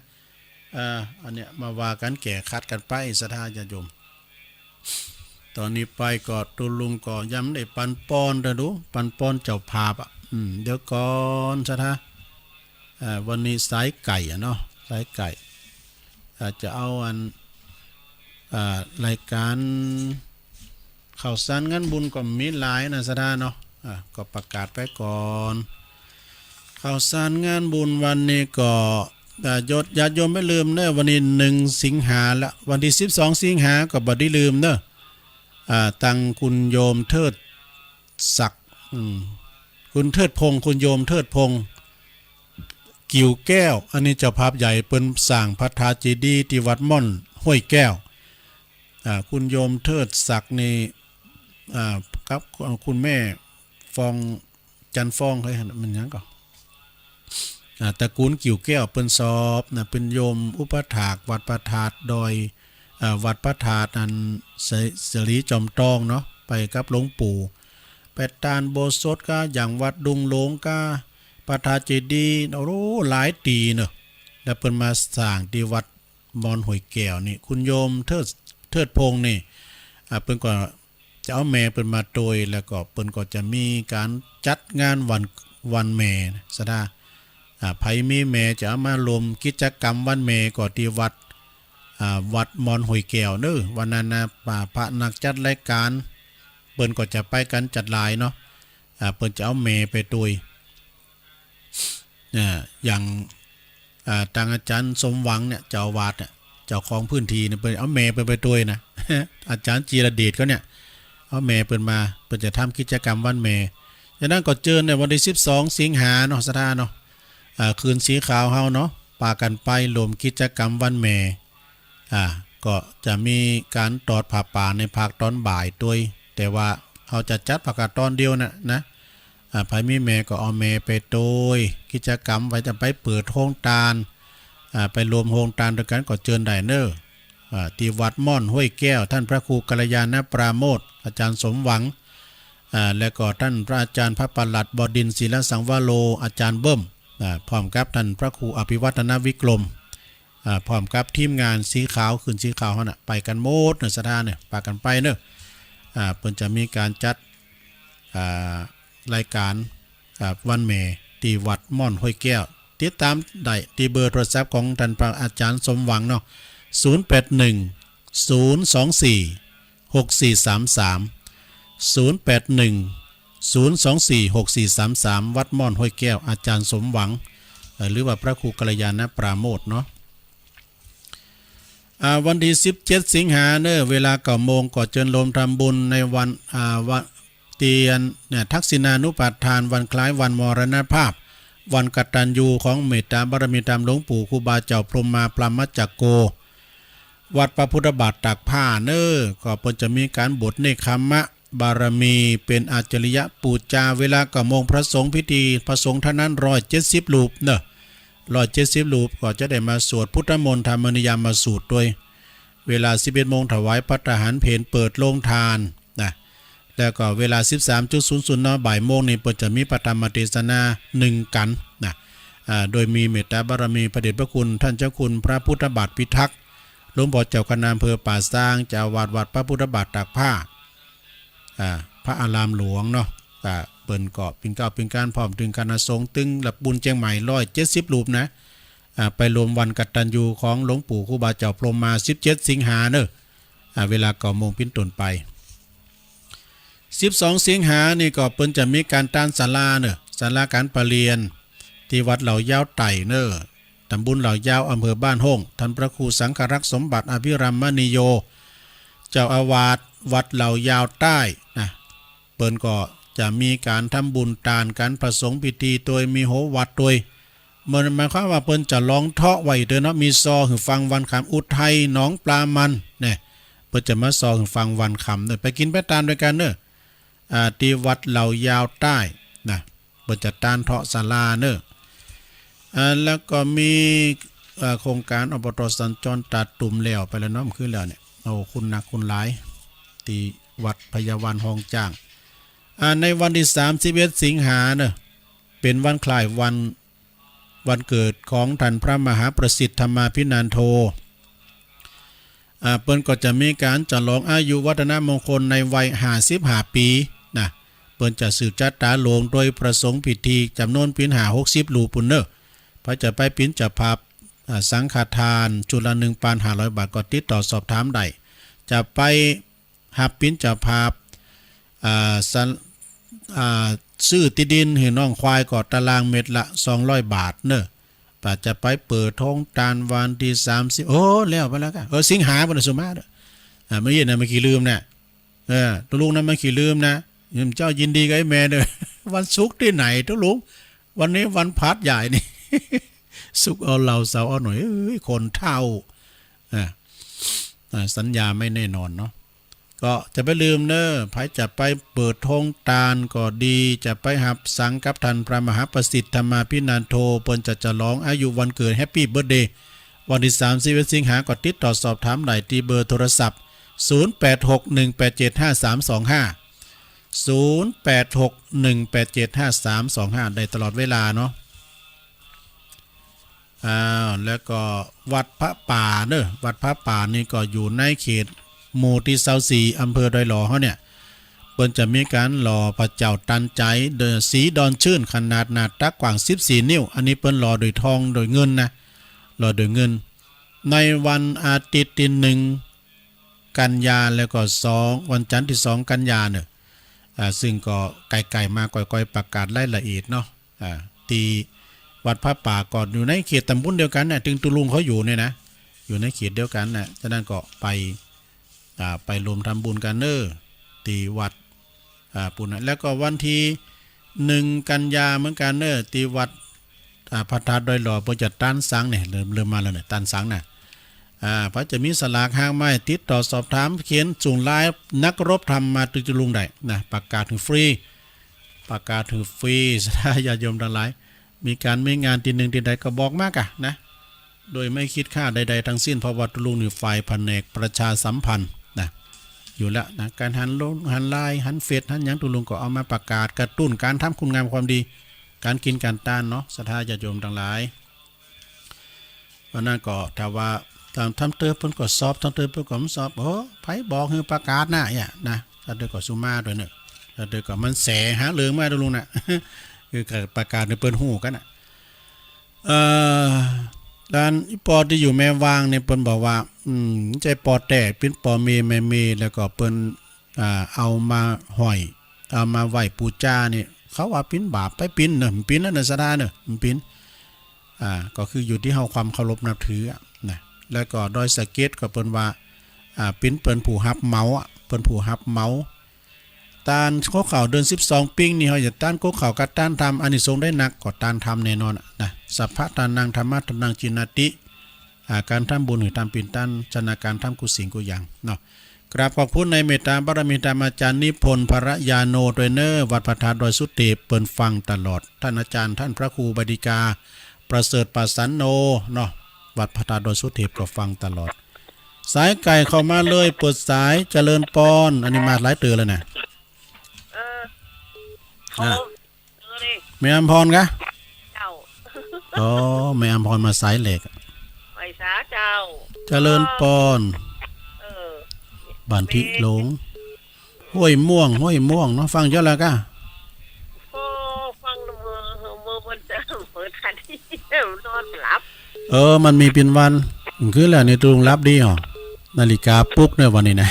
อ่า อันเนี้ยมาว่ากั๋นแก้ขัดกั๋นไป ศรัทธาญาติโยม ต๋อนนี้ไปก็ตุ๊ลุงก็ยังบ่ได้ปันปอนเด้อดู ปันปอนเจ้าภาพอะ อืม เดี๋ยวก่อน ศรัทธา อ่า วันนี้สายไก่อะเนาะ สายไก่ อาจจะเอาอัน อ่า รายก๋าน ข่าวสารงานบุญก็มีหลายนะ ศรัทธาเนาะ อ่ะ ก็ประกาศไปก่อน ข่าวสารงานบุญวันนี้ก็ อ่า ญาติโยมไม่ลืมเนอะ วันนี้หนึ่งสิงหาละ วันตี้สิบสองสิงหาก็บ่ได้ลืมเนอะ อ่า ตังคุณโยมเทิดศักดิ์ อืม คุณเทิดพงษ์ คุณโยมเทิดพงษ์ กิ่วแก้ว อันนี้เจ้าภาพใหญ่ เปิ้นสร้างพระธาตุเจดีย์ตี้วัดม่อนห้วยแก้ว อ่า คุณโยมเทิดศักดิ์นี่ อ่า กับคุณแม่ฟอง จันทร์ฟอง เฮ้ย มันหยังก่อ อ่า ตระกูลกิ่วแก้ว เปิ้นสอบนะ เปิ้นโยมอุปัฏฐากวัดพระธาตุดอย อ่า วัดพระธาตุอันเส เสรีจอมทองเนาะ ไปกับหลวงปู่ ไปตานอุโบสถก้า อย่างวัดดุงหลวงก้า พระธาตุเจดีย์ โอ้ หลายตี้เนาะ แล้วเปิ้นมาสร้างตี้วัดม่อนห้วยแก้วนี่ คุณโยมเทิด เทิดพงษ์นี่ อ่า เปิ้นก็จะเอาแม่เปิ้นมาตวย แล้วก็เปิ้นก็จะมีก๋านจัดงานวัน วันแม่ ศรัทธา อ่า ใผมีแม่จะเอามาร่วมกิจกรรมวันแม่ก็ตี้วัด อ่า วัดม่อนห้วยแก้วเนอะ วันนั้นนะ อ่า พระนักจัดรายก๋าน เปิ้นก็จะไปกั๋นจัดหลายเนาะ อ่า เปิ้นจะเอาแม่ไปตวย อ่า อย่าง อ่า ตังอาจ๋ารย์สมหวังเนี่ย เจ้าอาวาสเนี่ย เจ้าของพื้นตี้เนี่ย เปิ้นเอาแม่เปิ้นไปตวยนะ อาจ๋ารย์จีรเดชเขาเนี่ย เอาแม่เปิ้นมา เปิ้นจะทำกิจกรรมวันแม่ ฉะนั้นก็เจิญในวันตี้สิบสองสิงหาเนาะ ศรัทธาเนาะ อ่า คืนสีขาวเฮาเนาะ ปากั๋นไปร่วมกิจกรรมวันแม่ อ่า ก็จะมีก๋านตอดผ้าป่าในภาคตอนบ่ายตวย แต่ว่าเฮาจะจัดภาคตอนเดียวน่ะนะ อ่า ใผมีแม่ก็เอาแม่ไปตวย กิจกรรมว่าจะไปเปิดโฮงตาน อ่า ไปรวมโฮงตานตวยกั๋นก็เจิญได้เนอะ อ่า ตี้วัดม่อนห้วยแก้ว ต้านพระครูกัลยาณปราโมทย์ อาจ๋ารย์สมหวัง อ่า แล้วก็ต้านพระอาจ๋ารย์พระประหลัดบดินทร์ศิลสังวโร อาจ๋ารย์เบิ้ม อ่า พร้อมกับต้านพระครูอภิวัฒนวิกรม อ่า พร้อมกับทีมงานสีขาว ขึ้นสีขาวหั้นน่ะ ไปกั๋นหมดเน่อ ศรัทธาเนี่ย ปากั๋นไปเน่อ อ่า เปิ้นจะมีก๋านจัด อ่า รายก๋าน อ่า วันแม่ตี้วัดม่อนห้วยแก้ว ติดต๋ามได้ตี้เบอร์โทรศัพท์ของต้านพระอาจ๋ารย์สมหวังเนาะ ศูนย์แปดหนึ่ง ศูนย์สองสี่ หกสี่สามสาม ศูนย์แปดหนึ่ง ศูนย์สองสี่ หกสี่สามสาม วัดม่อนห้วยแก้ว อาจ๋ารย์สมหวัง เอ่อ หรือว่าพระครูกัลยาณปราโมทย์เนาะ อ่า วันตี้สิบเจ็ดสิงหาเน่อ เวลาเก้าโมงก็เจิญโฮมทำบุญในวัน อ่า วัน เตียนเนี่ย ทักษิณานุปาทาน วันคล้ายวันมรณภาพ วันกตัญญูของเมตตาบารมีต๋ามหลวงปู่ครูบาเจ้าพรหมมาพรหมจักโก วัดพระพุทธบาทตากผ้าเน่อ ก็เปิ้นจะมีก๋านบวชเณกขัมมะบารมี เป๋นอาจริยปู๋จา เวลาเก้าโมงพระสงฆ์พิธี พระสงฆ์เต้านั้น ร้อยเจ็ดสิบรูปเน่อ ร้อยเจ็ดสิบรูป ก็จะได้มาสวดพุทธมนต์ธรรมนิยามสูตรตวย เวลาสิบเอ็ดโมงถวายภัตตาหารเพล เปิดโฮงทานนะ แล้วก็เวลาสิบสามจุดศูนย์ศูนย์ เนาะ บ่ายโมงนี่เปิ้นจะมีพระธรรมเตสนานึ่งกัณฑ์นะ อ่า โดยมีเมตตาบารมีพระเดชพระคุณต้านเจ้าคุณพระพุทธบาทพิทักษ์ หลวงป้อเจ้าคณะอำเภอป่าซาง เจ้าอาวาสวัดพระพุทธบาทตากผ้า อ่า พระอารามหลวงเนาะ อ่า เปิ้นก็เป๋นเกล้าเป๋นกลางพร้อมตึงคณะสงฆ์ตึงระดับบุญเจียงใหม่ ร้อยเจ็ดสิบรูปนะ อ่า ไปรวมวันกตัญญูของหลวงปู่ครูบาเจ้าพรหมมา สิบเจ็ดสิงหาเน่อ อ่า เวลาเก้าโมงเป๋นต้นไป สิบสองสิงหานี่ก็เปิ้นจะมีก๋านตานศาลาเน่อ ศาลาก๋านประเรียน ตี้วัดเหล่ายาวใต้เน่อ ต๋ำบลเหล่ายาว อำเภอบ้านโฮ่ง ต้านพระครูสังฆรักษ์สมบัติอภิรัมมณีโย เจ้าอาวาสวัดเหล่ายาวใต้นะ เปิ้นก็จะมีก๋านทำบุญตาน ก๋านประสงค์พิธีตวย มีโหวัตตวย เหมือนหมายความว่าเปิ้นจะลองเทาะไว้เต๊อะเนาะ มีซอหื้อฟังวันค่ำ อุทัยหนองปลามันเนี่ย เปิ้นจะมาซอหื้อฟังวันค่ำเน่อ ไปกิ๋นไปตานตวยกั๋นเน่อ อ่า ตี้วัดเหล่ายาวใต้นะ เปิ้นจะตานเทาะศาลาเน่อ อ่า แล้วก็มี อ่า โครงก๋าน อบต. สัญจรตาดตุ่ม แล้วไปแล้วเนาะ มันคือแล้วเนี่ย โอ้ คุณหนักคุณหลาย ตี้วัดพญาวันฮองจ้าง อ่า ในวันตี้สามสิบเอ็ดสิงหาเน่อ เป๋นวันคล้ายวัน วันเกิดของต้านพระมหาประสิทธิ์ธรรมาภินันโท อ่า เปิ้นก็จะมีก๋านฉลองอายุวัฒนมงคลในวัยห้าสิบห้าปี๋นะ เปิ้นจะสืบจะต๋าหลวงตวยประสงค์พิธีจ๋ำนวนเป๋นห้าหกสิบรูปปู้นเน่อ ใผจะไปเป๋นเจ้าภาพ อ่า สังฆทานชุดละหนึ่งปันห้าร้อยบาท ก็ติดต่อสอบถามได้ จะไป ฮับเป๋นเจ้าภาพ อ่า สัน อ่า ซื้อตี้ดินหื้อน้องควายก็ตารางเมตรละสองร้อยบาทเน่อ ถ้าจะไปเปิดโฮงตานวันตี้สามสิบ โอ้ แล้วไปแล้วก้า เออ สิงหาปู้นน่ะ สุมาเน่อ อ่า เมื่อกี้นะ เมื่อกี้ลืมนะ เออ ตุ๊ลุงนะ เมื่อกี้ลืมนะ เจ้ายินดีกับไอ้แม่เน่อ วันศุกร์ตี้ไหนตุ๊ลุง วันนี้วันพฤหัสใหญ่นี่ ศุกร์เอาเหล้า เสาร์เอาหน่อย เอ้ย คนเฒ่า อ่า อ่า สัญญาไม่แน่นอนเนาะ ก็จะไปลืมเน่อ ใผจะไปเปิดโฮงตานก็ดี จะไปฮับสังกับต้านพระมหาประสิทธิ์ธรรมาภินันโท เปิ้นจะฉลองอายุวันเกิด แฮปปี้เบิร์ธเดย์ วันตี้สามสิบเอ็ดสิงหา ก็ติดต่อสอบถามได้ตี้เบอร์โทรศัพท์ ศูนย์แปดหกหนึ่งแปดเจ็ดห้าสามสองห้า ศูนย์แปดหกหนึ่งแปดเจ็ดห้าสามสองห้า ได้ตลอดเวลาเนาะ อ่า แล้วก็วัดพระป่าเน่อ วัดพระป่านี่ก็อยู่ในเขตหมู่ตี้ซาวสี่ อำเภอดอยหล่อเฮาเนี่ย เปิ้นจะมีก๋านหล่อพระเจ้าตันใจ๋ เดอะ สีดอนชื่น ขนาดหน้าตักกว้างสิบสี่นิ้ว อันนี้เปิ้นหล่อโดยทองโดยเงินนะ หล่อโดยเงิน ในวันอาทิตย์ตี้หนึ่งกันยา แล้วก็สอง วันจันทร์ตี้สองกันยาเน่อ อ่า ซึ่งก็ใก้ๆ มา ก้อยๆ ประกาศรายละเอียดเนาะ อ่า ตี้วัดพระป่าก็อยู่ในเขตต๋ำบลเดียวกั๋นน่ะ ตึงตุ๊ลุงเขาอยู่เนี่ยนะ อยู่ในเขตเดียวกั๋นน่ะ ฉะนั้นก็ไป อ่า ไปรวมทำบุญกั๋นเน่อ ตี้วัด อ่า ปู้นน่ะ แล้วก็วันตี้หนึ่งกันยาเหมือนกั๋นเน่อ ตี้วัด อ่า พระธาตุดอยหล่อ เปิ้นจะตานสังเนี่ย เริ่ม เริ่มมาแล้วเนี่ย ตานสังน่ะ อ่า ใผจะมีสลากฮากไม้ ติดต่อสอบถาม เขียนส่งไลน์นักรบธรรมมาตึกตุ๊ลุงได้นะ ประกาศหื้อฟรี ประกาศหื้อฟรี ศรัทธาญาติโยมตังหลาย มีก๋านมีงานตี้นึ่งตี้ใดก็บอกมาก้านะ โดยไม่คิดค่าใดๆ ทั้งสิ้น เพราะว่าตุ๊ลุงนี่ฝ่ายผนกประชาสัมพันธ์นะ อยู่แล้วนะ ก๋านหันลง หันไลน์ หันเฟซ หันหยัง ตุ๊ลุงก็เอามาประกาศกระตุ้นก๋านทำคุณงามความดี ก๋านกิ๋นก๋านตานเนาะ ศรัทธาญาติโยมตังหลาย วันนั้นก็ถ้าว่าต๋ามทางเตอร์เปิ้นก็สอบ ทางเตอร์เปิ้นก็บ่สอบ โอ้ ใผบอกหื้อประกาศนะ เนี่ยนะ ทางเตอร์ก็สุมาด้วยเน่อ ทางเตอร์ก็มันแสหาเริงมาด้วยลุงนะ คือก็ประกาศหื้อเปิ้นฮู้กั๋นนะ เอ่อ ด้านอี่ป้อตี้อยู่แม่วางเนี่ยเปิ้นบอกว่า อืม ใจ้ป้อแต๊ เป๋นป้อเมย์ แม่เมย์ แล้วก็เปิ้น อ่า เอามาห้อย เอามาไหว้ปู๋จาเนี่ย เขาว่าเป๋นบาป ไปเป๋นเน่อ บ่เป๋นแล้วเน่อ ศรัทธาเน่อ บ่เป๋น อ่า ก็คืออยู่ตี้เฮาความเคารพนับถืออะนะ แล้วก็ดอยสะเก็ดก็เปิ้นว่า อ่า เป๋น เปิ้นผู้ฮับเหมาอะ เปิ้นผู้ฮับเหมา ต้านกั๊กข้าวเดือนสิบสองปิ้งนี่ เฮาจะต้านกั๊กข้าวกับต้านธรรม อานิสงส์ได้นักก็ต้านธรรมแน่นอนอะนะ สัพพะทานัง ธัมมะทานัง จีณาติ อ่า ก๋านทำบุญหื้อต๋ามเป๋นต้าน ชนะก๋านทำกู้สิ่งกู้อย่างเนาะ กราบขอบคุณในเมตตาบารมีธรรมอาจารย์นิพนธ์ พระยาโน ตวยเน่อ วัดพระธาตุดอยสุเทพ เปิ้นฟังตลอด ต้านอาจารย์ ต้านพระครูบดิกา ประเสริฐปาสันโน เนาะ วัดพระธาตุดอยสุเทพก็ฟังตลอด สายใก๋เข้ามาเลย เปิดสาย เจริญปอน อันนี้มาหลายเตื้อแล้วนะ เออ อ่ะ โอ้ เออนี่ แม่อำพรกะ เจ้า อ๋อ แม่อำพรมาสายแหลก ไหว้สาเจ้า เจริญปอน เออ บ้านตี้หลง ห้วยม่วง ห้วยม่วงเนาะ ฟังเจ้าแล้วกะ โอ้ ฟังเมื่อ เมื่อวันเสาร์ เมื่อทันที นอนหลับ เออ มันมีเป๋นวัน คืนแล้วนี่ ตุ๊ลุงหลับดีเหรอ นาฬิกาปลุกเนี่ยวันนี้นะ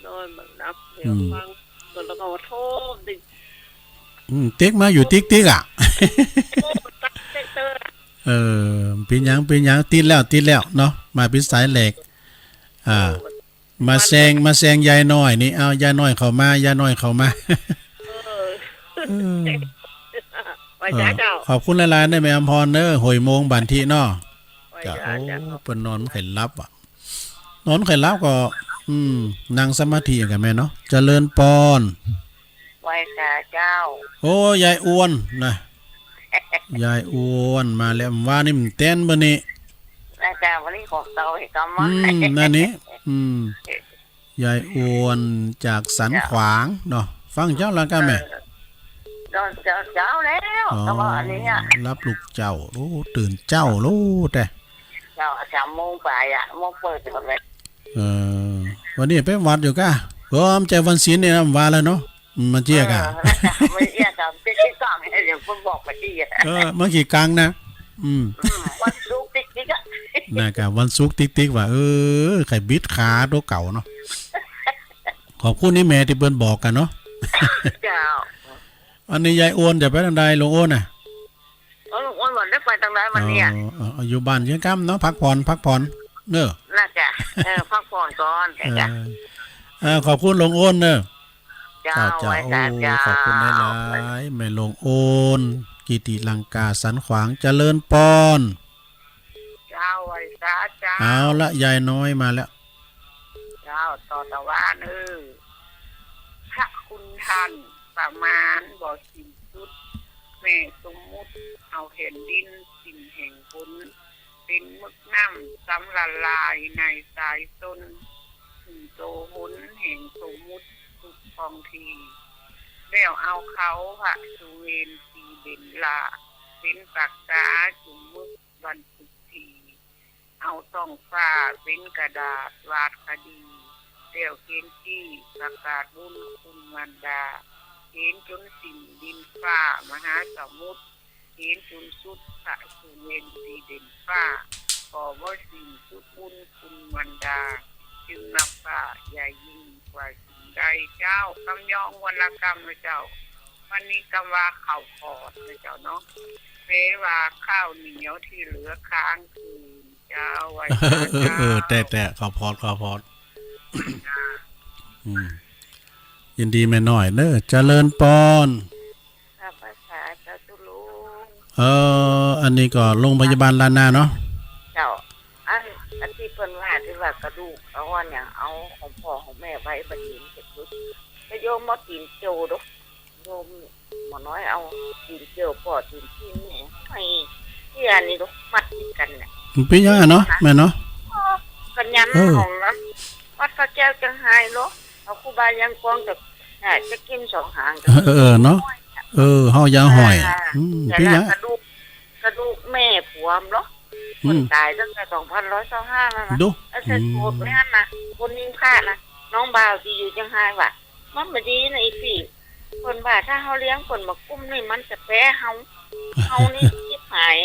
นอนบ่หลับ เดี๋ยว อืม ฟัง แล้วก็โทรติด อืม ติ๊กมาอยู่ติ๊กติ๊กอะ เออ เป๋นหยัง เป๋นหยัง ติดแล้ว ติดแล้วเนาะ มาเป๋นสายแหลก อ่า มาแซง มาแซงยายน้อยนี่ เอา ยายน้อยเข้ามา ยายน้อยเข้ามา เออ เออ ไหว้สาเจ้า ขอบคุณหลายๆ เน่อ แม่อำพรเน่อ ห้วยม่วง บ้านตี้เนาะ ไหว้สาเจ้า โอ้ เปิ้นนอนบ่ค่อยหลับอะ นอนบ่ค่อยหลับก็ อืม นั่งสมาธิกั๋นแม่เนาะ เจริญปอน ไหว้สาเจ้า โอ้ ยายอ้วนนะ ยายอ้วนมาแล้ว ว่านี่มันเต้นบ่นี่ นะเจ้า วันนี้ของเก่าอีกกำ อืม นั่นนี่ อืม ยายอ้วนจากสันขวางเนาะ ฟังเจ้าแล้วกะแม่ เออ เจ้า เจ้า เจ้าแล้ว อ๋อ แต่ว่าอันนี้อะ รับลูกเจ้า โอ้ ตื่นเจ้าโลดแต๊ เจ้า สามโมงไปอะ โมงเปิดหมดเลย เออ วันนี้ไปวัดอยู่กะ เออ มันจะวันศีลเนี่ยนะ ว่าแล้วเนาะ อืม มาเจียกะ เออ มาเจียกะ ติ๊กติ๊กก่อน เดี๋ยวคุณบอกมาเจีย เออ มากี่ครั้งนะ อืม อืม วันศุกร์ติ๊กติ๊กอะ นะกะ วันศุกร์ติ๊กติ๊กว่ะ เออ ใค่บิดขาตั๋วเก่าเนาะ ขอบคุณนี่แม่ตี้เปิ้นบอกกั๋นเนาะ เจ้า อันนี้ยายอ้วนจะไปตางใด ลุงอ้วนน่ะ เออ ลุงอ้วนบ่ได้ไปตางใดวันนี้อะ อ๋อ เออ อยู่บ้านเชียงคำเนาะ พักผ่อน พักผ่อน เน่อ นะเจ้า เออ พักผ่อนก่อน เออ เจ้า เออ ขอบคุณลุงอ้วนเน่อ เจ้า เจ้า เจ้า ไหว้สาเจ้า โอ้ ขอบคุณหลายๆ แม่หลวงอ้วน กิติลังกา สันขวาง เจริญปอน เจ้า ไหว้สาเจ้า เอาละ ยายน้อยมาแล้ว เจ้า ต่อตะวันเออ พระคุณท่านประมาณบ่สิ้นสุด แม่สมมุติเอาแผ่นดินสิ้นแห่งหน เป๋นมึกน้ำซ้ำละลายในสายชน ถึงโตหนแห่งสมมุติทุกท้องที่ แล้วเอาเขาพระสุเวนสีเด่นละ เป๋นปากกาจุ่มมึกบันทึกที เอาท้องฟ้าเป๋นกระดาษวาดคดี แล้วเขียนจี้ประกาศบุญคุณมารดา เขียนจนสิ้นดินฟ้ามหาสมุทร เขียนจนสุดพระสุเวนสีเด่นฟ้า ก็บ่สิ้นสุดบุญคุณมารดา จึงนับว่าใหญ่ยิ่งกว่าสิ่งใด เจ้า กำยองวรรณกรรมนะเจ้า วันนี้กำว่าข้าวขอดนะเจ้าเนาะ แปลว่าข้าวเหนียวที่เหลือค้างคืน เจ้า ไหว้สาเจ้า เออ เออ แต่ แต่ ข้าวขอด ข้าวขอด อืม ยินดีแม่น้อยเน่อ เจริญปอน ข้าพเจ้าเจ้าตุ๊ลุง เออ อันนี้ก็โรงพยาบาลล้านนาเนาะ เจ้า อัน อันตี้เปิ้นว่าตี้ว่ากระดูก เอาอันหยัง เอาของพ่อของแม่ไว้บ่ดี มันจะคึก แต่โยมบ่ตีนเจียวดอก โยมหมอน้อยเอาตีนเจียวพ่อตีนตี้แม่ ไอ้เตี้ยนี่ดอก มัดติดกั๋นเนี่ย มันเป๋นหยังอะเนาะ แม่เนาะ เออ กั๋นยัน เออ ของละ วัดพระแก้วเจียงไฮ้เหรอ เอาครูบาเลี้ยงกองจาก อ่า จะกิ๋นสองหาง เออ เออ เนาะ เออ เฮาอย่าห้อย อ่า อืม แต่ เป๋นหยัง กระดูก กระดูกแม่ผวมเหรอ อืม เปิ้นต๋ายตั้งแต่สองพันร้อยซาวห้านั่นนะ ดู ไอ้ใส่โกรธ อืม ไว้หั้นนะ คนยิงพระนะ น้องบ่าวตี้อยู่เจียงฮายว่า มันบ่ดีนะไอ้ปี้ เปิ้นว่าถ้าเฮาเลี้ยงเปิ้นบ่กุ้มนี่มันจะแป๊เฮา เฮานี่ชิบหาย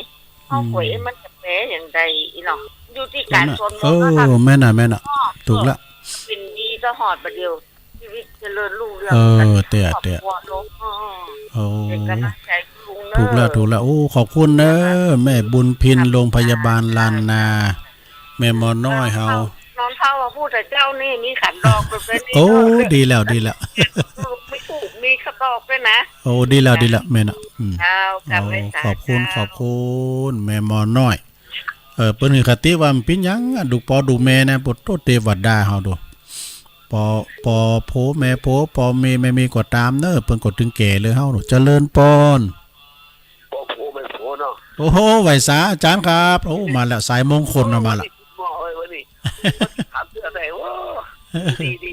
เฮา อืม ป่วย เอ๊ะ มันจะแป๊อย่างใดอีหนอ อยู่ตี้ก๋านสวดมนต์ เออ เนาะค่ะ แม่นน่ะ แม่นน่ะ อ้อ ถูกละ เปิ้นดีตลอดบ่าเดี่ยว ชีวิตเจริญรุ่งเรือง เออ กัน เตี้ย ครอบครัว เตี้ย เนาะ เออ โอ้ เป๋นก๋ำลังใจ๋ลุงเน่อ ถูกละ ถูกละ โอ้ ขอบคุณเน่อ นะคะ แม่บุญพิน ค่ะ โรงพยาบาลล้านนา แม่หมอน้อยเฮา นอนเฝ้า นอนเฝ้าพระพุทธเจ้านี่ มีขันดอกไปเป็นนี่ โอ้ เนาะ ดีแล้ว ดีแล้ว เออ มีธูป มีขันดอกด้วยนะ โอ้ ดีแล้ว ดีแล้ว แม่เนาะ อืม เจ้า กราบไหว้สา โอ้ ขอบคุณ เจ้า ขอบคุณ แม่หมอน้อย เออ เปิ้นหื้อคติว่ามันเป๋นหยังอะ ดูปอดูแม่นะ ปะโต เตวดาเฮาดู ปอ ปอโผแม่โผ ปอเมย์แม่เมย์ก็ต๋ามเน่อ เปิ้นก็ตึงแก่เลยเฮา เจริญปอน ปอโผแม่โผเนาะ โอ้โห ไหว้สาอาจ๋ารย์ครับ โอ้ มาแล้ว สายมงคลเนาะ มาละ โอ้ วันนี้ หม้อเอ้ย วันนี้ ถามเตื้อได้ โอ้ ดี ดี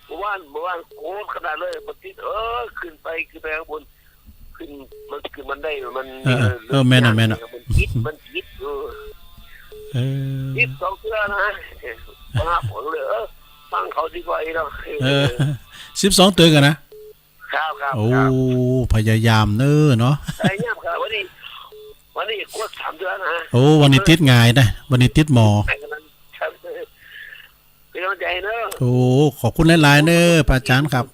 เมื่อวาน เมื่อวานโกรธขนาดเลย บ่ติด เออ ขึ้นไป ขึ้นไปข้างบน ขึ้น มัน ขึ้นบันได มัน เออ เออ เออ แม่นน่ะ แม่นน่ะ มันติด มันติด เออ เออ ติดสองเตื้อนะ มาหาผมเลย เออ ฟังเขาดีกว่าอีกเนาะ เออ สิบสองเตื้อกั๋นนะ ครับ ครับ โอ้ ครับ พยายามเน่อเนาะ พยายามครับ วันนี้ วันนี้กวดสามเตื้อนะ โอ้ วันนี้ติดง่ายนะ วันนี้ติดหมอ ครับ เป๋นก๋ำลังใจ๋เน่อ โอ้ ขอบคุณหลายๆ เน่อ พระอาจ๋ารย์ครับ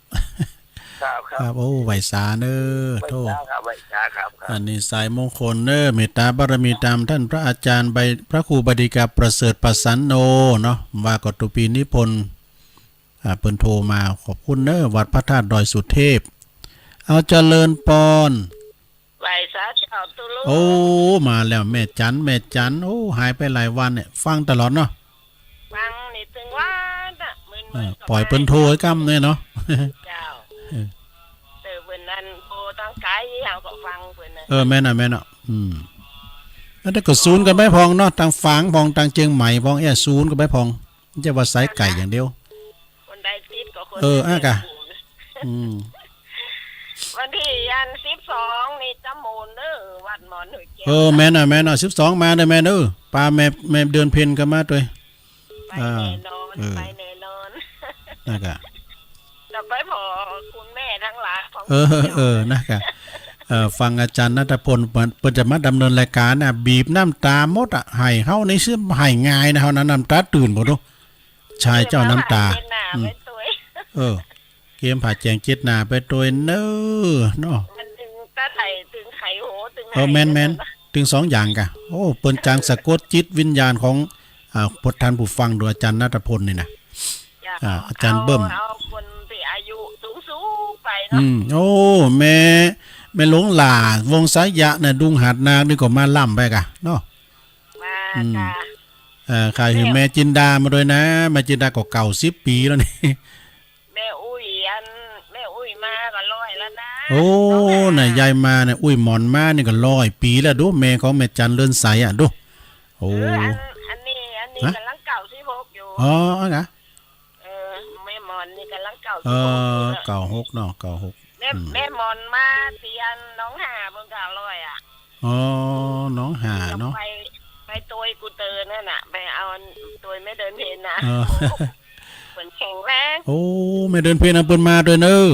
ครับ ครับ ครับ โอ้ ไหว้สาเน่อ ไหว้สา โธ่ ครับ ไหว้สาครับ ครับ อันนี้สายมงคลเน่อ เมตตาบารมีต๋ามต้านพระอาจ๋ารย์ใบ พระครูบดินทร์ประเสริฐประสันโนเนาะ ว่าก็ตุปีนิพนธ์ อ่า เปิ้นโทรมา ขอบคุณเน่อ วัดพระธาตุดอยสุเทพ เอา เจริญปอน ไหว้สาเจ้าตุ๊ลุง โอ้ มาแล้ว แม่จัน แม่จัน โอ้ หายไปหลายวันเนี่ย ฟังตลอดเนาะ ฟังนี่ตึงวันน่ะ มื้นๆ เออ ก็ ปล่อยเปิ้นโทรไว้ก่ำเนี่ยเนาะ เจ้า เออ แต่เปิ้นนั้นโทรตางไก๋ เฮาก็ฟังเปิ้นน่ะ เออ แม่นน่ะ แม่นน่ะ อืม อันนั้นก็สูนกั๋นไปพ่องเนาะ ตางฝางพ่อง ตางเจียงใหม่พ่อง เอ๊ะ สูนกั๋นไปพ่อง จะว่าสายไก๋อย่างเดียว คนใดติดก็คน เออ นั้น อ่ะกะ อืม วันตี้อันสิบสองนี่จะหมุนเน่อ วัดหมอหนุ่ยแก้ว เออ แม่นน่ะ แม่นน่ะ สิบสองมาเน่อแม่เน่อ ปาแม่ แม่เดือนเพ็ญก็มาตวย ไป อ่า แน่นอน เออ ไปแน่นอน นะกะ จะไปผ่อคุณแม่ตังหลายของ เออ เออ นะกะ เออ ฟังอาจ๋ารย์ณัฐพล เปิ้น เปิ้นจะมาดำเนินรายก๋านน่ะ บีบน้ำต๋าหมดอะ ไห้ เฮานี่ซึ่งไห้ง่ายนะ เฮานะ น้ำต๋าตื่นหมดเนาะ ใช่ เจ้าน้ำต๋า เตรียมผ้าเช็ดหน้า อืม ไปตวย เออ เตรียมผ้าแจงเช็ดหน้าไปตวยเน่อเนาะ มันตึงตาไถ่ ตึงไขหัว ตึง เออ ไห แม่นๆ ตึงสองอย่างกะ โอ้ เปิ้นจ๋างสะกดจิตวิญญาณของ อ่า พวกท่านผู้ฟังดูอาจ๋ารย์ณัฐพลนี่นะ จ้ะ อ่า อาจ๋ารย์เบิ้ม เอา เอาคนตี้อายุสูงๆ ไปเนาะ อืม โอ้ แม่ แม่หลวงหล้า วงศ์สายะน่ะ ดุงหาดนางนี่ก็มาล้ำไปกะเนาะ มา อืม จ้ะ เอ่อ ข้าหื้อแม่จินดามาตวยนะ แม่จินดาก็เก้าสิบปี๋แล้วนี่ แม่อุ้ย อัน แม่อุ้ยมาก็ร้อยแล้วนะ โอ้ น่ะ ยายมาเนี่ย อุ้ยหมอนมานี่ก็ร้อยปี๋แล้ว ดู แม่ของแม่จันเรือนใสอะ ดู โอ้ เออ อัน อันนี้ อันนี้ ฮะ ก๋ำลังเก้าสิบหกอยู่ อ๋อ เอานะ เออ แม่หมอนนี่ก๋ำลังเก้าสิบหก เออ อยู่เนาะ เก้าหกเนาะ เก้าหก แม่ อืม แม่หมอนมาเตียนหนองหาเบิ่งก็ร้อยอะ อ๋อ หนองหาเนาะ ไป ไปตวยกูเตอร์นั่นน่ะ ไปเอาตวยแม่เดือนเพ็ญน่ะ เออ เปิ้นแข็งแรง โอ้ แม่เดือนเพ็ญเอาเปิ้นมาตวยเน่อ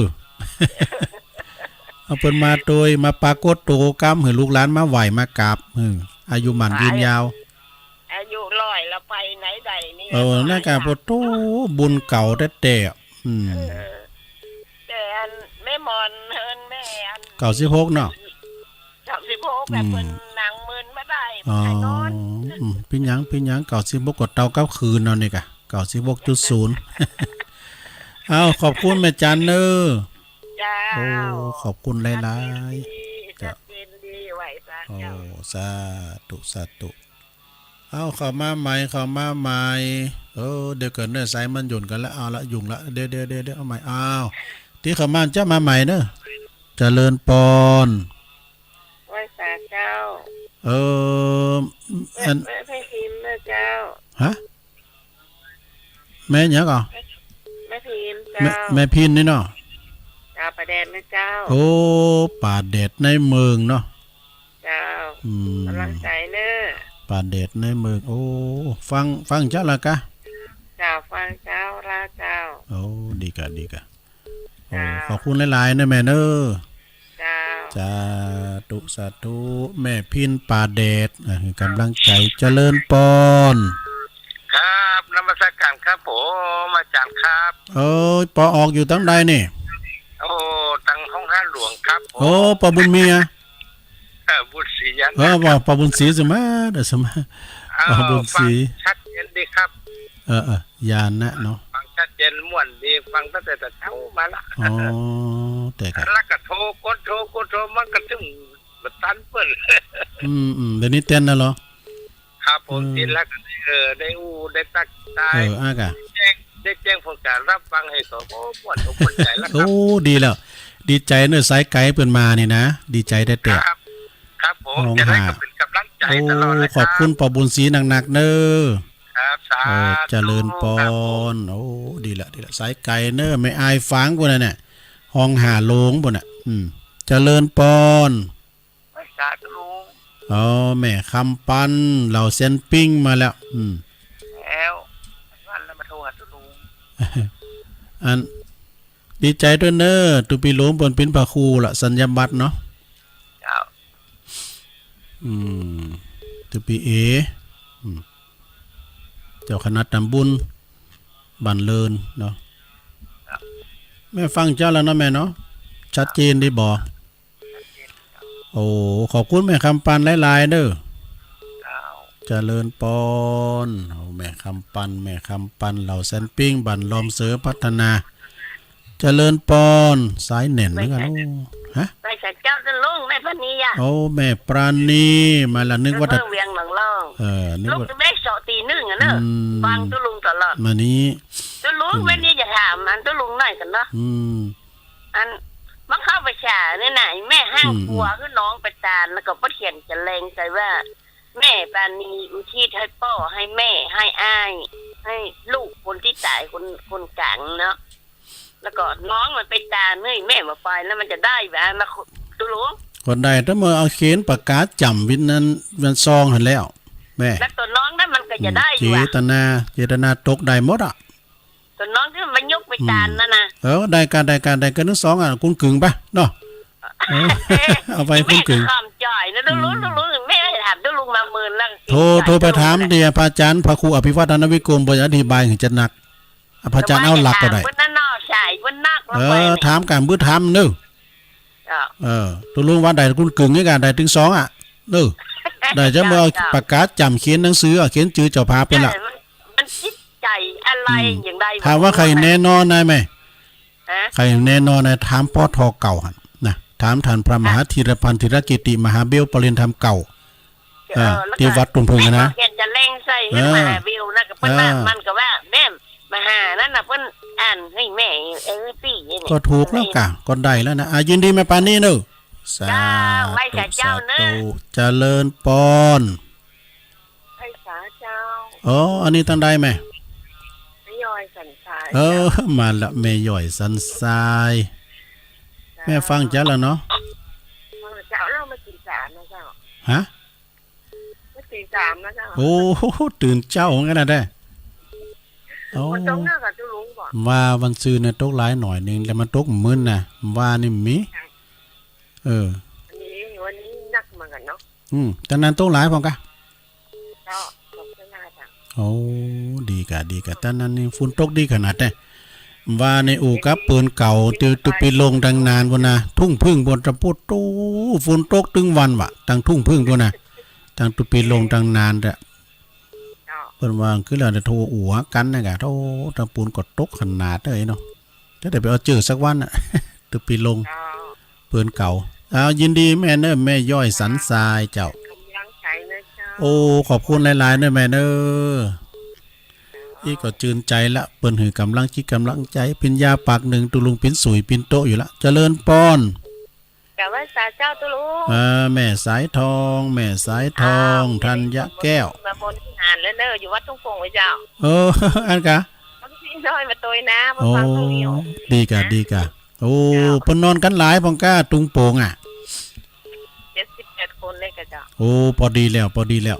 เอาเปิ้นมาตวย มาปรากฏโตกำหื้อลูกหลานมาไหว้มากราบ หื้ออายุหมั้นยืนยาว อายุร้อยแล้วไปไหนได้นี่ เออ นั่นกะ ปะโต บุญเก่าแต๊ๆ อืม เออ แต่อันแม่หมอนเฮิ่นแม่อัน เก้าสิบหกเนาะ เก้าสิบหก อืม แต่เปิ้นนั่งมึนบ่ได้ อ๋อ บ่ได้นอน อืม เป๋นหยัง เป๋นหยัง เก้าสิบหกก็เต้ากับคืนเอานี่กะ เก้าสิบหกจุดศูนย์ เอา ขอบคุณแม่จันเน่อ เจ้า โอ้ ขอบคุณหลายๆ ชัดเจนดี เจ้า ชัดเจนดี ไหว้สาเจ้า โอ้ สาธุ สาธุ เอา เข้ามาใหม่ เข้ามาใหม่ เออ เดี๋ยวก่อนเน่อ สายมันหย่นกั๋นละ เอาละ ยุ่งละ เดี๋ยว เดี๋ยว เดี๋ยว เดี๋ยว เอาใหม่ อ้าว ตี้เข้ามาจะมาใหม่เน่อ เจริญปอน ไหว้สาเจ้า เออ แม่ อัน แม่ แม่พิมพ์นะเจ้า ฮะ แม่หยังก่อ แม่พิมพ์ แม่ เจ้า แม่พิมพ์นี่เนาะ เจ้า ป่าแดดนะเจ้า โอ้ ป่าแดดในเมืองเนาะ เจ้า อืม ก๋ำลังใจ๋เน่อ ป่าแดดในเมือง โอ้ ฟัง ฟังเจ้าละกะ เจ้า ฟังเจ้าละเจ้า โอ้ ดีกะ ดีกะ โอ้ เจ้า ขอบคุณหลายๆ เน่อแม่เน่อ เจ้า สาธุ สาธุ แม่พินป่าแดด อ่ะ หื้อกำลังใจ๋ เจริญปอน ครับ นมัสการครับผม อาจ๋ารย์ครับ เอ้ย ปอออกอยู่ตังใดนี่ โอ้ ตังห้องห้าหลวงครับผม โอ้ ปอบุญมีอะ เออ บุญศรียะ เออ ว่าปอบุญศรีสมาเด้อ สมา อ้าว ปอบุญศรี ฟังชัดเจนดีครับ เออ เออ ญาณนะเนาะ ฟังชัดเจนม่วนดี ฟังตั้งแต่เจ๊ามาละ อ๋อ แต่กะ แล้วก็โทร กดโทร กดโทร มันก็ตึงบ่ตันเปิ้น อืม อืม เดี๋ยวนี้เต้นแล้วเหรอ ครับผม อืม เต้นแล้วก็ได้ เออ ได้อู้ ได้ตักทาย เออ อ่ะกะ แจ้ง ได้แจ้งผลการรับฟังหื้อ โอ้ ม่วนอกม่วนใจ๋แล้วครับ โอ้ ดีแล้ว ดีใจ๋เนาะ สายไก๋เปิ้นมานี่นะ ดีใจ๋แต๊ๆ ครับ ครับผม ห้องห้า จะได้ก็เป๋นกำลังใจ๋ตลอดเลยครับ โอ้ ขอบคุณปอบุญศรีหนักๆ เน่อ ครับ สาธุ เออ เจริญปอน ครับผม โอ้ ดีละ ดีละ สายไก๋เน่อ แม่อายฝางปู้นน่ะเนี่ย ห้องห้าหลวงปู้นน่ะ อืม เจริญปอน สาธุลุง อ๋อ แม่คำปัน เหล่าเซียนปิ้งมาแล้ว อืม แล้ว วันแล้วมาโทรหาตุ๊ลุง อัน ดีใจ๋ตวยเน่อ ตุ๊ปี้หลวงเปิ้นเป๋นพระครูละ สัญญาบัตรเนาะ เจ้า อืม ตุ๊ปี้เอ อืม เจ้าคณะตำบุญบ้านเลินเนาะ แม่ฟังเจ้าแล้วเนาะแม่เนาะ ชัดเจนดีบ่ โอ้ ขอบคุณแม่คำปันหลายๆ เน่อ เจ้า เจริญปอน โอ้ แม่คำปัน แม่คำปัน เหล่าเซียนปิ้ง บ้านลอมเสริมพัฒนา เจริญปอน สายแน่นเหมือนกั๋น โอ้ ฮะ ไปสายเจ้าตุ๊ลุง แม่ปราณีอะ โอ้ แม่ปราณี มาละ นึกว่าจะ เวียงหนองล่อง เออ นึกว่า ลุกแม่เซาะตีนึ่งอะเน่อ อืม ฟังตุ๊ลุงตลอด มานี้ ตุ๊ลุง อืม วันนี้จะถามอันตุ๊ลุงหน่อยกั๋นเนาะ อืม อัน มาเข้าพรรษาเนี่ยนะ แม่ห้าง อืม ผัวหื้อน้องไปตาน แล้วก็ป้อเขียนจะแรงใจ๋ว่า แม่ปราณีอุทิศหื้อป้อ หื้อแม่ หื้ออ้าย หื้อลูกคนตี้ต๋าย คน คนก๋างเนาะ แล้วก็น้องมันไปตาน เฮ้ย แม่บ่ไป แล้วมันจะได้บ่ มาตุ๊ลุง ก็ได้ แต่เมื่อเอาเขียนปากกาจ๋ำวินนั้น วันซองหั้นแล้ว แม่ แล้วตั๋วน้องนั้นมันก็จะได้อยู่อะ เจตนา เจตนาตกได้หมดอะ ตั๋วน้องตี้มันยกไปตานนั่นนะ อืม เออ ได้กา ได้กา ได้กา ตึงสองอะ กุนกึ่งไปเนาะ เออ เอาไปกุนกึ่ง แม่ก็ถามจ่อยนะตุ๊ลุง อืม ตุ๊ลุง แม่ก็ถามตุ๊ลุงมาเมินแล้ว โทร โทรไปถามตี้พระอาจ๋ารย์ พระครูอภิวัฒนวิกรม เปิ้นอธิบายหื้อจะหนัก พระอาจ๋ารย์เอาหลักก็ได้ เปิ้นนั่นเนาะ สายเปิ้นนัก เออ ถามกั๋น บ่ถามเน่อ เจ้า เออ ตุ๊ลุงว่าได้กุนกึ่งนี่กา ได้ตึงสองอะ เน่อ ได้จะเมื่อเอา เจ้า ปากกาจ๋ำเขียนหนังสือ เขียนจื้อเจ้าพาเปิ้นละ เออ มัน มันจิตใจ๋อะไร อืม อย่างใด ถามว่าใค่แน่นอนได้ไหม ฮะ ใค่แน่นอนได้ ถาม ปท. เก่าหั้นนะ ถามต้านพระมหาธีรพันธ์ ธีรกิติ มหาเบล ปริญญาธรรมเก่า เออ เออ แล้วก็ ตี้วัดทุ่งผึ้งนะ แม่ก็เขียนจะแรงใส่ เออ มหาเบลนะ ก็เปิ้นว่า เออ มันก็ว่า แม่ มหานั่นน่ะ เปิ้นอ่านหื้อแม่ เออ ตี้นี่ ก็ถูกแล้วกา ก็ได้แล้วนะ อ่ะ ยินดีแม่ปราณีเน่อ สาธุ เจ้า ไหว้สาเจ้าเน่อ สาธุ เจริญปอน ไหว้สาเจ้า อ๋อ อันนี้ตังใดแม่ แม่ย้อยสันทราย เออ เจ้า มาละ แม่ย้อยสันทราย เจ้า แม่ฟังเจ้าแล้วเนาะ ฟังเจ้าแล้ว มากิ๋นสามนะเจ้า ฮะ มากิ๋นสามนะเจ้า โอ้ ตื่นเจ๊าเหมือนกั๋นนะแต๊ โอ้ มันตกหนักอะตุ๊ลุงบ่ ว่าวันซืนน่ะตกหลายหน่อยนึ่ง แต่มันตกมื้นนะ ว่านี่มี เออ วันนี้ วันนี้หนักเหมือนกั๋นเนาะ อืม ตานนั้นตกหลายพ่องกา เจ้า ตกข้างหน้าจ้ะ โอ้ ดีกา ดีกา ตานนั้นนี่ฝนตกดีขนาดแต๊ ว่าในอู่กับปืนเก่า ตุ๊ ตุ๊ปี้ลงตังนานปู้นนะ ทุ่งผึ้งปู้นตะปูดตู้ ฝนตกตึงวันวะ ตังทุ่งผึ้งปู้นนะ ตังตุ๊ปี้ลงตังนานแต๊ เจ้า เปิ้นว่าคือแล้วแต่โทรอู่หากั๋นนะกา โอ้ ตะปูนก็ตกขนาดเลยเนาะ จะได้ไปเอาเจอสักวันน่ะ ตุ๊ปี้ลง เจ้า ปืนเก่า เอา ยินดีแม่เน่อ แม่ย้อยสันทรายเจ้า กำลังใจ๋นะเจ้า โอ้ ขอบคุณหลายๆ เน่อแม่เน่อ อี้ก็จืนใจ๋ละ เปิ้นหื้อกำลังจิตกำลังใจ๋ ปิญญาปากนึ่ง ตุ๊ลุงปิ๊นสุยปิ๊นโต๊ะอยู่ละ เจริญปอน กราบไหว้สาเจ้าตุ๊ลุง เออ แม่สายทอง แม่สายทอง อ้าว ธัญญาแก้ว มาบนวิหารแล้วเน่อ อยู่วัดทุ่งโป่งเลยเจ้า เออ อันกา พี่น้อยมาตวยนะ มาฟังตรงนี้ โอ้ ดีกา นะ ดีกา โอ้ เจ้า เปิ้นนอนกั๋นหลายพ่องกา ทุ่งโป่งอะ เจ็ดสิบแปดคนเลยกาเจ้า โอ้ ปอดีแล้ว ปอดีแล้ว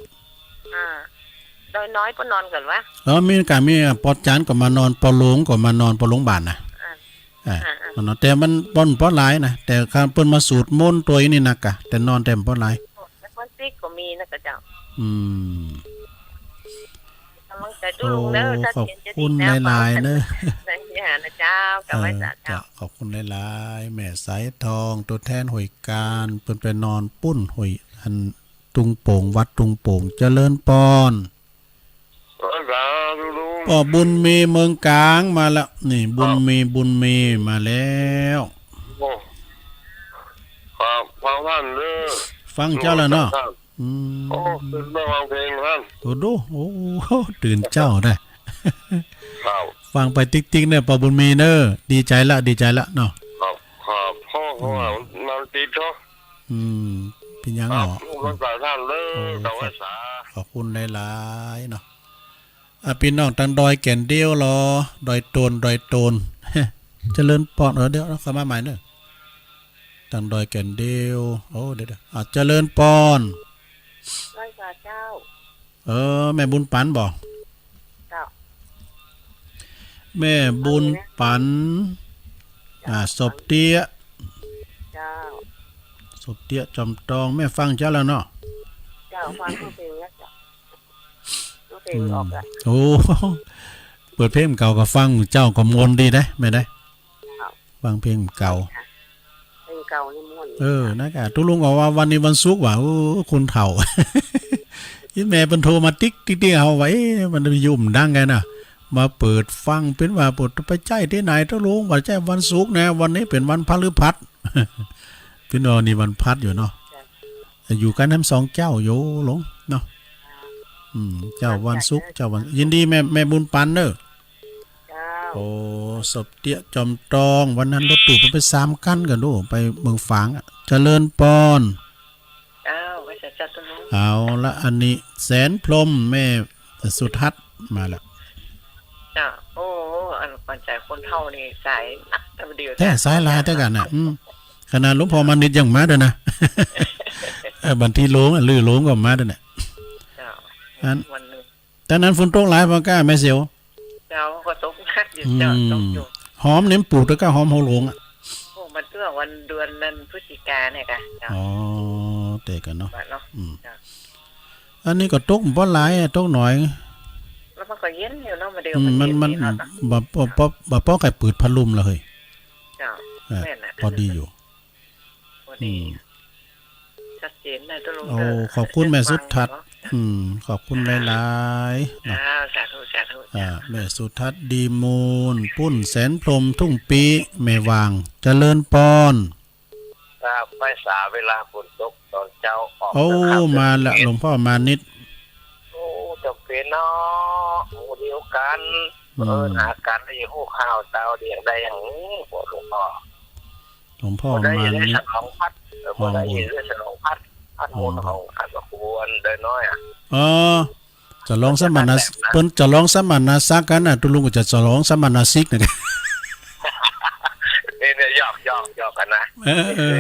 น้อยๆ เปิ้นนอนก่อนวะ เออ มีก่ะ มี ปอจานก็มานอน ปอโลงก็มานอน ปอโลงบาลน่ะ อ่า อ่า อ่า มานอน แต่มันบ่ปอหลายนะ แต่คันเปิ้นมาสูตรมนต์ตวยนี่นะก่ะ แต่นอนแต่บ่ปอหลาย แล้วเปิ้นติ๊กก็มีนะกะเจ้า อืม ก๋ำลังใจ๋ตุ๊ลุงเน่อ โอ้ ถ้า ขอบคุณหลายๆ เน่อ นะเจ้า เออ กราบไหว้สาเจ้า เจ้า ขอบคุณหลายๆ แม่สายทอง ตั๋วแทนห้วยก๋าน เปิ้นไปนอนปุ้นห้วย อัน ตุงโป่ง วัดตุงโป่ง เจริญปอน สาธุลุง ป้อบุญมีเมืองก๋างมาแล้ว นี่ บุญมี ครับ บุญมีมาแล้ว โอ้ ครับ ฟังต้านเน่อ ฟังเจ้าแล้วเนาะ ฟังต้าน อืม โอ้ ตื่นมาฟังเพลงต้าน โอ้โห โอ้โห ตื่นเจ้าได้ ครับ ฟังไปติ๊กๆ เนี่ย ป้อบุญมีเน่อ ดีใจ๋ละ ดีใจ๋ละเนาะ ครับ ครับ โอ้โห อืม มันติดเนาะ อืม เป๋นหยัง ครับ เหรอ ลูกหลานสาท่านเน่อ โอ้ กราบไหว้สา ขอบ ขอบคุณหลายๆ เนาะ อ่ะ ปี้น้องตางดอยแก่นเดียวเหรอ ดอยโตน ดอยโตน เจริญปอน เออ เดี๋ยว เข้ามาใหม่เน่อ ตางดอยแก่นเดียว โอ้ เดี๋ยวๆ อ่ะ เจริญปอน ไหว้สาเจ้า เออ แม่บุญปั๋นบ่ เจ้า แม่บุญปั๋น เจ้า อ่า สบเตี้ย เจ้า สบเตี้ย จอมตอง แม่ฟังเจ้าแล้วเนาะ เจ้า ฟังเพลงแล้วเจ้า เพลงออกละ อืม โอ้ เปิดเพลงเก่าก็ฟัง เจ้าก็ม่วนดีนะ แม่นะ เจ้า ฟังเพลงเก่า เพลงเก่านี่ม่วน เออ นะก่ะ ตุ๊ลุงก็ว่าวันนี้วันศุกร์ว่ะ โอ้ คนเฒ่า อีแม่เปิ้นโทรมาติ๊กติ๊กติ๊ก เฮาว่า เอ๊ะ มันวิทยุมันดังไงนะ มาเปิดฟัง เป๋นว่า เปิดไปใจ๊ตี้ไหนตุ๊ลุง ว่าใจ๊วันศุกร์นะ วันนี้เป๋นวันพฤหัส เป๋นว่านี่วันพฤหัสอยู่เนาะ จ้ะ อยู่กั๋นแหมสองเจ้าอยู่ลุงเนาะ อืม เจ้าวันศุกร์ เจ้าวัน ยินดีแม่ แม่บุญปั๋นเน่อ เจ้า โอ้ สบเตี้ย จอมตอง วันนั้นรถตู้เปิ้นไปสามคันกั๋นดู ไปเมืองฝางอะ เจริญปอน เจ้า ไหว้สาเจ้าตุ๊ลุง เอาละ อันนี้แสนพรหม แม่สุทัศน์มาละ เจ้า โอ้ อันขวัญใจคนเฒ่านี่สายนัก แต่เดี๋ยว แท้ สายหลายเตื้อกั๋นน่ะ อืม ขนาดหลวงพ่อมานิตย์ยังมาด้วยนะ เออ บันทีโลงอะ ลือโลงก็มาด้วยเนี่ย เจ้า อัน วันหนึ่ง ต๋อนนั้นฝนตกหลายบ่ก้า แม่เสียว เจ้า ก็ตกหนักอยู่ อืม เจ้า ตกอยู่ หอมนี่มันปลูกเตื้อก้า หอมหัวโลงอะ โอ้ มันเตื้อวันเดือนนั้นพฤศจิกาเนี่ยก้า เจ้า อ๋อ เตื้อกั๋นเนาะ ว่าเนาะ อืม เจ้า อันนี้ก็ตกบ่หลายอะ ตกหน้อย แล้วมันก็เย็นอยู่เนาะ มาเดียว อืม มัน มัน มัน เย็นดีเนาะ บ่ บ่ บ่ บ่ปอใค่เปิดพัดลมละเฮ้ย เจ้า เออ แม่นน่ะ ปอดีอยู่ ปอดี อืม ชัดเจนนะตุ๊ลุง โอ้ เด้อ ขอบคุณแม่สุทัศน์ เนาะ อืม ขอบคุณหลายๆ เนาะ อ่า สาธุ สาธุ อ่า แม่สุทัศน์ ดีมูล ปุ้น แสนพรหม ทุ่งปี้ แม่หว่าง เจริญปอน ครับ ไหว้สา เวลาฝนตกต๋อนเจ๊าออก โอ้ เถอะครับ มาละ เดี๋ยว หลวงพ่อมานิตย์ โอ้ จ๋ำเป๋นเนาะ หมู่เดียวกั๋น อืม เออ หากั๋นแล้วยังฮู้ข่าวเจ้า เดียงได้อย่างนี้ โอ้ หลวงพ่อ หลวงพ่อมานิตย์ บ่ได้ยินเรื่องสนองพัด เออ บ่ได้ยินเรื่องสนองพัด พัด โอ้ หมู่ของขันตะกวนได้น้อยอะ อ๋อ สลองสมณะ เปิ้นสลองสมณศักดิ์กั๋นน่ะ ตุ๊ลุงก็จะสลองสมณสิกนะ นี่เนี่ย หยอก หยอก หยอกกั๋นนะ เออ เออ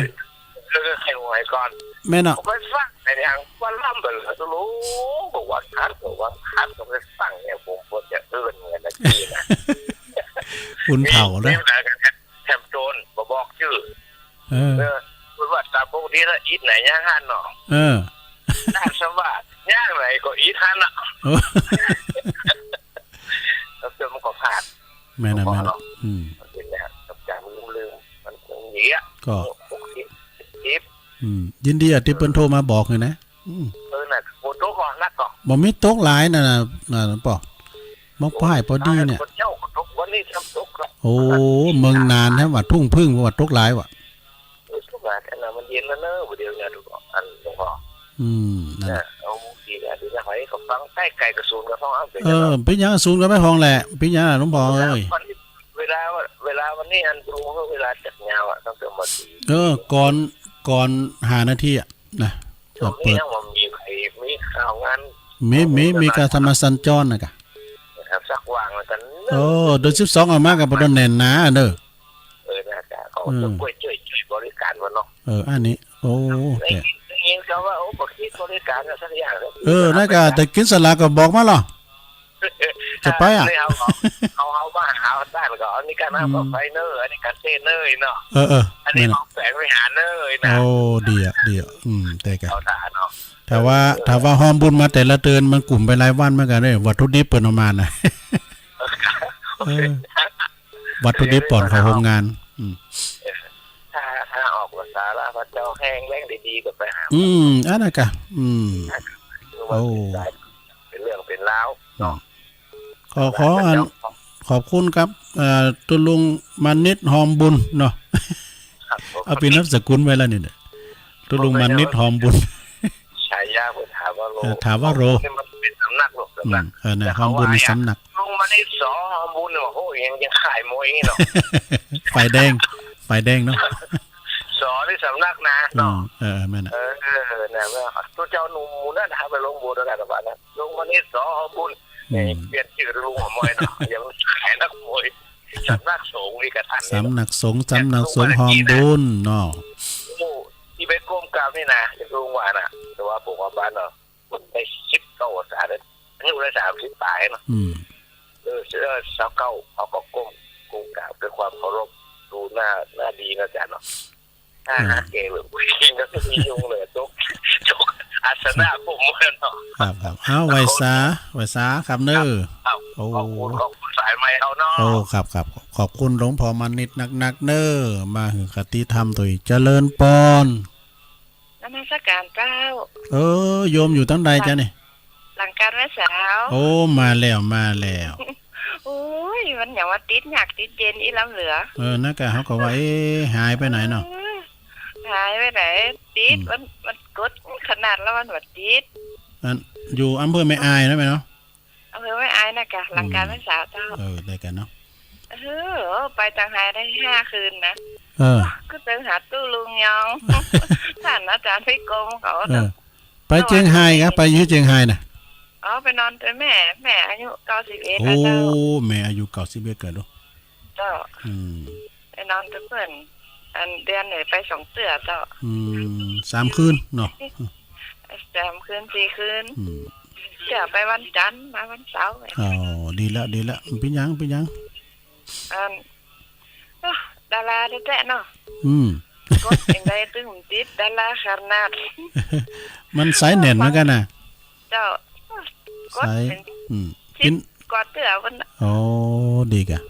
เออ ใค่หวยก่อน แม่นเนาะ ผมไปฟังไอ้เนี่ย วันล่ำไปเลย ตุ๊ลุง บอกว่าคัด บอกว่าคัด ผมไปฟังเนี่ย ผมควรจะเอิ้นเงินนะพี่นะ คนเฒ่านะ มี มีอะไรกันแถม แถมโจร บ่บอกจื้อ เออ เออ เปิ้นว่าต๋ามปกติละ อิดไหนย่างหั้นเนาะ เออ ถ้าสมว่าย่างไหนก็อิดหั้นน่ะ โอ้ แล้วเปิ้นมันก็พลาด แม่นน่ะ แม่นน่ะ อืม มันเป๋นแบบจำลืมๆ มันคงเยียะ ก็ หกสิบ เจ็ดสิบ อืม ยินดีอะตี้เปิ้นโทรมาบอกนี่นะ อืม เออ น่ะ ฝนตกก่อน นักก่อน บ่มีตกหลายน่ะ น่ะ น่ะ ป้อ มองป้ายปอดีเนี่ย เออ เจ้าก็ตก วันนี้ซ้ำตกละ โอ้ เมืองน่านแท้ว่ะ ทุ่งผึ้งว่ะ ตกหลายว่ะ เออ ตกหลาย อันนั้นมันเย็นแล้วเนอะ บ่าเดี๋ยวเนี่ย ดูก่อน อันหลวงพ่อ อืม นั่นน่ะ เออ เอาดีนะ ดีนะ หอยก็ฟังใกล้ๆ กับศูนย์กับห้อง เอาไป เออ เนาะ เป๋นหยังศูนย์กับห้องแหละ เป๋นหยังหลวงพ่อเอ้ย เวลาวันนี้ เวลาวันนี้ อันตรงเวลาจัดงานอะ ตั้งแต่มาสี่ เออ ก่อน ก่อนห้านาทีอะ นะ เปิด มีข่าวงาน มี มี มีการธรรมสัญจรนะกะ ครับ สักวางแล้วกัน โอ้ เดือนสิบสองออกมาก็บ่ต้องแน่นหนาเด้อ เออ น่าจะ เขา อืม จะช่วย ช่วย ช่วยบริการมันเนาะ เออ อันนี้ โอ้ ได้ยิน ได้ยินเขาว่า โอ้ บ่คิดบริการกันสักอย่างเลย เออ น่าจะ แต่กินสลากก็บอกมาเหรอ จะไปอะ นี่เฮาก็ เฮา เฮามาหาท่านก็ อันนี้การ อืม นำรถไฟเน่อ อันนี้การเทศน์เน่อเนาะ เออ เออ อันนี้ นั่นน่ะ ของแสงวิหารเน่อนะ โอ้ ดีอะ ดีอะ อืม แต่กะ เอาถ่าเนาะ ถ้าว่า เออ ถ้าว่าฮอมบุญมาแต่ละเดือน มันกุ่มไปหลายวันเหมือนกั๋นเน่อ วัตถุดิบเปิ้นเอามาน่ะ โอเค เออ วัตถุดิบป่อนเข้าโฮงงาน อืม เออ ถ้า ถ้าออกภาษาลาว พระเจ้าแฮงแฮงดีๆ ก็ไปหา อืม อันนั้นกะ อืม โอ้ เป็นเรื่องเป็นราวเนาะ อืม ขอ ขออัน ขอบคุณครับ เอ่อ ตุ๊ลุงมานิตย์ ฮอมบุญเนาะ ครับผม เอาเป๋นนามสกุลไว้แล้วนี่แหละ ตุ๊ลุงมานิตย์ ฮอมบุญ ฉายาเปิ้นถาวโร เออ ถาวโร นี่มันเป๋นสำนักเนาะ สำนัก อืม เออ นะ แต่ ฮอมบุญนี่สำนัก ลุงมานิตย์ ส.ฮอมบุญเนี่ย โอ้โห ยัง ยังขายมวยอย่างนี้เนาะ ฝ่ายแดง ฝ่ายแดงเนาะ ส.นี่สำนักนะเนาะ อืม เออ เออ แม่นน่ะ เออ เออ นะ เมื่อตุ๊เจ้าหนุ่มนั่นนะ ไปลงโบสถ์ด้วยกั๋นนะ ลุงมานิตย์ ส.ฮอมบุญ อืม เปลี่ยนจื้อลุงหัวมวยเนาะ ยังขายนักมวย สำนักสงฆ์นี่กะทัน สำนักสงฆ์ สำนักสงฆ์ฮอมบุญเนาะ โอ้ ตี้ไปก้มกราบนี่นะ ลุงว่านะ แต่ว่าผมว่าบ้านเนาะ ได้สิบเก้าองศาเลย อายุได้สามสิบป๋ายเนาะ อืม เออ เออ ซาวเก้า เขาก็ก้ม ก้มกราบด้วยความเคารพ ดูหน้า หน้าดีนะอาจ๋ารย์เนาะ ถ้า อืม หาแก่แบบผู้หญิงก็ไม่ยุ่งเลย จก จกอาสนะผมเลยเนาะ ครับ ครับ เอา ไหว้สา ไหว้สาครับเน่อ ครับ โอ้ ขอบคุณ ขอบคุณสายไมค์เฮาเนาะ โอ้ ครับ ครับ ขอบคุณหลวงพ่อมานิตย์นักๆ เน่อ มาหื้อคติธรรมตวย เจริญปอน นมัสการเจ้า เออ โยมอยู่ตังใดจ๊ะนี่ หลังกาดแม่สาว โอ้ มาแล้ว มาแล้ว โอ้ย มันอย่างว่าติดยากติดเย็นอี้ล้ำเหลือ เออ นั่นกะ เฮาก็ว่า เอ๊ะ หายไปไหนเนาะ เออ หายไปไหน ติด อืม มัน มันกดขนาดแล้วมันว่าติด อัน อยู่อำเภอแม่อายนะแม่เนาะ อำเภอแม่อายนะกะ หลังกาดแม่สาวเจ้า อืม เออ ได้กันเนาะ เออ ไปตังหายได้ห้าคืนนะ เออ ก็เติงหาตุ๊ลุงยอง ท่านอาจ๋ารย์พิกรมเขา เออ ไปเจียงฮายกะ ไปอยู่เจียงฮายน่ะ อ๋อ ไปนอนตวยแม่ แม่อายุเก้าสิบเอ็ด โอ้ แล้วเจ้า แม่อายุเก้าสิบเอ็ดแล้ว เจ้า อืม ไปนอนตวยเปิ้น อันเดือนหนึ่งไปสองเตื้อเจ้า อืม สามคืนเนาะ สามคืนสี่คืน อืม เตื้อไปวันจันทร์ มาวันเสาร์ อ๋อ ดีละ ดีละ เป๋นหยัง เป๋นหยัง อัน เอ้อ ดาราแต๊ๆ เนาะ อืม กดอย่างใดตึงติดดาราขนาด มันสายแน่นเหมือนกั๋นน่ะ เจ้า กด สาย เป๋น อืม สิบ เป๋น กว่าเตื้อเปิ้นน่ะ โอ้ ดีกะ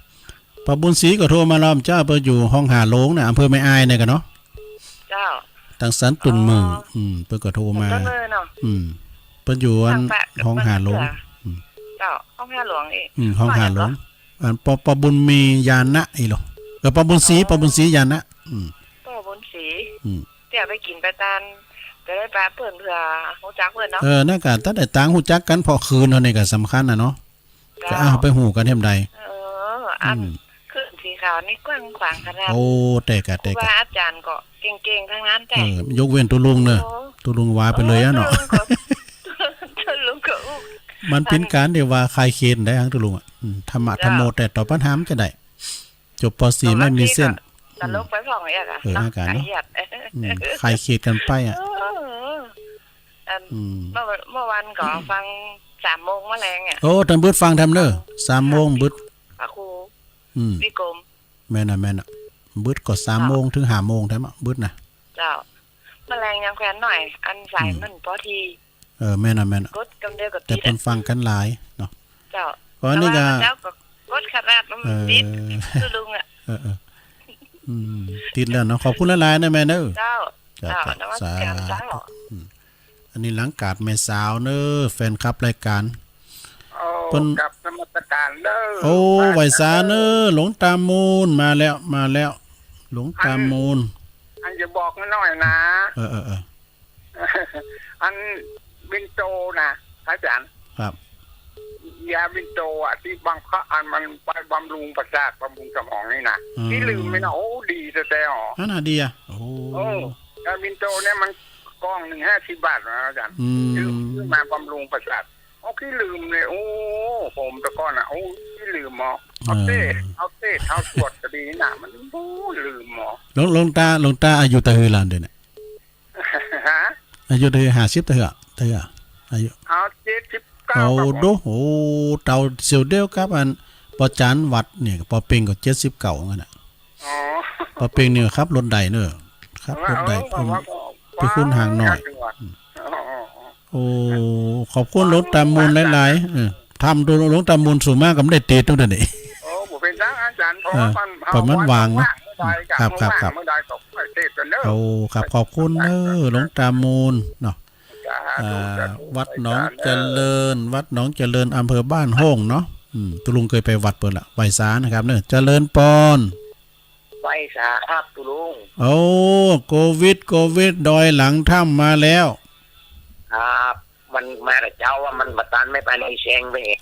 ป้อบุญศรีก็โทรมาแล้วเจ้า เปิ้นอยู่ฮ่องหาโหลงน่ะ อำเภอแม่อายเนี่ยกะเนาะ เจ้า ตังสันตุ่นเหมิง อ๋อ อืม เปิ้นก็โทรมา สันตุ่นเหมิงเนาะ อืม เปิ้นอยู่อัน ทางปะ ฮ่องหาโหลง เปิ้นเตื้อ อืม เจ้า ฮ่องหาโหลงอี้ อืม ฮ่องหาโหลง ว่าหยังก็ อันป้อ ป้อบุญมียานะอี้เหรอ เออ ป้อบุญศรี อ๋อ ป้อบุญศรียานะ อืม ป้อบุญศรี อืม เตื้อไปกิ๋นไปตาน จะได้ปะเปิ้นเปื้อฮู้จักเปิ้นเนาะ เออ นั่นกะ ตั้งแต่ตางฮู้จักกั๋น ผ่อคืนเท่านี้กะสำคัญน่ะเนาะ เจ้า จะเอาไปฮู้กั๋นแหมใด เออ อัน อืม ขึ้นสีขาวนี่กว้างขวางขนาด โอ้ แต่กะ แต่กะ ครูบาอาจ๋ารย์ก็เก่งๆ ตังนั้นแต๊ เออ ยกเว้นตุ๊ลุงเน่อ โอ้ ตุ๊ลุงวาไปเลยอะเนาะ ตุ๊ลุงก็ ตุ๊ลุงก็อู้ มันเป๋นก๋านตี้ว่าคายเขตได้ฮังตุ๊ลุงอะ อืม ธรรมะ เจ้า ธัมโม แต่ตอบปัญหามันจะได้ จบ ป.สี่ ไม่มีเส้น ตลกไปพ่องเอียดอะ เออ เนาะ อาจ๋ารย์เนาะ เอียด อืม คายเขตกั๋นไปอะ เออ อัน อืม เมื่อวัน เมื่อวันก็ฟังสามโมงแมลงอะ โอ้ ต้านบึดฟังแถมเน่อ สามโมงบึด พระครู อืม วิกรม แม่นน่ะ แม่นน่ะ บึดก็สามโมง เจ้า เถิงห้าโมงแถมอะ บึดน่ะ เจ้า แมลงยังแควนหน่อย อันสาย อืม มันปอที เออ แม่นน่ะ แม่นน่ะ กดกำเดียวก็ติดอะ แต่เปิ้นฟังกั๋นหลายเนาะ เจ้า ก็อันนี้ก็ แต่ว่าเจ้าก็กดขนาดมันติด เออ ตุ๊ลุงอะ เออ เออ อืม ติดแล้วเนาะ ขอบคุณหลายๆ นะแม่เน่อ เจ้า เจ้า เจ้า เจ้า นมัสการเจ้า สาธุ อืม อันนี้หลังกาดแม่สาวเน่อ แฟนคลับรายก๋าน โอ้ เปิ้น กราบนมัสการเน่อ โอ้ ไหว้สาเน่อ หลวงตามูล มาแล้ว มาแล้ว หลวงตามูล อัน อันจะบอกน้อยๆ นะ เออ เออ เออ อันบินโตนะ อาจ๋ารย์ ครับ ยาบินโตอะ ตี้บางครั้งอันมันไปบำรุงประสาท บำรุงสมองนี่นะ อืม ตี้ลืมไปนะ โอ้ ดีแต๊ๆ อ๋อ อันน่ะดีอะ โอ้ โอ้ ยาบินโตเนี่ยมันกล่องหนึ่งห้าสิบบาทนะอาจ๋ารย์ อืม ตี้ลืม ตี้มาบำรุงประสาท เอาตี้ลืมเลย โอ้ ผมแต่ก่อนอะ โอ้ ตี้ลืมเหรอ เอาเต้ เออ เอาเต้ เอาสวดก็ดีนะ มัน โอ้ ลืมเหรอ หลวง หลวงตา หลวงตาอายุเต้าหื้อแล้วเดี๋ยวนี้ ฮะ อายุเต้าหื้อ ห้าสิบเต้าหื้อ เต้าหื้อ อายุ เอา เจ็ดสิบ เก่า เอา ครับผม ดู โอ้ เฒ่าเสี่ยวเดียวกับอันป้อจ๋ารย์วัดเนี่ย ป้อเป่งก็เจ็ดสิบเก้าหั้นน่ะ อ๋อ ป้อเป่งนี่ขับรถได้เนอะ ขับรถได้ เออ ผมว่าก็ ไปคุ้นห่างหน่อย ว่าจังหวัด อืม อ๋อ อ๋อ อ๋อ โอ้ ขอบคุณหลวงตามูลหลายๆ เออ ถามดูหลวงตามูล ส่วนมากก็บ่ได้เตะตรงนั้นนี่ โอ้ บ่เป๋นหยังอาจ๋ารย์ เพราะ เออ ว่ามัน ปล่อยมันว่างเนาะ เฮาว่างเมื่อใดก็ ครับ ครับ เฮาว่าง ครับ เมื่อใดก็ค่อยเตะกั๋นเนอะ โอ้ ครับ ขอบคุณเนอะ หลวงตามูลเนาะ สาธุ อ่า สาธุ วัดหนองเจริญ วัดหนองเจริญ อำเภอบ้านโฮ่งเนาะ อืม ตุ๊ลุงเกยไปวัดเปิ้นละ ไหว้สานะครับเนอะ เจริญปอน ไหว้สาครับตุ๊ลุง โอ้ โควิด โควิด ดอยหลังถ้ำมาแล้ว ครับ มันมาแต่เจ๊าว่ามันบ่ตัน แม่ปานีแซงไปเอง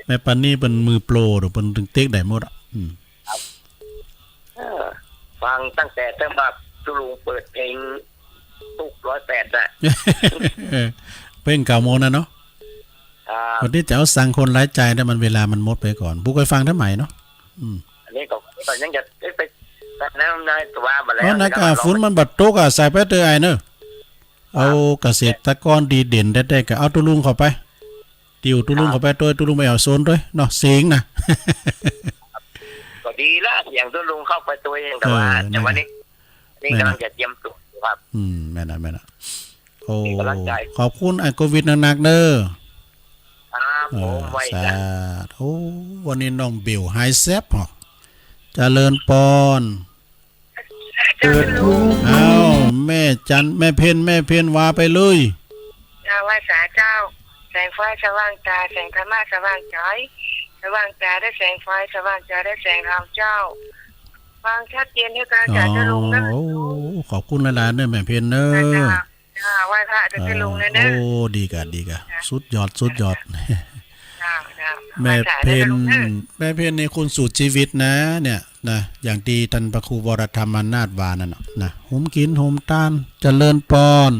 แม่ปานีเปิ้นมือโปรเด้อ เปิ้นตึงเต๊กได้หมดอะ อืม ครับ เออ ฟังตั้งแต่เริ่มว่าตุ๊ลุงเปิดเพลงตุ๊กร้อยแปดน่ะ เออ เพลงเก่าโมนั้นเนาะ ครับ วันนี้จะเอาสั่งคนหลายใจนะ มันเวลามันหมดไปก่อน ผู้เคยฟังท่านใหม่เนาะ อืม อันนี้ก็ ก็ยังจะไป ไป นั่นนะ ว่ามาแล้ว อ๋อ นะ ก็ ฝนมันบ่ตกอะ สายไปเตอไอเนอะ ครับ เอาเกษตรกรดีเด่นแต๊ๆ ก็เอาตุ๊ลุงเข้าไป ติวตุ๊ลุงเข้าไปตวย ตุ๊ลุงไปเอาโซนตวยเนาะ เสียงน่ะ ก็ดีละ เสียงตุ๊ลุงเข้าไปตวย แต่ว่า เออ แต่วันนี้ นี่ นั่นน่ะ กำลังจะเตรียมตัวอยู่ครับ อืม แม่นน่ะ แม่นน่ะ โอ้ เป๋นก๋ำลังใจ๋ ขอบคุณไอ้โควิดหนักๆ เด้อ ครับผม เออ ไหว้ สา จ้ะ ธุ วันนี้น้องเบลหายแซบเหรอ เจริญปอน เจ้าตุ๊ลุง อ้าว แม่จัน แม่เพ็ญ แม่เพ็ญ ว่าไปเลย เจ้า ไหว้สาเจ้า แสงไฟสว่างต๋า แสงธรรมะสว่างใจ๋ สว่างต๋าด้วยแสงไฟ สว่างใจ๋ด้วยแสงธรรมเจ้า ฟังชัดเจนด้วยกัน อ๋อ เจ้าตุ๊ลุงเนอะ โอ้ ขอบคุณหลายๆ เนอะ แม่เพ็ญเนอะ เจ้า เจ้า ไหว้พระเจ้าตุ๊ลุงเนอะ เออ โอ้ ดีกะ ดีกะ จ้ะ สุดยอด สุดยอด เจ้า เจ้า แม่เพ็ญ ไหว้สาเจ้าตุ๊ลุงเนอะ แม่เพ็ญนี่คุณสู้ชีวิตนะ เนี่ย นะ อย่างตี้ต้านพระครูวรธรรมนาถว่านั่นน่ะ นะ หุมกิ๋นหุมตาน เจริญปอน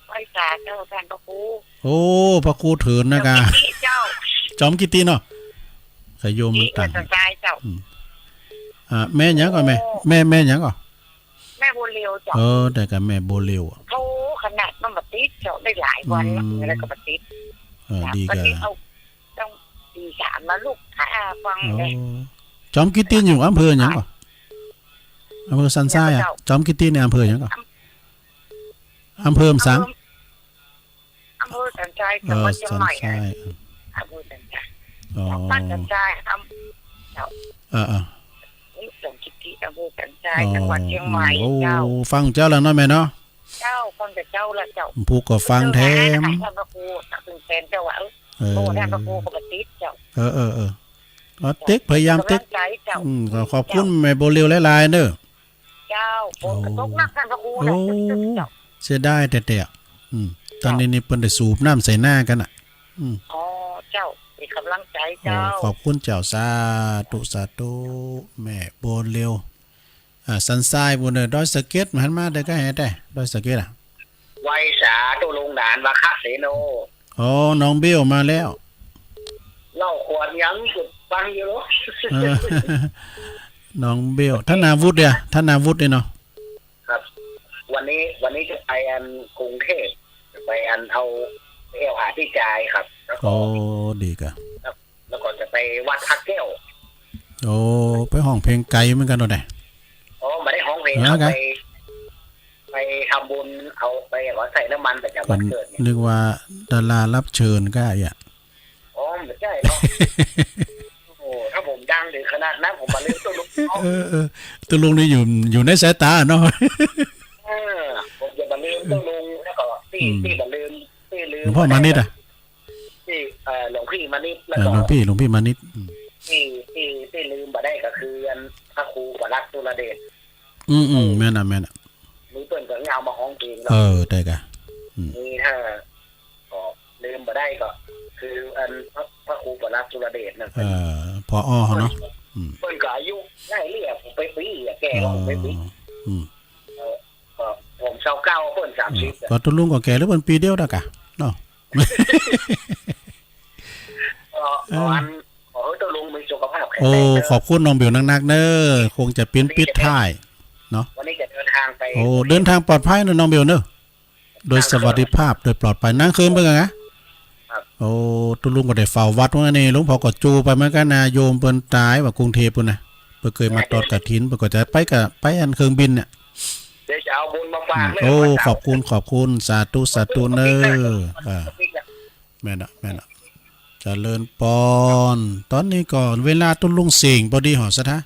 ไหว้สาเจ้าต้านพระครู โอ้ พระครูเถินนะกะ จอมกิตติเจ้า จอมกิตติเนาะ ขยมมันตัง กิตติสันทรายเจ้า อืม อ่า แม่หยังก่อแม่ โอ้ แม่ แม่หยังก่อ แม่บัวเรียวเจ้า เออ แต่กับแม่บัวเรียวอะ โอ้ ขนาดมันบ่ติดเจ้า ได้หลายวันแล้ว อืม อะไรก็บ่ติด เออ จ้ะ ดีกะ วันนี้เอา ต้องตีสามมาลูก อ่า ฟัง โอ้ เลย จอมกิตติอยู่อำเภอหยังก่อ อำเภอสันทรายอะ เจ้า จอมกิตตินี่อำเภอหยังก่อ อำ อำเภอสัง อำเภอ อำเภอสันทราย เออ จังหวัดเชียงใหม่ สันทราย อำเภอสันทราย อ๋อ บ้านสันทราย อำ เจ้า เออ เออ นี่จอมกิตติ อำเภอสันทราย อ๋อ จังหวัดเชียงใหม่ อืม โอ้ เจ้า ฟังเจ้าแล้วเนาะแม่เนาะ เจ้า ฟังแต่เจ้าละเจ้า ผู้ก็ฟังแถม เจ้านะ ท่านพระครู ถ้าเป็นแฟนเจ้าอะ เออ เออ โอ้ ท่านพระครูก็บ่ติดเจ้า เออ เออ เออ ก็เต๊ก พยายามเต๊ก กำลังใจ๋เจ้า อืม ก็ขอบคุณ เจ้า แม่บัวเรียวหลายๆ เนอะ เจ้า โอ้ ฝนก็ตกหนักท่านพระครูนะ โอ้ ตึกๆ เจ้า เสียดายแต๊ๆ อืม ตอนนี้ เจ้า นี่เปิ้นได้สูบน้ำใส่หน้ากั๋นน่ะ อืม อ๋อ เจ้า เป๋นก๋ำลังใจ๋ โอ้ เจ้า ขอบคุณเจ้า สาธุ สาธุ แม่บัวเรียว อ่า สันทรายปู้นเน่อ ดอยสะเก็ด หันมาได้ก็แหแต่ ดอยสะเก็ดอะ ไหว้สาตุ๊ลุงหนาน วาคะเสโน อ๋อ น้องเบลมาแล้ว เล่าขวัญยังสุดฟังอยู่เหรอ เออ น้องเบล ธนาวุฒิเนี่ย ธนาวุฒิเนี่ยเนาะ ครับ วันนี้ วันนี้จะไปอันกรุงเทพฯ จะไปอันเอาแอลหาพี่จายครับ แล้วก็ โอ้ ดีกะ แล้ว แล้วก็จะไปวัดพระแก้ว โอ้ ไปฮ้องเพลงไก๋เหมือนกั๋นเนาะเนี่ย อ๋อ บ่ได้ฮ้องเพลง เออ ครับ ครับ ไป ไปทำบุญ เอาไป เอาใส่น้ำมันประจำวันเกิดเนี่ย นึกว่าดารารับเชิญก็อย่า อ๋อ บ่ใจ้เนาะ โอ้โห ถ้าผมดังถึงขนาดนั้น ผมบ่ลืมตุ๊ลุงเนาะ เออ เออ ตุ๊ลุงนี่อยู่ อยู่ในสายต๋าเนาะ เออ ผมจะบ่ลืมตุ๊ลุง แล้วก็ตี้ อืม ตี้บ่ลืม ตี้ลืม หลวงพ่อมานิตย์อะ ตี้ เอ่อ หลวงพี่มานิตย์ แล้วก็ เออ หลวงพี่ หลวงพี่มานิตย์ อืม ตี้ ตี้ ตี้ลืมบ่ได้ก็คืออันพระครูปลักษณ์สุรเดช อืม อืม แม่นน่ะ แม่นน่ะ มีเปิ้นก็เอามาฮ้องเพลงเนาะ เออ ได้กะ อืม มีถ้า ก็ลืมบ่ได้ก็คืออันพระ พระครูปลักษณ์สุรเดชนะ เออ ผอ.เฮาเนาะ อืม เปิ้นก็อายุไล่เลี่ยผมไปปี้อะ แก่กว่าผมไปปี้ อ๋อ อืม เออ ก็ผมซาวเก้า เปิ้นสามสิบ อืม อะ ก็ตุ๊ลุงก็แก่หรือเปิ้นปี๋เดียวเดียวกะเนาะ ก็ เออ ขออัน ขอหื้อตุ๊ลุงมีสุขภาพแข็งแรง โอ้ เนอะ ขอบคุณน้องเบลนักๆ เนอะ คงจะปิ๊นปิ๊ดท้ายเนาะ วันนี้จะเดินทางไป โอ้ เดินทางปลอดภัยเนอะน้องเบลเนอะ โดยสวัสดิภาพ โดยปลอดภัย นั่งเครื่องไปกั๋นนะ โอ้ ตุ๊ลุงก็ได้เฝ้าวัดว่านี่ หลวงพ่อก็จูไปเหมือนกั๋นนะ โยมเปิ้นต๋ายว่ากุงเทพฯปู้นนะ เปิ้นเกยมาตอดกฐิน เปิ้นก็จะไปกับ ไปอันเครื่องบินเนี่ย เดี๋ยวจะเอาบุญมาฝาก อืม เนอะ โอ้ วันเสาร์ ขอบคุณ ขอบคุณ สาธุ สาธุเน่อ อ่า แม่นละ แม่นละ เจริญปอน ต๋อนนี้ก็เวลาตุ๊ลุงเส้งพอดีหอศรัทธา